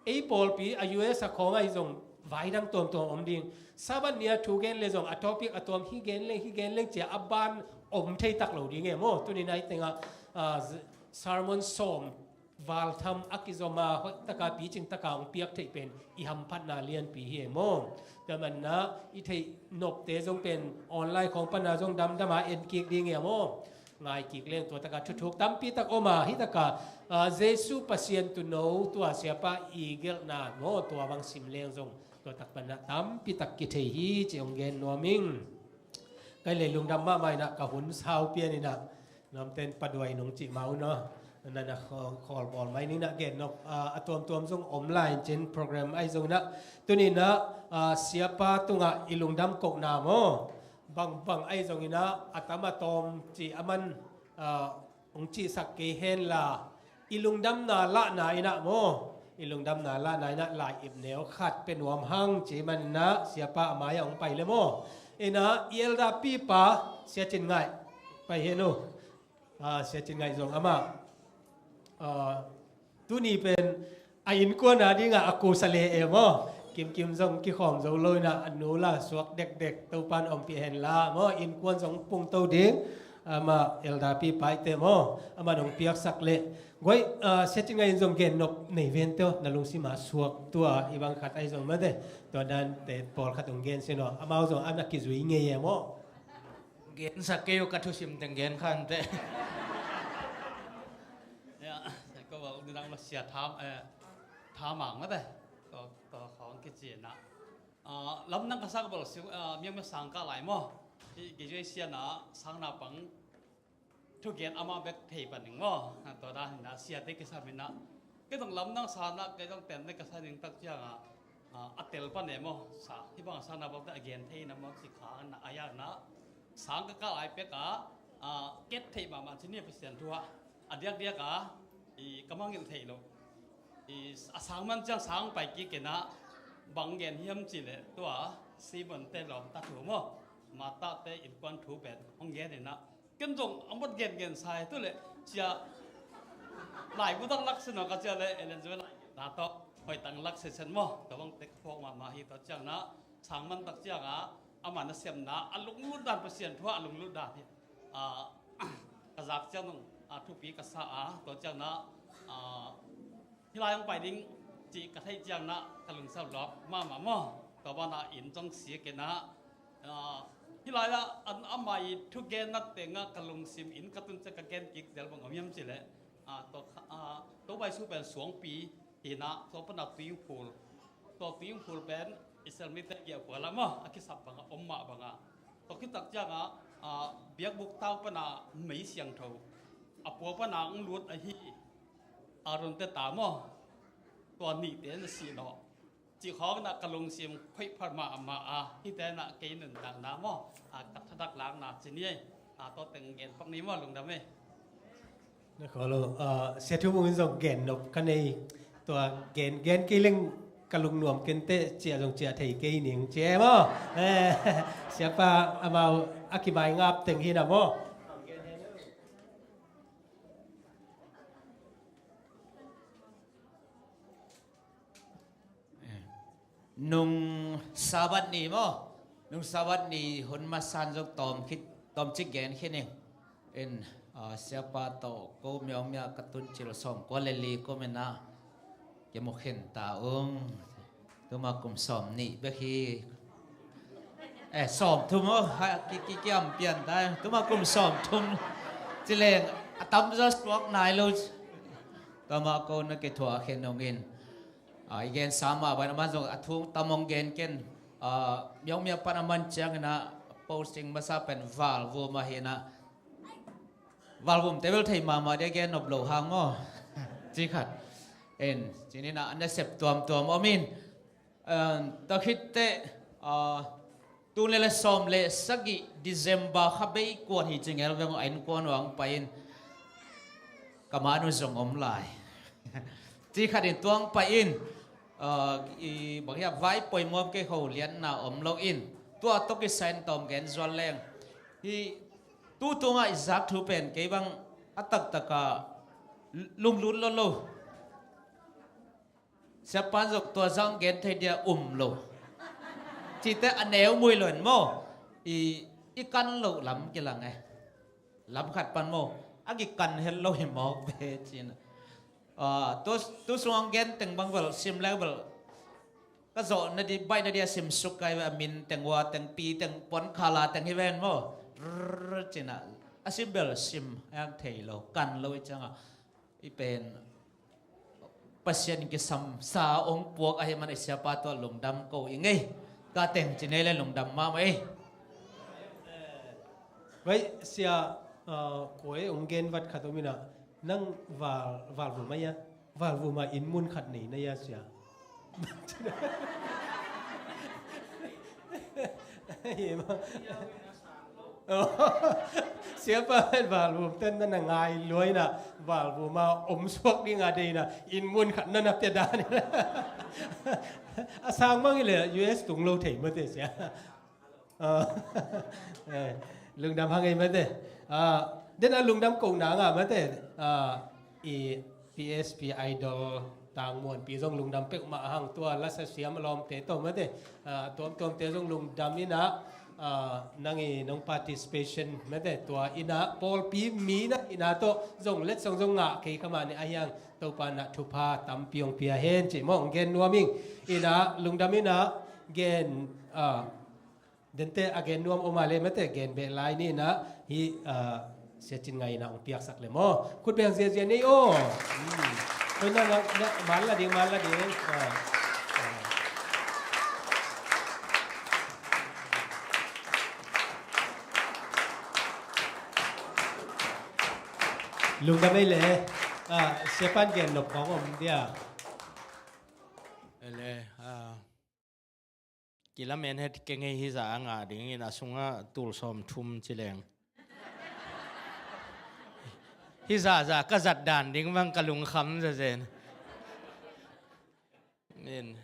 ei pawlpi a U S a khawng ahi zong vai dang tuamtuam om ding. Sabbath ni a thu gen le zong a topic a tuam, hih gen leng, hih gen leng ci-a a ban om thei tak lo ding e maw. Tuni nai tengah, ah, sermon sawm val tham a kizom a, hoih taka picing taka hong piak theih pen i hamphatna lianpi hi e maw. Tua manah i theih nopte zong pen online khawng pana zong damdama en kik ding e maw. Ngai kik leng tua taka thuthuk tampi tak om a, hih taka, ah, Jesu Pasian Tuuno tua siapa i gelhna maw, tua bang sim leng zong tua tak panah tampi tak kithei hi ci hong gen nuam ing. Kai le lungdam mahmah inah ka hun sau pian inah, namten paduai nong cih mau no. Nana khawl, khawl bawl mai ning inah gen nop, ah, a tuamtuam zong om lai in cin program ahi zong inah. Tuni inah, ah, siapa tungah i lungdam kohna maw. Bangbang ahi zong inah a tam a tawm cih a man, ah, hong cihsak kei henla, i lungdamna lahna inah maw, i lungdamna lahna inah lai-ip neu khat pia nuam hang ci maninah siapa a mai-ah hong pai le maw. Inah i elder pipa Sia Cin Ngaih pai hen uh. Ah, Sia Cin Ngaih zong amah, ah, tuni pen a innkuan a dingah a kusa le e maw. Kimkim zong kikhawm zo lo inah a nu la suak dekdek, Topan ompih henla maw, innkuan zong pungto ding. Amah elder pipa i te maw, amah nong piaksak leh. Guai, ah, Sia Cin Ngaih in zong gen nop nei ven teo, na lungsima suak tua i bang khat ahi zong mate. Tua dante pawlkhat hong gen sin aw. Amau zong a na kizui ngei e maw. Gensak kei uh, ka thusim teng gen khan teh. Ya, ko ba uk nidang ma sia tham, eh, thamang mate. Ko, ko khawng kici na. Ah, lamdang ka sak bel siu, ah, miang miang sang ka lai maw. I, graduation a sang na pang thugen amah bek thei pan ning maw. Ah, tua dan hi na siate kisam hi na. Kei zong lamdang sa na, kei zong ten ne ka sa ning tak ciang a, ah, a tel pan e maw. Sa, hih bang a sang na bang te a gen thei na maw, si kha na a ya na. Sang ka ka lai pek a, ah, ket thei mahmah ci ni Pasian thu ah. A diakdiak a, i ka mangngilh thei lo. I a sang man ciang sang pai kik kei na, bang gen hiam cih leh tua Simon te lawmta thu maw, Martha te innkuan thu pen hong gen hi na. Ken zong a mot gengen sa hi tu leh cia laibu dak lak sin aw ka cia leh Ellen Zue lai na tawh hoih tang lak sesen maw, tua bang tek phawk mahmah hi. Tua ciang na sang man tak ciang a, ama na siamna a lunglut dan, Pasian thu ah a lunglut dan hi. Ah, ka zak ciang nung, ah, thupi ka sa a, tua ciang na, ah, hih lai hong pai ding cih ka theih ciang na ka lungsim lawp mahmah maw. Tua banah inn zong si kei na, ah, hih lai ah an amah i thugenna tengah ka lungsim in ka tun ciang ka gen kik zel bang om hiam cih leh, ah, tua kha, ah, Topa Jesu pen suangpi hi na, tua pana tuingphul. Tua tuingphul pen Israel mite giahphual ah maw, a kisap bangah, om mah bangah. Tua khit tak ciangah, ah, biakbuk tau pana mei siangtho a pua pana hong lut ahi Aaron te ta maw, tua nihte na sih lawh cih khawng na ka lungsim khoih phat mahmah a, hihte na kei nuntakna maw, ah, ka thadak lakna ci ni ei. Ah, tua teng gen pak ni maw, lungdam ei. Na khawl lo, ah, Sia Thu Mung in zong gen nop ka nei. Tua gen, gen kei leng ka lungnuam kenteh, ciah zong ciah thei kei ning ci e maw. Eh, siapa amau a kimai ngap teng hi na maw. Nung Sabbath ni maw? Nung Sabbath ni hun masan zong tawm khit, tawm cik gen khit ning. In, ah, siapa tawh ko miaumia ka tun cil sawm kua le li kum in ah, kimu khin ta ung. Tuma kum sawm nih bek hi. Eh, sawm thum aw, ha, ki, ki, kiam pian ta. Tuma kum sawm thum. Ci leng, a tam zaw suak nai lo. Tuma ko na kithuah khin ung in. Ah, i gen sa mah bang, aman zong a thu tam hong gen ken. Ah, miaumia pan aman ciangin ah, posting masa pen Valvum ahi na. Valvum te bel thei mahmah dia gen nop lo hang maw. Ci khat. En, cinina a nasep tuamtuam om in. Takhitte, tu le le sawm le sagih December kha bei kuan hi cingel veng a innkuan uang pai in. Ka manu zong om lai. Ci khat in tuang pai in. I bang hiam vai poimuam kei kho lianna om lo in. Tua toki sain tawm gen zual leng. Hi tu tunga i zak thu pen kei bang a taktaka lunglut lo lo. Siapan zong tua zang gen thei dia um lo. Cite a neu mui lo in maw. I, i kan lo lam kilang e. Lam khat pan maw. A kikan hel lo hi mawk ve cina. Tu, tu sung ang gen teng bang bel sim leu bel. Ka zawh na di baih na di a sim suk kai ve a min teng ua teng pi teng pon khala teng hi ven maw. Rrrr cina. A sim bel sim ang thei lo kan lo i canga. I pen Pasian in kisam sa ong puak ahi man i siapa tua lungdam ko i ngei. Ka teng ci nei le lungdam mahmah ei. Vai sia, koi ong gen vat khat om ina nang val, val vuma ia, val vuma in mun khat nei na ia sia. Siapa pen valvum ten na na ngai luaina valvuma om suak dinga deina in mun khat na na pia dan. A sang mang ile U S tung lo thei mate sia. Lungdam hang ei mate. Den a lungdam ko na nga mate. I P S P Idol tangmuanpi zong lungdam peuhmah a hang tua lasa siam a lawmte tawh mate, tuamtuamte zong lungdam inah, nang i nong participation mate tua inah pawlpi mi na inah tawh zong letsong zong ngah kei khamah ni a hiang Topa na thupha tampi hong pia hen cih mawh hong gen nuam ing. Inah lungdam inah gen Dente a gen nuam om a le mate gen beh lai ni na hi. Sia Cin Ngai na ong piaksak le maw khut beng ziazia nei aw. Koi na na man la ding man la ding. Lungdam ei le. Siapan gen nop khawng om dia. Ele. Kilamen het kei ngei hi za a ngah dingin a sungah tul sawm thum ci leng. Hi za za ka zat dan ding bang ka lungkham zazen. In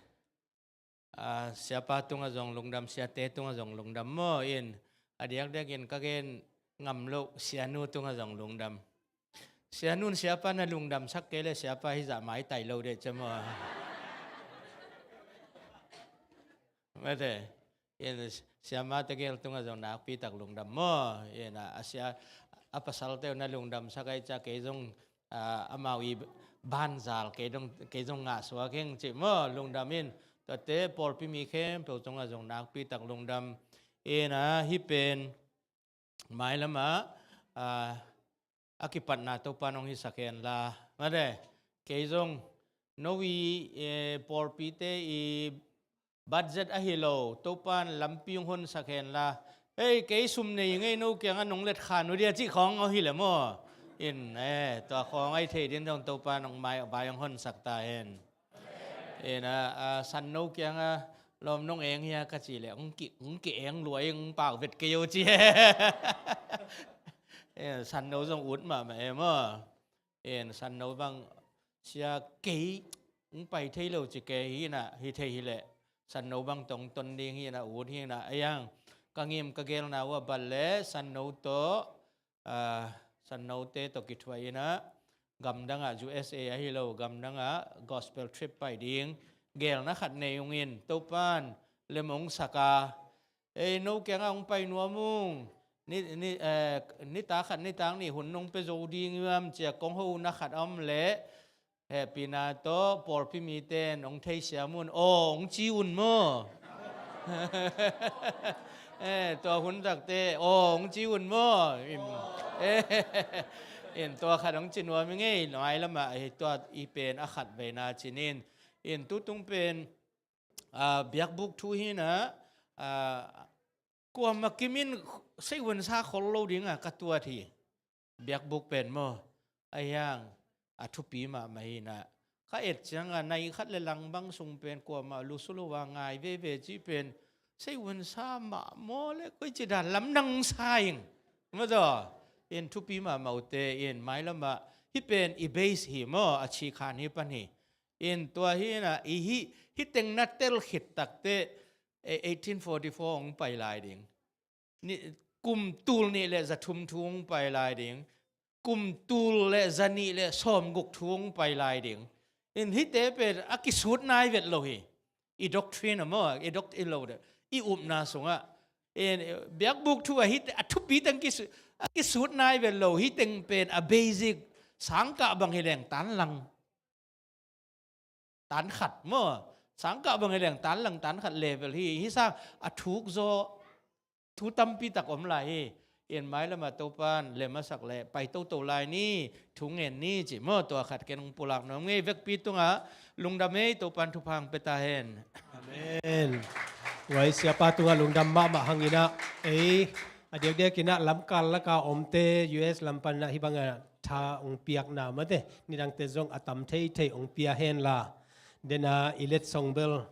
siapa tungah zong lungdam, siate tungah zong lungdam maw in a diakdiakin ka gen ngam loh sianu tungah zong lungdam. Sianun siapa na lungdamsak kei le siapa hizah maitai lo deh cia maw? Mate in siama tegel tungah zong nakpitak lungdam maw? In a sia a pasalte uh na lungdamsak ai cia kei zong amau i banzal kei zong ngahsuak heng cih maw? Lungdam in tuate pawlpi mi khempeuh tungah zong nakpitak lungdam. In a hih pen mailamah a kipatna Topa nong hisak hen la mate kei zong no i pawlpite i budget ahi lo Topa in lampi hong honsak hen la. Hei kei sum nei ngei no kiangah nong letkhan uh dia cih khawng ahi le maw? In tua khawng ahi thei din zong Topa nong mai vai hong honsak ta hen. Ina sanno kianga lawm nong eng hia ka ci le hong ki eng lua eng pak vet kei o ci. Sanno zong ut mahmah e maw? In sanno bang sia kei hong pai thei lo ci kei hina hi thei hi leh sanno bang tong ton ding hina ut hina a yang ka ngim ka gelna uh a bal le sanno tawh sannote tawh kithuah inah gamdangah U S A ahi lo gamdangah gospel trip pai ding gelna khat nei ungin Topan lem hong saka ei no kiangah hong pai nuam ung. Nita khat nitak nih hun nong pia zo ding iam cia kong hona khat a om leh hehpihna tawh pawlpi mite in hong theisiam un aw hong ci un maw? Tua hun takte aw hong ci un maw? In tua khat hong ci nuam i ngei nuai lamah tua i pen a khat veina cinin in tutung pen biakbuk thu hinah kuama kimin seihunsa khol lo dinga ka tuat hi. Biakbuk pen maw a hiang a thupi mahmah hinah ka et cianga nai khat le lang bang sung pen kuamah lusu lo a ngai veve cih pen sei un sa mah maw le koi ci dan lam nang sa ing. Maw zaw, in thupi mahmah uh te in mailamah hih pen i base hi maw, a chikhan hi pan hi. In tua hi na i hih, hih teng na tel khit takte, eh, eighteen forty-four hong pai lai ding. Ni, kum tul nih le za thum thu hong pai lai ding. Kum tul le za nih le sawmguk thu hong pai lai ding. In hihte pen a kisut nai vet lo hi. I doctrine a maw, i doctrine lo de. I upna sungah. In, biakbuk thu a hihte, a thupi teng kisu-, a kisut nai vet lo. Hih teng pen a basic sangkah bang hi leng tan lang. Tan khat maw. Sangkah bang hi leng tan lang tan khat level hi. Hih sang a thuk zaw thu tampi tak om lai hi. In mailamah Topan lem a sak le pai toto lai ni, thu ngen ni ci maw, tua khat ken hong pulak nuam ngei. Vekpi tungah lungdam ei, Topan thupha hong pia ta hen. Amen. Tua i siapa tungah lungdam mahmah hanginah ei a diakdiakinah lamkal laka omte U S lam panah hih bangah tha hong piakna mate nidangte zong a tam theithei hong pia henla. Dena i letsong bel,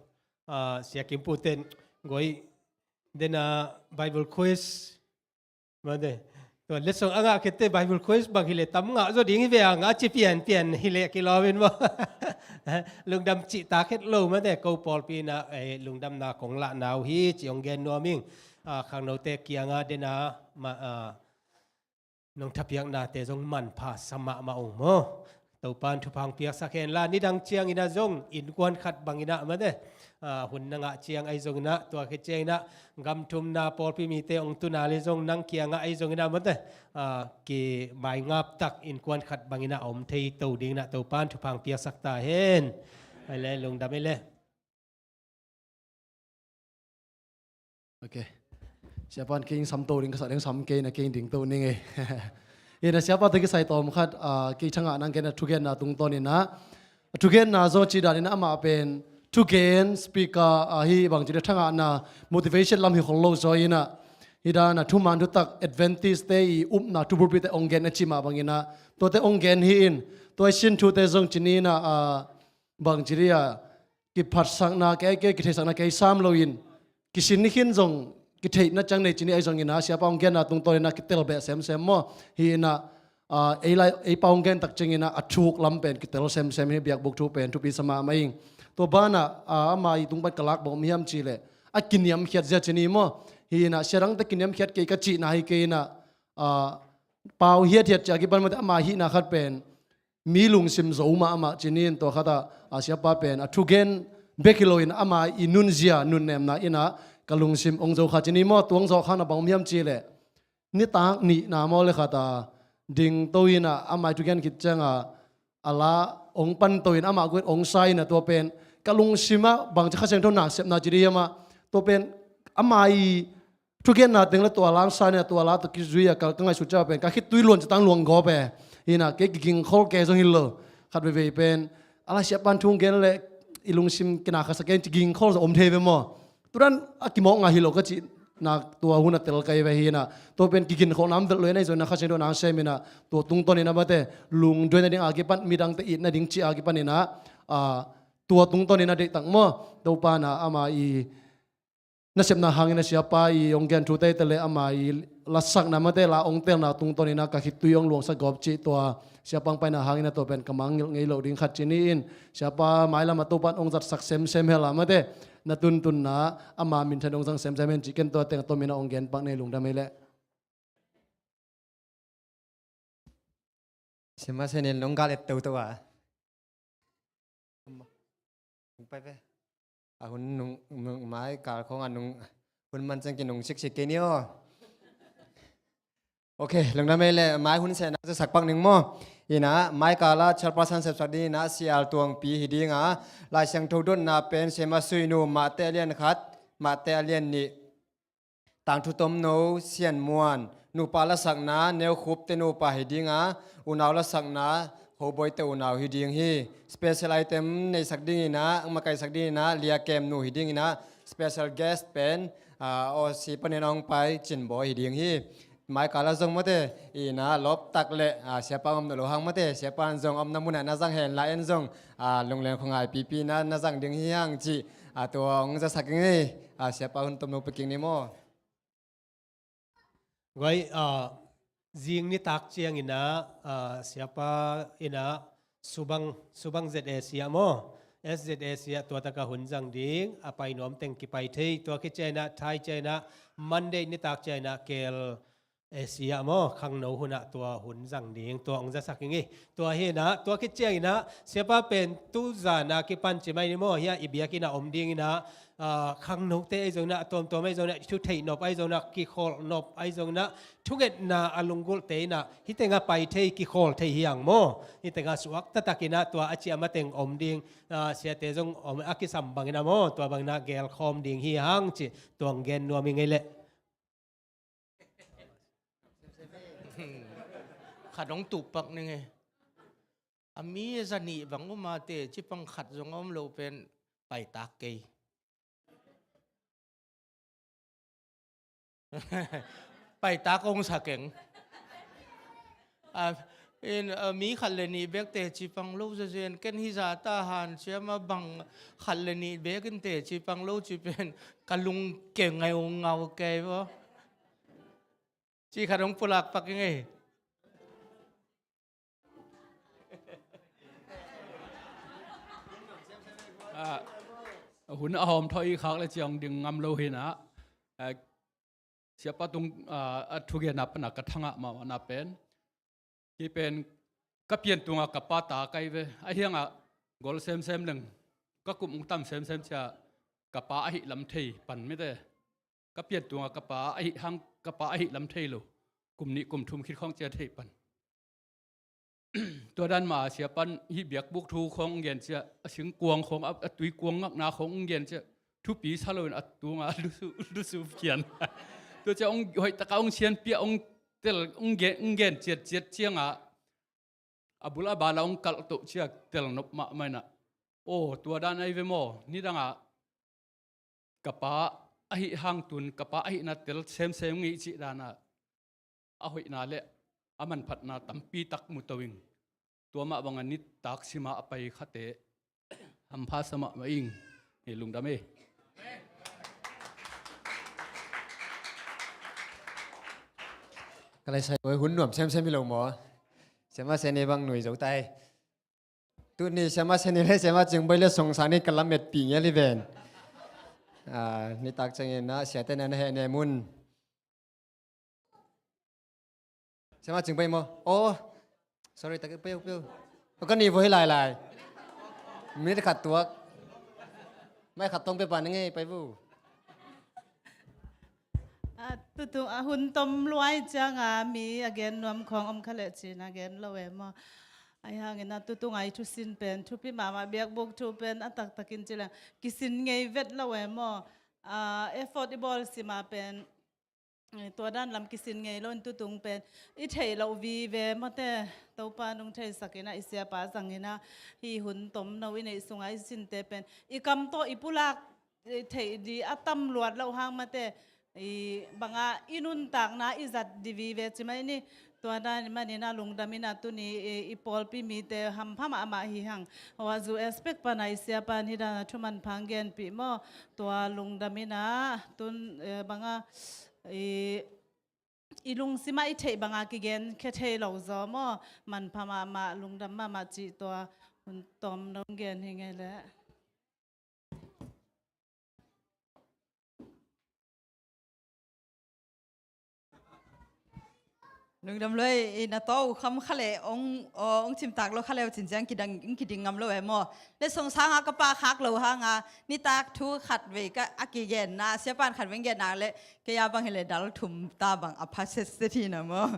ah, Sia Kim Pu ten goi dena Bible quiz mate. Tua letsong a ngah khete Bible quiz bang hileh tam ngah zaw ding hi ve a ngah ci pianpian hileh kilawmin maw. Lungdam cihtak het lo mate, ko pawlpi inah, eh, lungdamna kong lahna uh hi ci hong gen nuam ing. Ah, khangnote kiangah dena ma, ah, nong thapiaknate zong manpha sa mahmah ung maw. Topan thupha hong piaksak henla nidang cianginah zong innkuan khat banginah mate, ah, hun na ngah ciang ahi zonginah tua khit cianginah gam thumna pawlpi mite hong tuna le zong nang kiangah ahi zonginah mate, ah, kimaingap tak innkuan khat banginah a om thei to dinginah Topan thupha hong piaksak ta hen. Ai le lungdam ei le. Ok. Siapa in kei in sam to ding ka sa ding sam kei na kei in ding to ning ei. Ina siapa te kisai tawm khat, ah, kei thangah nang kei na thugenna tungtawn ina. Thugenna zaw ci dan ina amah pen thugen speaker, ah, hi bang ci dan thangahna motivation lam hi khol lo zaw ina. Hi dan a thuman thutak Adventist te i upna thupulpi te ong gen a ci mah bang ina. Tua te ong gen hi in. Tua i sin thu te zong ci ni ina, ah, bang ci dia kiphatsakna kei, kei kitheihsakna kei sam loin kisin ni khin zong kitheihna ciang nei ci ni ahi zongin a siapa hong genna tungtawn in a kitel beh semsem maw? Hi in a, a, ei lai, ei pa hong gen tak ciangin a, a thuk lam pen kitel semsem hi, biakbuk thu pen thupi sa mahmah ing. Tua banah, a, ama i tung pan ka lak bang om hiam cih leh a kiniamkhiat zia ci ni maw? Hi in a sia dangte kiniamkhiat kei ka cihna hi kei in a, a, pau hiathiat ci a kipan mawte ama hihna khat pen mi lungsim zo mahmah ci ni in tua khat a, a siapa pen a thugen bek hi loin ama i nunzia nunnemna in a ka lungsim ong zo kha ci ni maw? Tua ong zo kha na bang om hiam cih leh nitak nihna maw le khat a dingto in a ama i thugen khit ciang a a la ong panto in amah guet ong sa in a tua pen ka lungsim ah bangci Kha Siangtho nasepna ci dih hiam ah tua pen ama i thugenna teng le tua la ong sa in a tua la tua kizui a ka, ka ngaihsut ciang pen ka khitui luan ci tang luang gawp e. Hi in a kei kigingkhol kei zong hi lo khat veivei pen a la siapa in thu ong gen le i lungsim kina kha sa kei ci gingkhol zong om thei ve maw? Tudan a kimawk ngah hi lo ka cihna tua hun a tel kai ve hi in a tua pen kigingkholhna om vet lo in a hi zong in a Kha Siangtho nasem in a tua tungtawn in a mate lungduai nading a kipan midangte it nading ci a kipan in a, a, tua tungtawn in a deihtak maw? Topa in a ama i nasepna hangin a siapa i ong gen thu teite le ama i lasakna mate la ong telna tungtawn in a ka khitui ong luangsak gawp cih tua siapa ong paina hangin a tua pen ka mangngilh ngei lo ding khat ci ni in siapa mailam a Topa in ong zatsak semsem hel a mate na tuntunna ama minthan ong zang semsem hen cih ken tua teng a tomin a ong gen pak nei lungdam ei leh. Sima senin nong gal et toto a. Nong pai pe. A hun nong, nong mai kal khong a nong hun man ceng ki nong siksik kei ni aw. Ok, lungdam ei leh mai hun sena sa sak pak ning maw. Hi in a mai kal a chairperson sepsak ding in a Sial Tuangpi hi ding a Lai Siangtho dotna pen Sema Suinu Mate a lian khat, Mate a lian nih. Tangthu Tomno, Sian Muan, nupa lasakna, Neu Khup te nupa hi ding a, unau lasakna, Ho Boi te unau hi ding hi. Special item neisak ding in a, makaisak ding in a, Lia Kem nu hi ding in a, special guest pen, a, Aussie panin ong pai, Cin Boi hi ding hi. mai kala zong mawte, i na lawp tak le, a, siapa om nawn lo hang mawte, siapa in zong omna munah na zang hen la en zong, a, lungleng khuangai pipi na, na zang ding hi hang ci, a, tua hong zasak ing ei, a, siapa hun tom no peking ni maw. Guai, a, zing nitak ciangin ah, a, siapa in ah, Subang, Subang Z A C ah maw? S Z A C ah tua taka hun zang ding, a pai nuam teng kipai thei, tua khit ciangin ah, thai ciangin ah, Monday nitak ciangin ah, Kel A C ah maw, khangno hun ah tua hun zang ding, tua hong zasak ing ei. Tua hi in ah, tua khit ciangin ah, siapa pen tu zan a kipan ci mai ni maw, hi a i biakinn ah om dingin ah, a, khangnote ahi zongin ah, a tuamtuam ahi zongin ah, thu theih nop ahi zongin ah, kikholh nop ahi zongin ah, thungetna a lunggulhte in ah, hih tengah pai thei, kikholh thei hi hang maw. Hih tengah suak taktakin ah, tua a ciah mateng om ding, a, siate zong om a kisam bangin ah maw, tua bangin ah gelkhawm ding hi hang ci, tua hong gen nuam ing ei leh. Khat hong tuh pak ning ei. A mi zanih bang om a teci pang khat zong a om lo pen paitak kei. Paitak hong sa keng. A, in, a, mi khat le nih bek teci pang lo zazen, ken hi zah ta han siam a bang khat le nih bek in teci pang lo ci pen ka lungkia ngeungau kei vaw. Ci khat hong pulak pak ing ei. A, hun a hawm thaw i khak le ciang ding ngam lo hi in ah, a, siapa tung, a, a thugenna pan a ka thangah mahmahna pen, hih pen ka pian tungah ka pa ta ka hi ve. Ahi hangah gol semsem leng, ka kum hong tam semsem ciah ka pa ahih lam thei pan mite. Ka pian tungah ka pa ahih hang, ka pa ahih lam thei lo. Kum nih kum thum khit khawng ciah thei pan. Tua dan mah a siapa in hih biakbuk thu khawng hong gen ciah, a singkuang khawng, a, a tuikuang ngakna khawng hong gen ciah, thupi sa loin a tungah lusu, lusu pian. Tua ciah hong hoih takah hong sianpiah, hong tel, hong gen, hong gen ciatciat ciangah, a bul a bal ah hong kalh toh ciah tel nop mahmah in ah. Aw, tua dan ahi ve maw, nidangah ka pa ahih hang tun, ka pa ahihna tel semsem ngei cih dan ah, a hoihna le a manphatna tampi tak mu to ing. Tua mah bangah nitak simah a pai khate hampha sa mahmah ing. Hi lungdam ei. Ka lai sai boi hun nuam semsem hi lo maw. Siama seni bang nui zo tai. Tuni siama seni le siama cing boi le song sani ka lamet pi ngial hi ven. A, nitak ciangin ah siate na na heh ne mun. Siama cing pai maw? Oh, sorry, tak pai pai. Ka ni vo hi lai lai. Minute khat tuak. Mai khat tong pe pan ngei pai vo. A, tutung a hun tom luai cianga mi a gen nuam khawng om kha leh cin a gen lo e maw. Ahi hangin a tutung a i thusin pen thupi mahmah, biakbuk thu pen a taktakin ci leng kisin ngei vet lo e maw. A, effort i bawl sima pen, eh, tua dan lam kisin ngei lo in tutung pen i theih loh vive mawte, Topa nung theisakin a i siapa zangin a hi hun tomno i neih sunga i sinte pen i kam tawh i pulak, eh, theih di a tam luat loh hang mawte, i banga i nuntakna i zat di vive ci mai ni. Tua dan manin a lungdam in a tuni i, i pawlpi mite hampha mahmah hi hang. Hua zu expect pana i siapa ni dan a thuman phang genpih maw. Tua lungdam in a tun, eh, banga i, i lungsimah i theih banga kigen khe thei lo zaw maw. Manpha mahmah, lungdam mahmah cih tua hun tom dong gen hi ngei leh. Lungdam lua i na tawh kham kha le ong, ong cimtak lo kha leu cin ciang kidang, ong kiding ngam lo e maw. Le song sanga ka pah khak lo hanga nitak thu khat vei ka a kigenna, siapan khat vei genna le kei a bang hi le dal thum ta bang a pha set set hi na maw.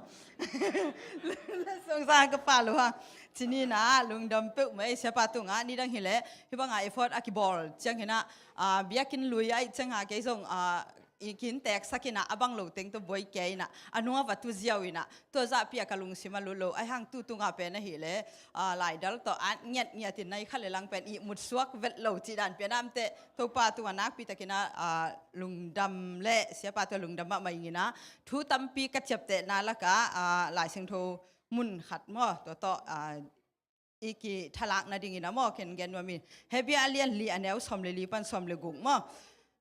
Le song sanga ka pah lo hang cini na lungdam peuh mai siapa tunga nidang hi le hi banga effort a kibawl ciang hi na, a, biakin lui ai cianga kei zong, a, i kin teeksak inah a bang lo teng tawh buai kei inah a nung a va tu ziau inah tua zahpi a ka lungsim a lut lo. Ahi hang tu tungah pen ahih leh, ah, laidal tawh a ngiatngiat in nai khat le lang pen ihmut suak vet lo cih dan pen amteh Topa tungah nakpi takin ah, ah, lungdam le siapa tungah lungdam mahmah ing inah thu tampi ka ciaptehna lakah, ah, Lai Siangtho mun khat maw tua tawh, ah, i kithalak nadingin a maw ken gen nuam in, Hebru a lian li a neu sawm le li pan sawm le guk maw.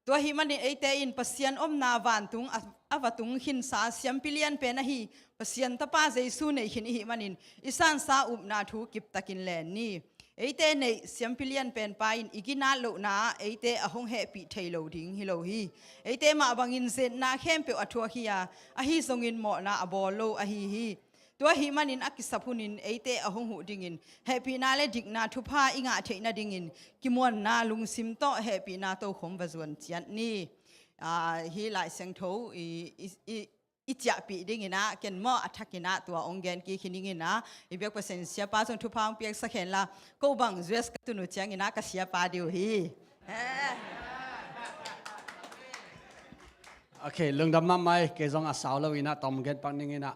Tua ahih manin eite in Pasian omna vantung a, a va tung khinsa siampi lian pen ahi Pasian Tapa Jesu nei khin ihih manin i sansa upna thu kiptakin len ni. Eite neih siampi lian pen Pa in i ginat lohna ah eite a hong hehpih thei lo ding hi lo hi. Eite mah bangin zetna khempeuh a thuak hi a, ahi zongin mawhna a bawl lo ahi hi. Tua ahih manin a kisap hunin eite a hong huh dingin hehpihna le dikna thupha i ngah theih nadingin kimuanna lungsim tawh hehpihna tokhom va zuan ciat ni. Ah, hih Lai Siangtho i, i, i, i ciahpih dingin ah ken maw a thakin ah tua hong gen kik hi ning inah i biak Pasian siapa zong thupha hong piaksak hen la ko bang U S ka tun uh ciangin ah ka siapa ding uh hi. Eh. Ok, lungdam mahmah ei, kei zong a sau lo inah tawm gen pak ning inah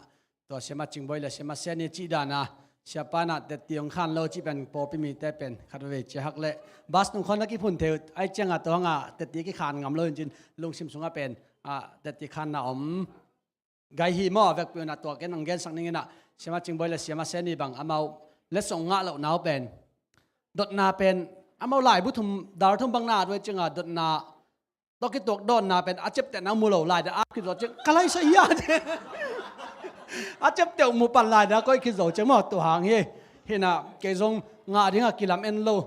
tua siama Cingbawi le siama Seni cih dan a siapa inah tetti hong khan lo cih pen pawlpi mite pen khat veve cia hak leh bas nung khawn a kiphun thei uh ahih ciangah tua hangah tetti kikhan ngam lo in cin lungsim sungah pen, ah, tetti khanna om gai hi maw. A vekpi unah tua ken hong gensak ning inah siama Cingbawi le siama Seni bang amau letsong ngah lohna uh pen dotna pen amau laibu thum dar thum bang na duai ciangah dotna tawh kituak dawnna pen a ciaptehna mu lo lai de ap khit zawh ciang ka laisa hi a de. A ciapteh uh mu pan lai de a koih khit zawh ciang maw tua hang hi. Hinah kei zong ngah dingah kilam en lo.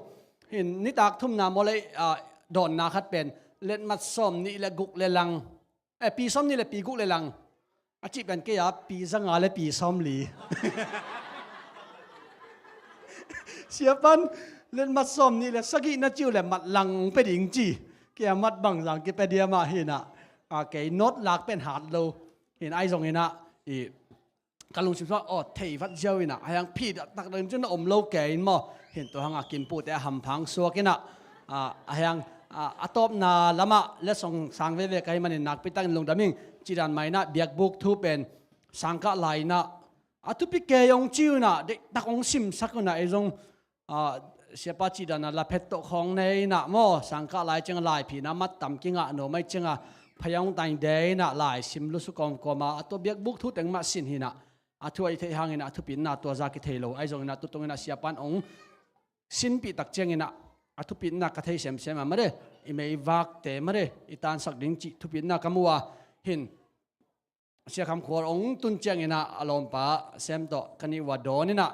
Hin nitak thumna maw lei, ah, dawnna khat pen letmat sawm nih le guk le lang, eh, pi sawm nih le pi guk le lang a cih pen kei a pi zanga le pi sawm li. Siapan letmat sawm nih le sagih na ci uh le mat lang hong pia ding ci. Kei a mat bang zang kipia diam ah hinah, a, kei note lak pen hat lo. Hin ahi zong inah i ka lungsim sungah aw thei vat ziau inah a hiang phi dah tak dang cun a om lo kei in maw. Hin tua hangah kimpute a hampha hong suak inah, a, a hiang, a, a tawpna lamah letsong sang veve ka hih manin nakpi takin lungdam ing. Cih dan mah inah biakbuk thu pen sangkah lai inah a thupi kei hong ci uh inah deihtak hong simsak uh inah ei zong, ah, siapa cih dan a laphet tawh khawng nei inah maw sangkah lai ciangah laiphina mattam kingah nuam ahih ciangah phayang tai de inah lai sim lusu kawmkawm a, a tua biakbuk thu teng mah sin hinah a thu a i theih hang inah a thupitna tua zah kithei lo. Ahi zong inah tutung inah siapan hong sinpih tak ciang inah a thupitna ka thei semsem a mare, i meivakte mare i tansak ding cih thupitna ka mu a. Hin Sia Kham Khual hong tun ciang inah a lawmpa Sem tawh ka nih uh a dawn inah,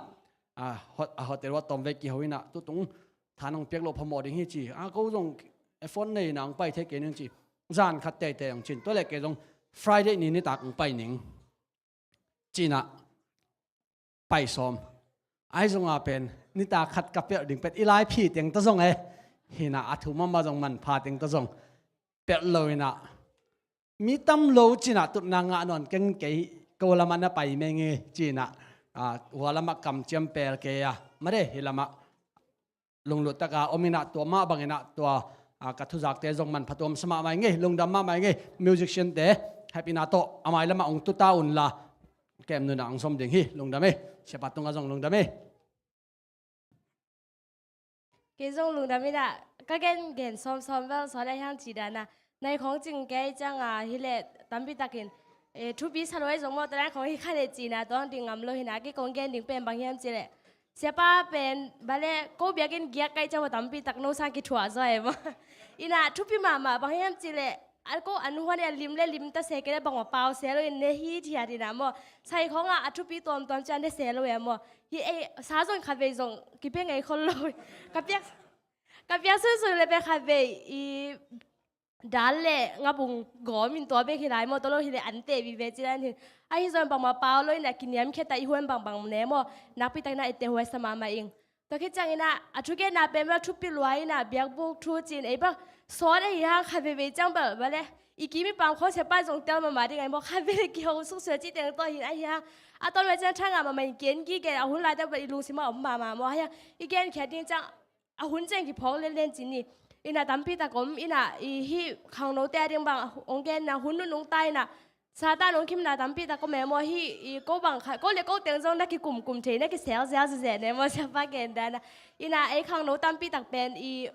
a, hot-, a hotel uh a tawm vei kiho inah tutung than hong piak loh phamawh ding hi ci. A, ko zong effort nei inah hong pai thei kei ning ci. Zan khat teitei hong cin tua le kei zong Friday ni nitak hong pai ning ci inah pai sawm. Ahi zongah pen nitak khat ka pelh ding pen i laiphi teng tawh zong e. Hinah a thu mahmah zong manpha teng tawh zong pelh lo inah mi tam lo ci inah tutna ngah nawn keng kei ko lamah na pai meng e ci inah, ah, hua lamah kamciam pel kei a mare hih lamah lunglut takah om inah tua mah bang inah tua, ah, ka thuzakte zong manpha tuamsa mahmah ing ei, lungdam mahmah ing ei. Musician-te hehpihna tawh a mai lamah hong tuta unla kem nunah hong som ding hi. Lungdam ei. Siapa tungah zong lungdam ei. Kei zong lungdam inah ka gen gen sawmsawm vel sawn a hiang cih dan a nai khawng cing kei ciangah hileh tampi takin, eh, thupi sa lo ei zong maw tua nai khawng hi kha leh ci inah tua hong ding ngam lo hinah kei kong gen ding pen bang hiam cih leh siapa pen bale ko biakinn giak kai ciang maw tampi tak no sang kithuah zaw ei maw. Inah thupi mahmah bang hiam cih leh a ko an huan a lim le lim ta se kei le bangmah pau se lo in ne hithiat inah maw. Sai khawngah a thupi tuamtuam ciang ne se lo ei maw. Hi ei sa zong khatvei zong kipia ngei khol lo. Ka piak, ka piak sunsun le pen khatvei i dal le ngabung gawm in tua bek hi lai maw tua lo hileh an teh vive ci dan hin. Ahi zong bangmah pau lo inah kiniamkhiat a i huan bangbang ne maw. Nakpi takin ah i teh huai sa mahmah ing. Tua khit ciangin ah a thugenna pen bel thupi lua inah biakbuk thu cin ei bel sawt ahi hang khat veivei ciang bel bale i kim i pam khawng siapa zong tel mahmah ding ahi maw khat vei le kiho suksuak cih teng tawh hin ahi hang a tawn ve ciang thangah mahmah in gen gige a hun lai teng bel i lungsim ah om mahmah maw ahi hang i genkhiat ding ciang a hun ciang kiphawk lenlen cin ni. Ina tampi tak om, ina i hih khangnote a ding bang ong genna hun nunung ta ina Satan ong khimna tampi tak om e maw, hih i ko bang khat, ko le ko teng zong na kikumkum thei, na kiselzel zizeh ne maw, siapa gen dana. Ina ei khangno tampi tak pen i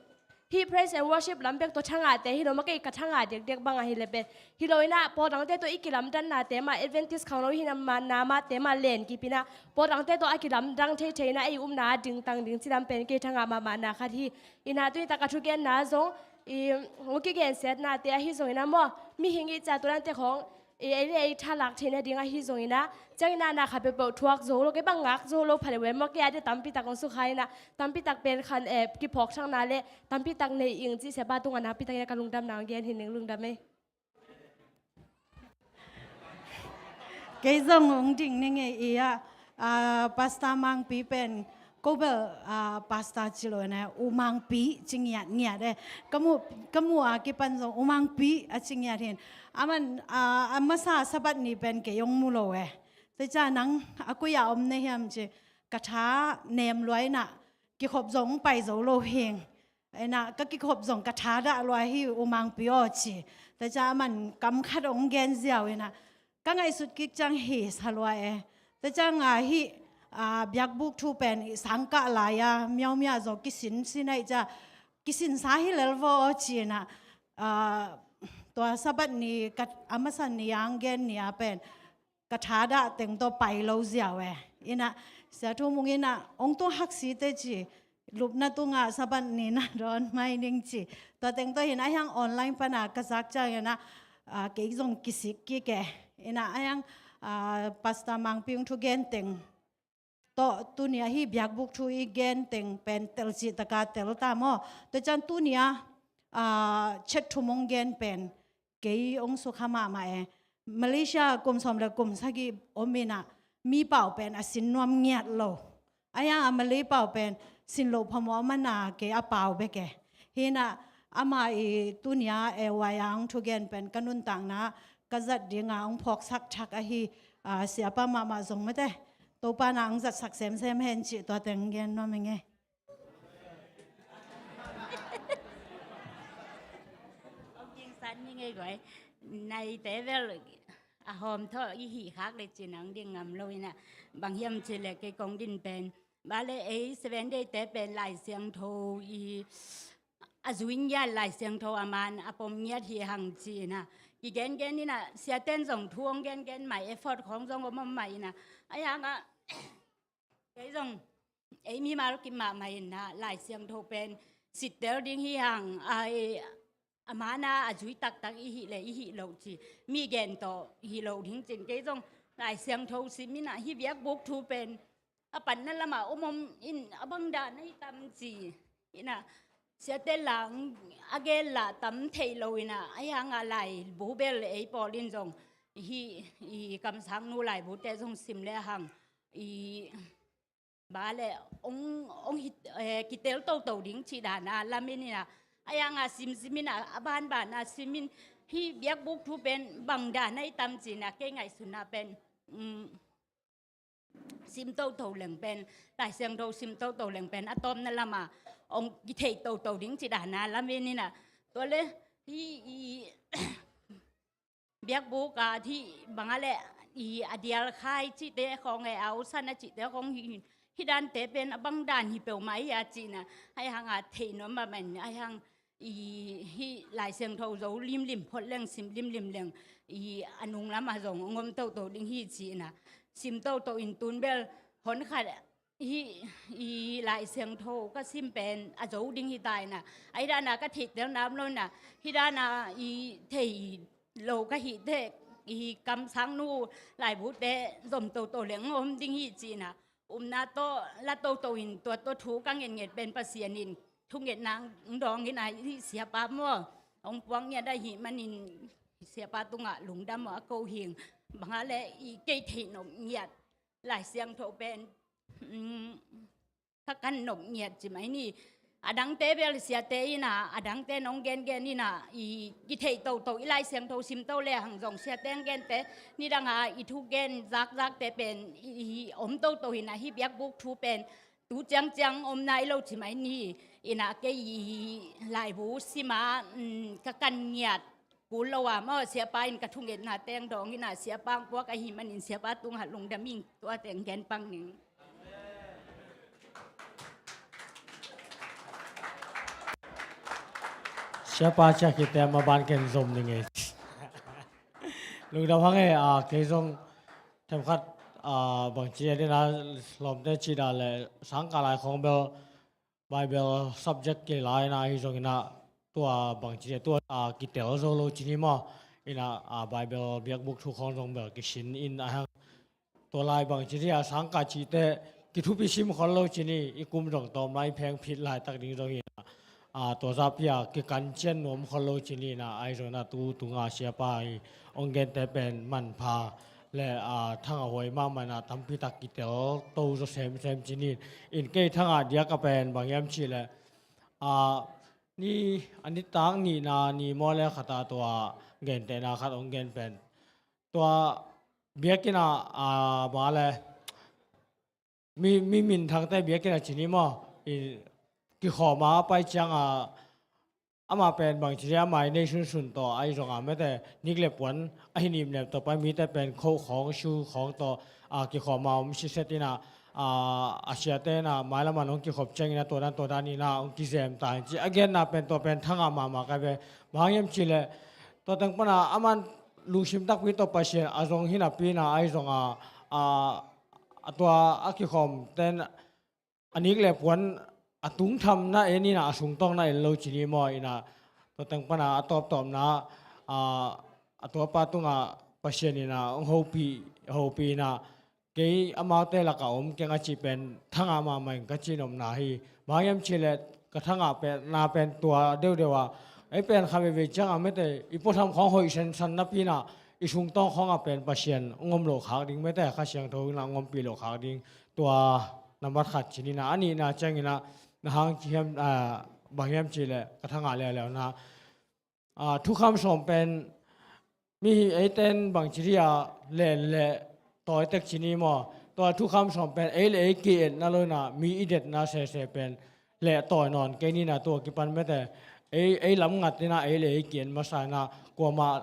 hih praise and worship lam bek tawh thangahte hi lo, ma kei ka thangah diakdiak bang ahi le pen hi lo ina, pawltangte tawh i kilamdannate mah, Adventist khangno hi na mah, na mahte mah len kip ina, pawltangte tawh a kilamdang thei thei ina, ei umna a dingtang ding ci lam pen kei thangah mahmahna khat hi. Ina tuni tak a thugenna zong i hong kigensiatnate ahi zong ina maw, mihing i ca tulante khong i ei le ei thalak theihna ding ahi zong ina, ciang ina na khat peuhpeuh thuak zo lo, kei bang ngak zo lo pha le ve maw, kei a dia tampi tak hong sukha ina, tampi tak pen khan eh kiphawk thakna le tampi tak nei ing ci siapa tungah nakpi tak ina ka lungdamna hong gen hi ning, lungdam ei. Kei zong hong ding ning ei i a, ah, Pastor Mangpi pen ko bel, ah, Pastor ci lo ne, U Mangpi ci ngiatngiat e. Ka mu, ka mu a kipan zong U Mangpi a ci ngiat hin. Aman, ah, a masa Sabbath ni pen kei hong mu lo e. Tua ciang nang a koi a om na hiam ci, ka tha nem lua ina, kikhop zong pai zo lo hing. Ina ka kikhop zong ka thadah lua hi U Mangpi aw ci. Tua ciang aman kam khat hong gen ziau ina, ka ngaihsut kik ciang hi sa lua e. Tua ciang a hih, ah, biakbuk thu pen i sangkah lai-a miaumia zaw kisin sin ahi ciang, kisinsa hi lel vaw aw ci ina, ah, tua Sabbath ni ka, a masa ni a hong gen ni a pen ka thadah teng tawh pai lo ziau e. Ina Sia Thu Mung ina hong tung haksite ci, lupna tungah Sabbath ni na dawn mai ning ci. Tua teng tawh hi ina, ahi hang online pana ka zak ciang ina, ah, kei zong kisik kik e. Ina ahi hang, ah, Pastor Mangpi hong thugen teng tawh tuni a hih biakbuk thu i gen teng pen tel cih taka tel ta maw. Tua ciang tuni a, ah, chet thu mong gen pen kei hong sukha mahmah e. Malaysia kum sawm le kum sagih om ina, mi pau pen a sin nuam ngiat lo. Ahi hang a Malay pau pen sin loh phamawh a mana kei a pau bek e. Hi ina ama i tuni a e wai a hong thugen pen ka nuntakna ka zat dinga hong phawksak thak ahi, ah, siapa mahmah zong mate, Topa na hong zatsak semsem hen cih tua teng gen nuam ing e. Hong ding san ni ngei guai. Naite bel a hawm thaw i hih khak le cin hong ding ngam lo ina, bang hiam ci le kei kong din pen, ba le ei Seven Day te pen Lai Siangtho i a zui ngiat, Lai Siangtho a man a pom ngiat hi hang ci ina, kigen gen ina, siaten zong thu hong gen gen mai, effort khong zong om om mai ina, ahi hang a kei zong ei mimal kim mahmah ina, Lai Siangtho pen sittel ding hi hang, ai, a mana a zui taktak i hih le i hih loh ci, mi gen tawh hih loh ding cin, kei zong Lai Siangtho sim ina, hih biakbuk thu pen a panna lama om om in, a bang dan a hi tam ci ina, siate lang a gel lah tam thei lo ina, ahi hang a laibu bel ei pawl in zong hih i kamsangnu laibute zong sim le hang i ba le ong, ong hi, eh, kitel toto ding cih dan a lamin ina, ahi hang a simsim ina, a banban a sim in, hih biakbuk thu pen bang dan a hi tam ci ina, kei ngaihsutna pen, um, sim toto leng pen, Lai Siangtho sim toto leng pen a tawpna lama ong kitheih toto ding cih dan a lamin ina, tua le hih i biakbuk a hih bang a le i a dial khai cihte khong e, a usan a cihte khong hi, hih dante pen a bang dan hi peuhmah hi a ci ina, ahi hang a theih nuam mahmah in, ahi hang i hih Lai Siangtho zo limlim phot leng, sim limlim leng, i a nung lama zong ong om toto ding hi ci ina, sim toto in tun bel hon khat hih i Lai Siangtho ka sim pen a zo ding hi ta ina, ahi dana ka theihtel nam lo ina, hih dana i thei lo ka hih teh, i kamsangnu laibute zom toto leng om ding hi ci ina, upna tawh la toto in tua tawh thu ka ngetnget pen Pasian in thungetna ang dawng ina, hih siapa maw, ong puak ngiat ahih manin siapa tungah lungdam aw a ko hing. Bang a le i kei theih nop ngiat Lai Siangtho pen, um, ka kan nop ngiat ci mai ni. A dangte bel siate ina, a dangte nong gengen ina, i kitheih toto, i Lai Siangtho simto le hang zong siate ang gente, nidanga i thugen zakzakte pen i, i om toto ina, hih biakbuk thu pen tu ciangciang om nai lo ci mai ni. Ina kei i laibu sima, mm, ka kan ngiat kul lo a maw, siapa in ka thungetna teng dawng ina siapa ang puak ahi manin siapa tungah lungdam ing, tua teng gen pang ning. Siapa ciah kite ma ban ken zom ning e. Lungdam hang e, a, kei zong themkhat, a, bangci a dina lawmte cida le sangka lai khong bel Bible subject kei lai na ahi zong ina tua bangci a tua, a, kitel zo lo cini maw. Ina, a, Bible biakbuk thu khong zong bel kisin in a hang tua lai bangci a sangka cite kithupi sim khol lo cini i kum zong tawm lai pheng phit laitak ding zong hi. A, tua zapi a kikan cian nuam khol lo cini na ahi zong na tu tunga siapa hi ong gente pen manpha le, a, thanga huai mahmah na tampi tak kitel to zo semsem cini. In kei thanga diak a pen bang hiam ci le, a, ni a nitak nihna ni maw le khata tua gentehna khat ong gen pen tua biakina, a, ma le mi, mi minthangte biakina cini maw, i, kikhawma a pai cianga ama pen bangci a mai nei sunsun tawh ahi zonga mete nik le puan ahi nimnem tawh pai mite pen khoh khawng su khawng tawh, a, kikhawma om siset ina, a, a siate ina mailama nong kikhop ciangina tua dan tua dan ina ong kizem ta ci a genna pen tua pen thanga mahmah kai ve. Bang hiam ci le tua teng pana aman lungsim takpi tawh Pasian a zong hinapi na ahi zonga, a, a tua a kikhawm ten a nik le puan a tungthamna en ina a sungtawngna en lo cini maw ina tua teng pana a tawptawpna, a, a tuapa tunga Pasian ina ong hopih, hopih ina kei amaute laka om keng a cih pen thanga mahmah in ka cih nopna hi. Bang hiam ci le ka thanga pen na pen tua deuhdeuh a ei pen kha veivei cianga mete i puatham khawng hoih sensan napi ina i sungtawng khawng a pen Pasian ong om lo khak ding mete Kha Siangtho ina ong ompih lo khak ding tua nambat khat cini na a nihna ciangina na hang ci hiam, a, bang hiam ci le ka thanga leuleu na a, thukham sawm pen mi eiten bangci dia len le tawi tek cini maw? Tua thukham sawm pen ei le ei ki-etna lo ina mi i detna sese pen le tawi nawn kei nina tua kipan mete ei, ei lam ngat ina ei le ei ki-et masa ina kuamah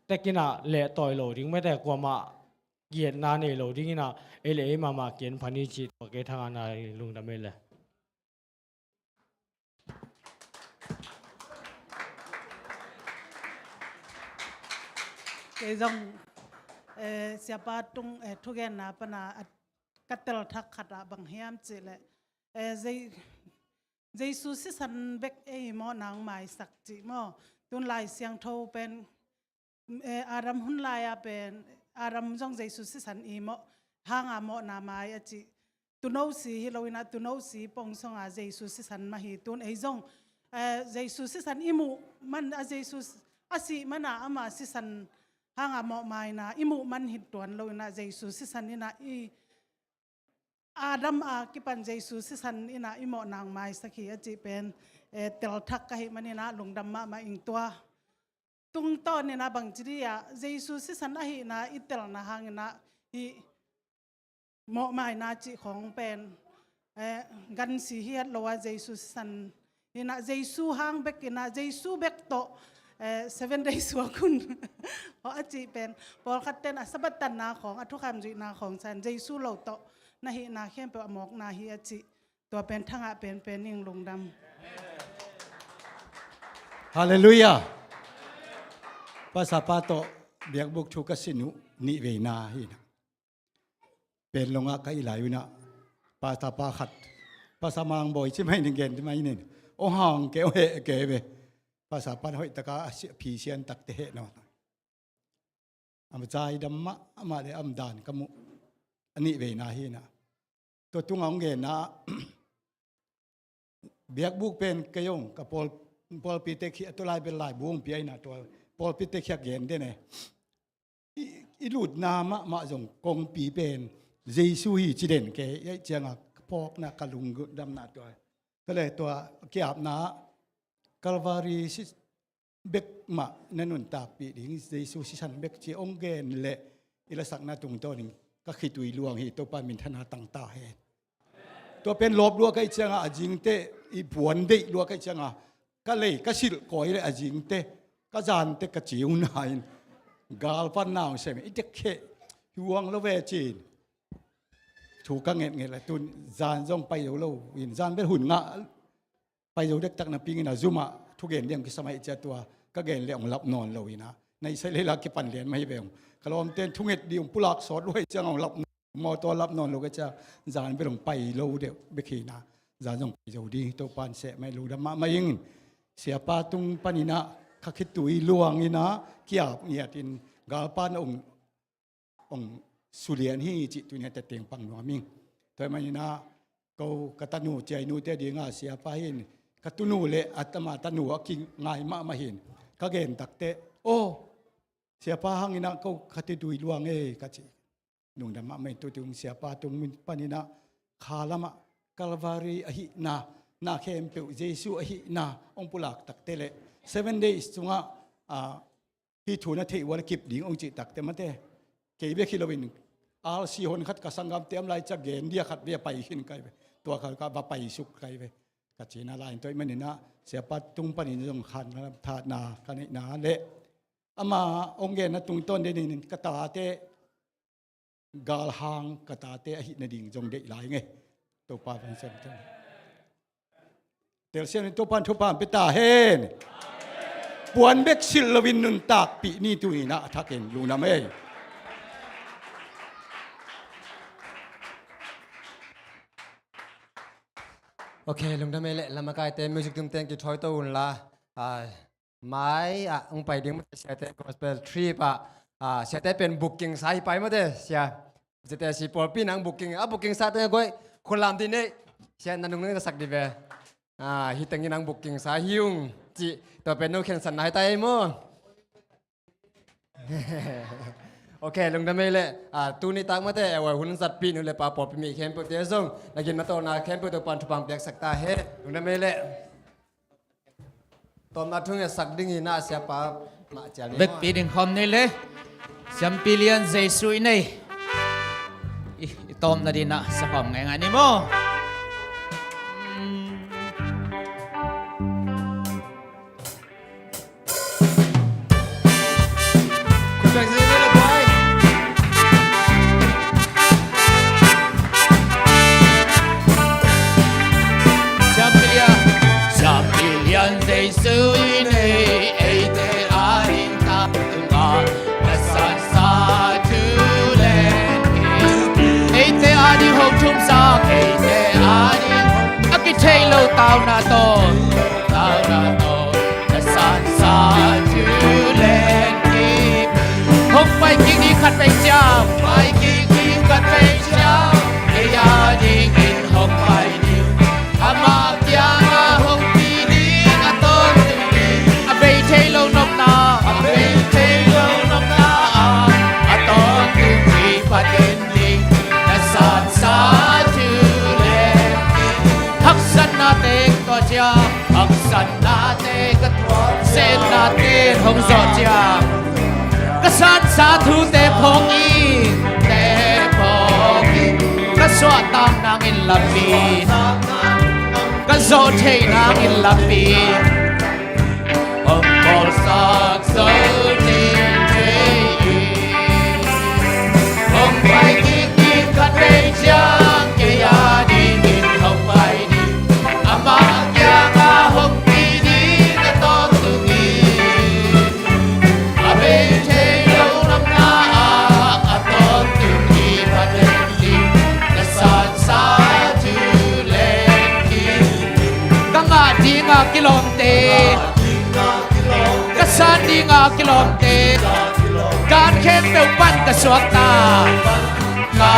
tek ina le tawi lo ding mete kuamah ki-etna nei lo ding ina ei le ei mahmah ki-et pha ni ci tua kei thanga na lungdam ei le. Kei zong, eh, siapa tung, eh, thugenna pana a ka tel thak khat ah bang hiam cih leh, eh, Jei-, Jesu sisan bek ei mawh nang maisak cih maw? Tun Lai Siangtho pen, eh, Adam hun lai-a pen, Adam zong Jesu sisan i mawh hanga mawhna mai a cih. Tuuno si hi lo ina tuuno si pong songa Jesu sisan mah hi tun ei zong, eh, Jesu sisan i muh man a Jesu a sih mana ama sisan hanga mawh maina i muh man hi tuan lo ina Jesu sisan ina i Adam a kipan Jesu sisan ina i mawh nang maisak hi a cih pen, eh, tel thak ka hi manina lungdam mahmah ing tua. Tungtawn ina bangci dia Jesu sisan ahina i telna hangina i mawh maina cih khawng pen, eh, gansi hiat lo a Jesu sisan ina Jesu hang bek ina Jesu bek tawh, eh, seven days suak hun. Aw a cih pen pawlkhat ten a Sabbath tanna khawng a thukham zuihna khawng san Jesu lo tawh na hihna khempeuh a mawkna hi a cih. Tua pen thangah penpen ing lungdam. Halleluiah. Pastor pa tawh biakbuk thu ka sin uh nih veina hi na. Pen longah ka i lai uh na. Pastor pa khat. Pastor Mang Bawi ci mai ning gen ci mai ning. Ong hang ke ong heh ke ve. Pastor pa na hoih taka a si-, phi sian takte heh naw. A ma cai dam mah, amah le am dan ka muh. A nih veina hi na. Tua tunga hong genna biakbuk pen kei hong ka pawl, pawlpi te khi a tua lai bel laibu hong pia ina tua pawlpi te khi a gen den e. I, i lutna mahmah zong kongpi pen Jesu hi ci den kei, ei cianga phawkna ka lungdamna tua. Tua le tua kiapna Calvary si bek mah na nuntakpih ding, Jesu sisan bek ci hong gen leh i lasakna tungtawn in ka khitui luang hi, Topa minthanna tang ta hen. Tua pen lawp lua ka hih ciangah a zingte i puan deih lua ka hih ciangah ka lei ka silh kawi le a zingte ka zante ka ciu na in galpan nau sem i tek kheh huang lo ve cin. Thu ka ngetnget le tun zan zong pai zo lo in zan bel hun ngah pai zo dektak napi in a zumah thugen ding kisam ahih cia tua ka gen le hong lap nawn lo in a na i sai leila kipan lian mah hi ve hong ka lawmten thunget ding hong pulak sawt luai ciang hong lap mawtaw lap nawn lo ka cia zan bel hong pai lo deuh bek hi in a zan zong pai zo ding Topan seh mai lo dam mahmah ing. Siapa tung panin a kha khitui luang in a kiap ngiat in galpan hong hong sulian hi cih tuni a teteng pang nuam ing. Tua hi manin a ko ka tanu ciainute dinga siapa hin ka tunu le a tama tanu a kingai mahmah hin ka gen takte aw siapa hangin a ko kha khitui luang e ka ci. Lungdam mahmah in tutung siapa tung panin a kha lamah Calvary ahihna na khempeuh Jesu ahihna hong pulak takte le seven days sungah a hih thu na theih uh a le kip ding hong cih takte mate kei bek hi loin R C hon khat ka sanggamte om lai cia gen dia khat ve a pai khin kai ve. Tua kha ka va pai suk kai ve ka cina lai in tua hi manin a siapa tung panin zong khan thatna ka neihna le ama hong genna tungtawn denin ka tate galhang ka tate ahih nading zong deih lai ngei. Topa van sem thang telsiam in Topan thupha pia ta hen. Puan bek silh loin nuntakpih ni tuni in a thakin lungdam ei. Ok, lungdam ei le lamakaite music tumteng kithawi to unla mai ah hong pai ding mate siate gospel trip ah siate pen booking sa hi pai mate sia. Siate si pawlpi nang booking a booking sate goi khulam di nei sia na nung nang sak di ve. Hi tengin nang booking sa hi ung ci tua pen no khensan na hi ta ei maw? Ok, lungdam ei le tuni tak mate a hun zatpi nu le pa pawlpi mi khempeuhte zong na gin na tawlna khempeuh Topan thupha piaksak ta he. Lungdam ei le. Tawmna thu ngetsak ding hi na siapa mah cial ni maw? Vekpi ding khawm ni le siampi lian Jesu i nei i tawmna ding na sa khawm ngaingai ni maw? Siampi lian Jesu i nei eite a ding tangtungah na sansa thu len hi. Eite a ding hong thumsak eite a ding a kithei lo tauna tawh tauna tawh na sansa thu len hi. Hong pai kik ni khat peng ciang pai kik ni khat peng ciang ei a dingin hong pai ni. Amah kiangah hong pi ding a tawntung ding a bei thei lo nopna a bei thei lo nopna ah a tawntung ding phatin ding na sansa thu le haksatnate ka tuah ciang haksatnate ka tuah ciang setnate hong zawh ciang ka sansa thute phawk in te phawk in ka suahtak nangin lampi ka zawh theih nangin lampi hong bawlsak zo ding thei in hong pai kik ding khat vei ciang kei a dingin hong pai ding amah kiangah hong pi ding a tawntung hi. A bei thei lo nopna ah a tawntung hi phaten ding na sansa thu len hi. Ka ngah dinga kilawmte ka san dinga kilawmte kan khempeuh pan ka suakta ka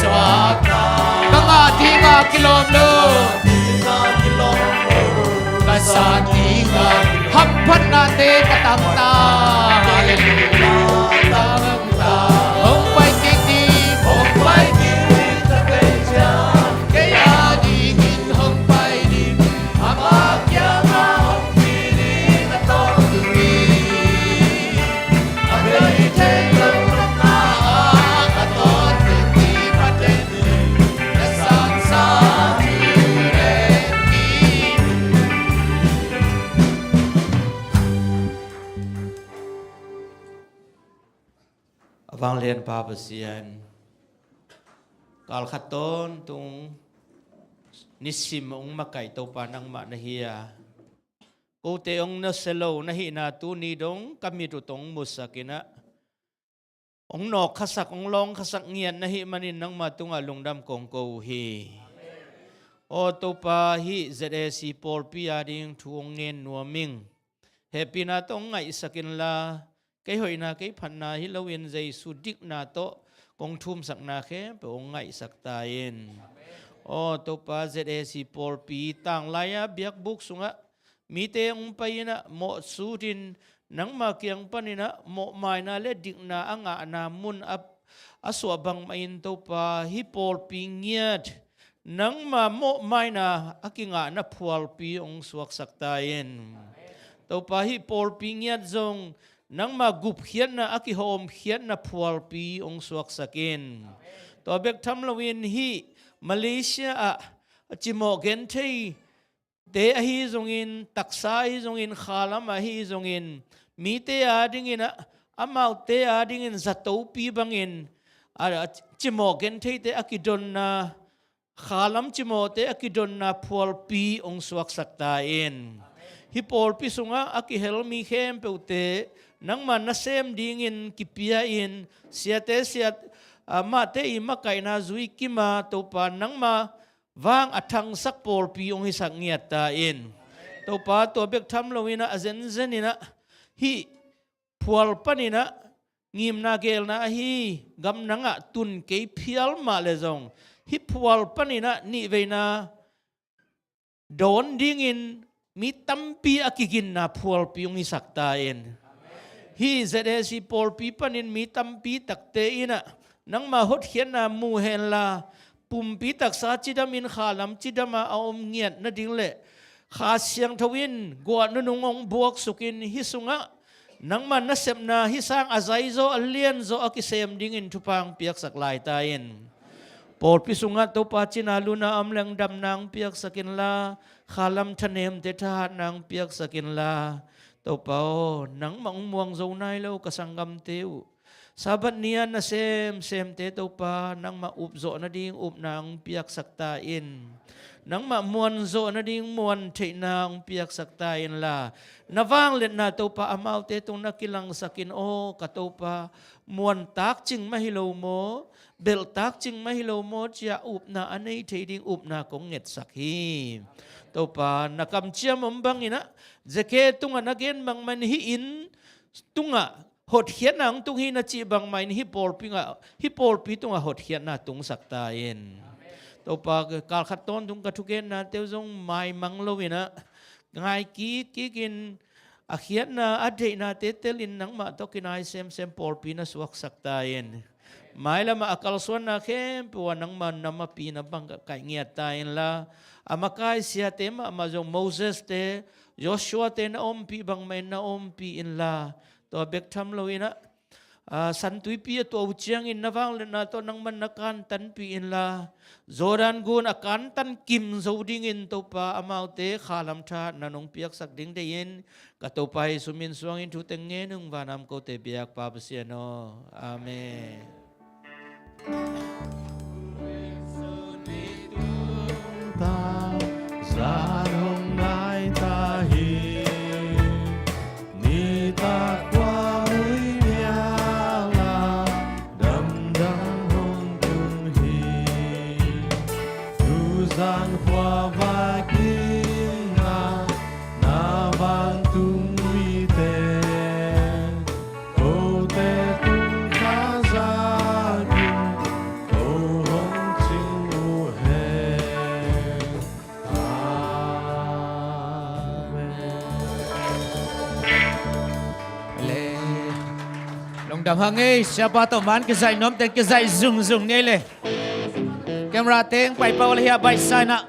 suakta ka ngah dinga kilawm lo ka san dinga hamphatnate ka tangta. Halleluiah. Hong pai kik ding hong pai kik ding ka kei ciang kei a dingin hong pai ding amah kiangah hong pi ding a tawntung hi. A bei thei lo nopna ah a tawntung hi phaten ding na sansa thu Vanglianpa Pasian, kalkhat tawntung nisim hong makaih Topa nangmah na hi a, kote hong nusia lo na hihna tuni dong ka mit uh tawh hong musak in ah, hong nawkkhasak, hong lawngkhasak ngiat na hih manin nangmah tungah lungdam kong ko uh hi. Aw Topa, hih Z A C pawlpi ading thu hong ngen nuam ing. Hehpihna tawh hong ngaihsak inla, kei hoihna kei phatna hi loin Jesu dikna tawh kong thumsakna khempeuh hong ngaihsak ta in. Aw Topa, Z A C pawlpi tanglai-a biakbuk sungah mite hong pai in ah mawhsutin nangma kiang panin ah mawhmaina le dikna a ngahna mun a, a suah bangmahin Topa, hih pawlpi ngiat nangma mawhmaina a kingahna phualpi hong suaksak ta in. Topa, hih pawlpi ngiat zong nangma gupkhiatna a kihawmkhiatna phualpi hong suaksak in. Tua bek tham loin hih Malaysia ah a cimawh genthei te ahi zongin, taksa ahi zongin, khalam ahi zongin, mite adingin ah, amaute adingin zatopi bangin a, a cimawh gentheite a kidonna, khalam cimawhte a kidonna phualpi hong suaksak ta in. Hih pawlpi sungah a kihel mi khempeuhte nangma nasem dingin kipia-in, siate siat, ah, mahte i makaihna zui kima Topa, nangma vang a thangsak pawlpi hong hisak ngiat ta in. Topa, tua bek tham loin ah a zenzen in ah hih phual panin ah ngimna geelna ahi gamdang ah tun kei phial mah le zong, hih phual panin ah nihveina dawn dingin mi tampi a kiginna phualpi hong hisak ta in. Hih Z A C pawlpi panin mi tampi takte in ah nangma hotkhiatna mu henla, pumpi taksa cidamin khalam cidama a om ngiat nading le Kha Siangtho in guah nunung hong buaksukin hih sungah nangma nasepna hih sang a zaizaw a lianzaw a kisem dingin thupha hong piaksak lai ta in. Pawlpi sungah Topa, cina luna a om leng damna hong piaksak inla, khalam thanemte thahatna hong piaksak inla, Topa aw, nangmah hong muang zo nai lo ka sanggamte uh, Sabbath ni-a na semsemte Topa, nangmah upzawh nading upna hong piaksak ta in. Nangmah muanzawh nading muantheihna hong piaksak ta inla, na vangliatna Topa amaute tung na kilangsak in aw ka Topa, muantak cing mah hi lo maw, belhtak cing mah hi lo maw, ci-a upna a nei thei ding upna kong ngetsak hi. Topa, na kamciam om bangin ah, Zake tungah na gen bangmah in hih inn tungah hotkhiatna hong tung hi na cih bangmah in hih pawlpi tungah, hih pawlpi tungah hotkhiatna tungsak ta in. Topa, kalkhat tawntung ka thugennate uh zong maimang loin ah, ngai kitkikin a khiatna a deihnate telin nangmah tawh kinai semsem pawlpi na suaksak ta in. Mailamah a kalsuanna khempeuh ah nangma na mapina bang ka kaih ngiat ta inla, a makai siate mahmah zong Moses-te, Joshua-te na ompih bangmah in na ompih inla, tua bek tham loin ah, ah, Santuipi a tuah uh ciangin na vangliatna tawh nangman na kantanpih inla, Jordan gun a kantan kim zo dingin Topa amaute khalam thahatna nong piaksak ding deihin, ka Topa Jesu min suangin thu teng ngen ung, vanam kote biakpa Pasian aw. Amen. Zan hong nai ta hi. Nitak khuahui mial ah damdam hong tung hi. Tuzan khua vai kim ah na vantung mite, kote tung kha zakin ko hong cing uh hen. Amen. Le. Lungdam hang ei, siapa tawh man kizaih nuam teng kizaih zungzung ni ei le. Camera teng pai pau le hia baih sa in ah.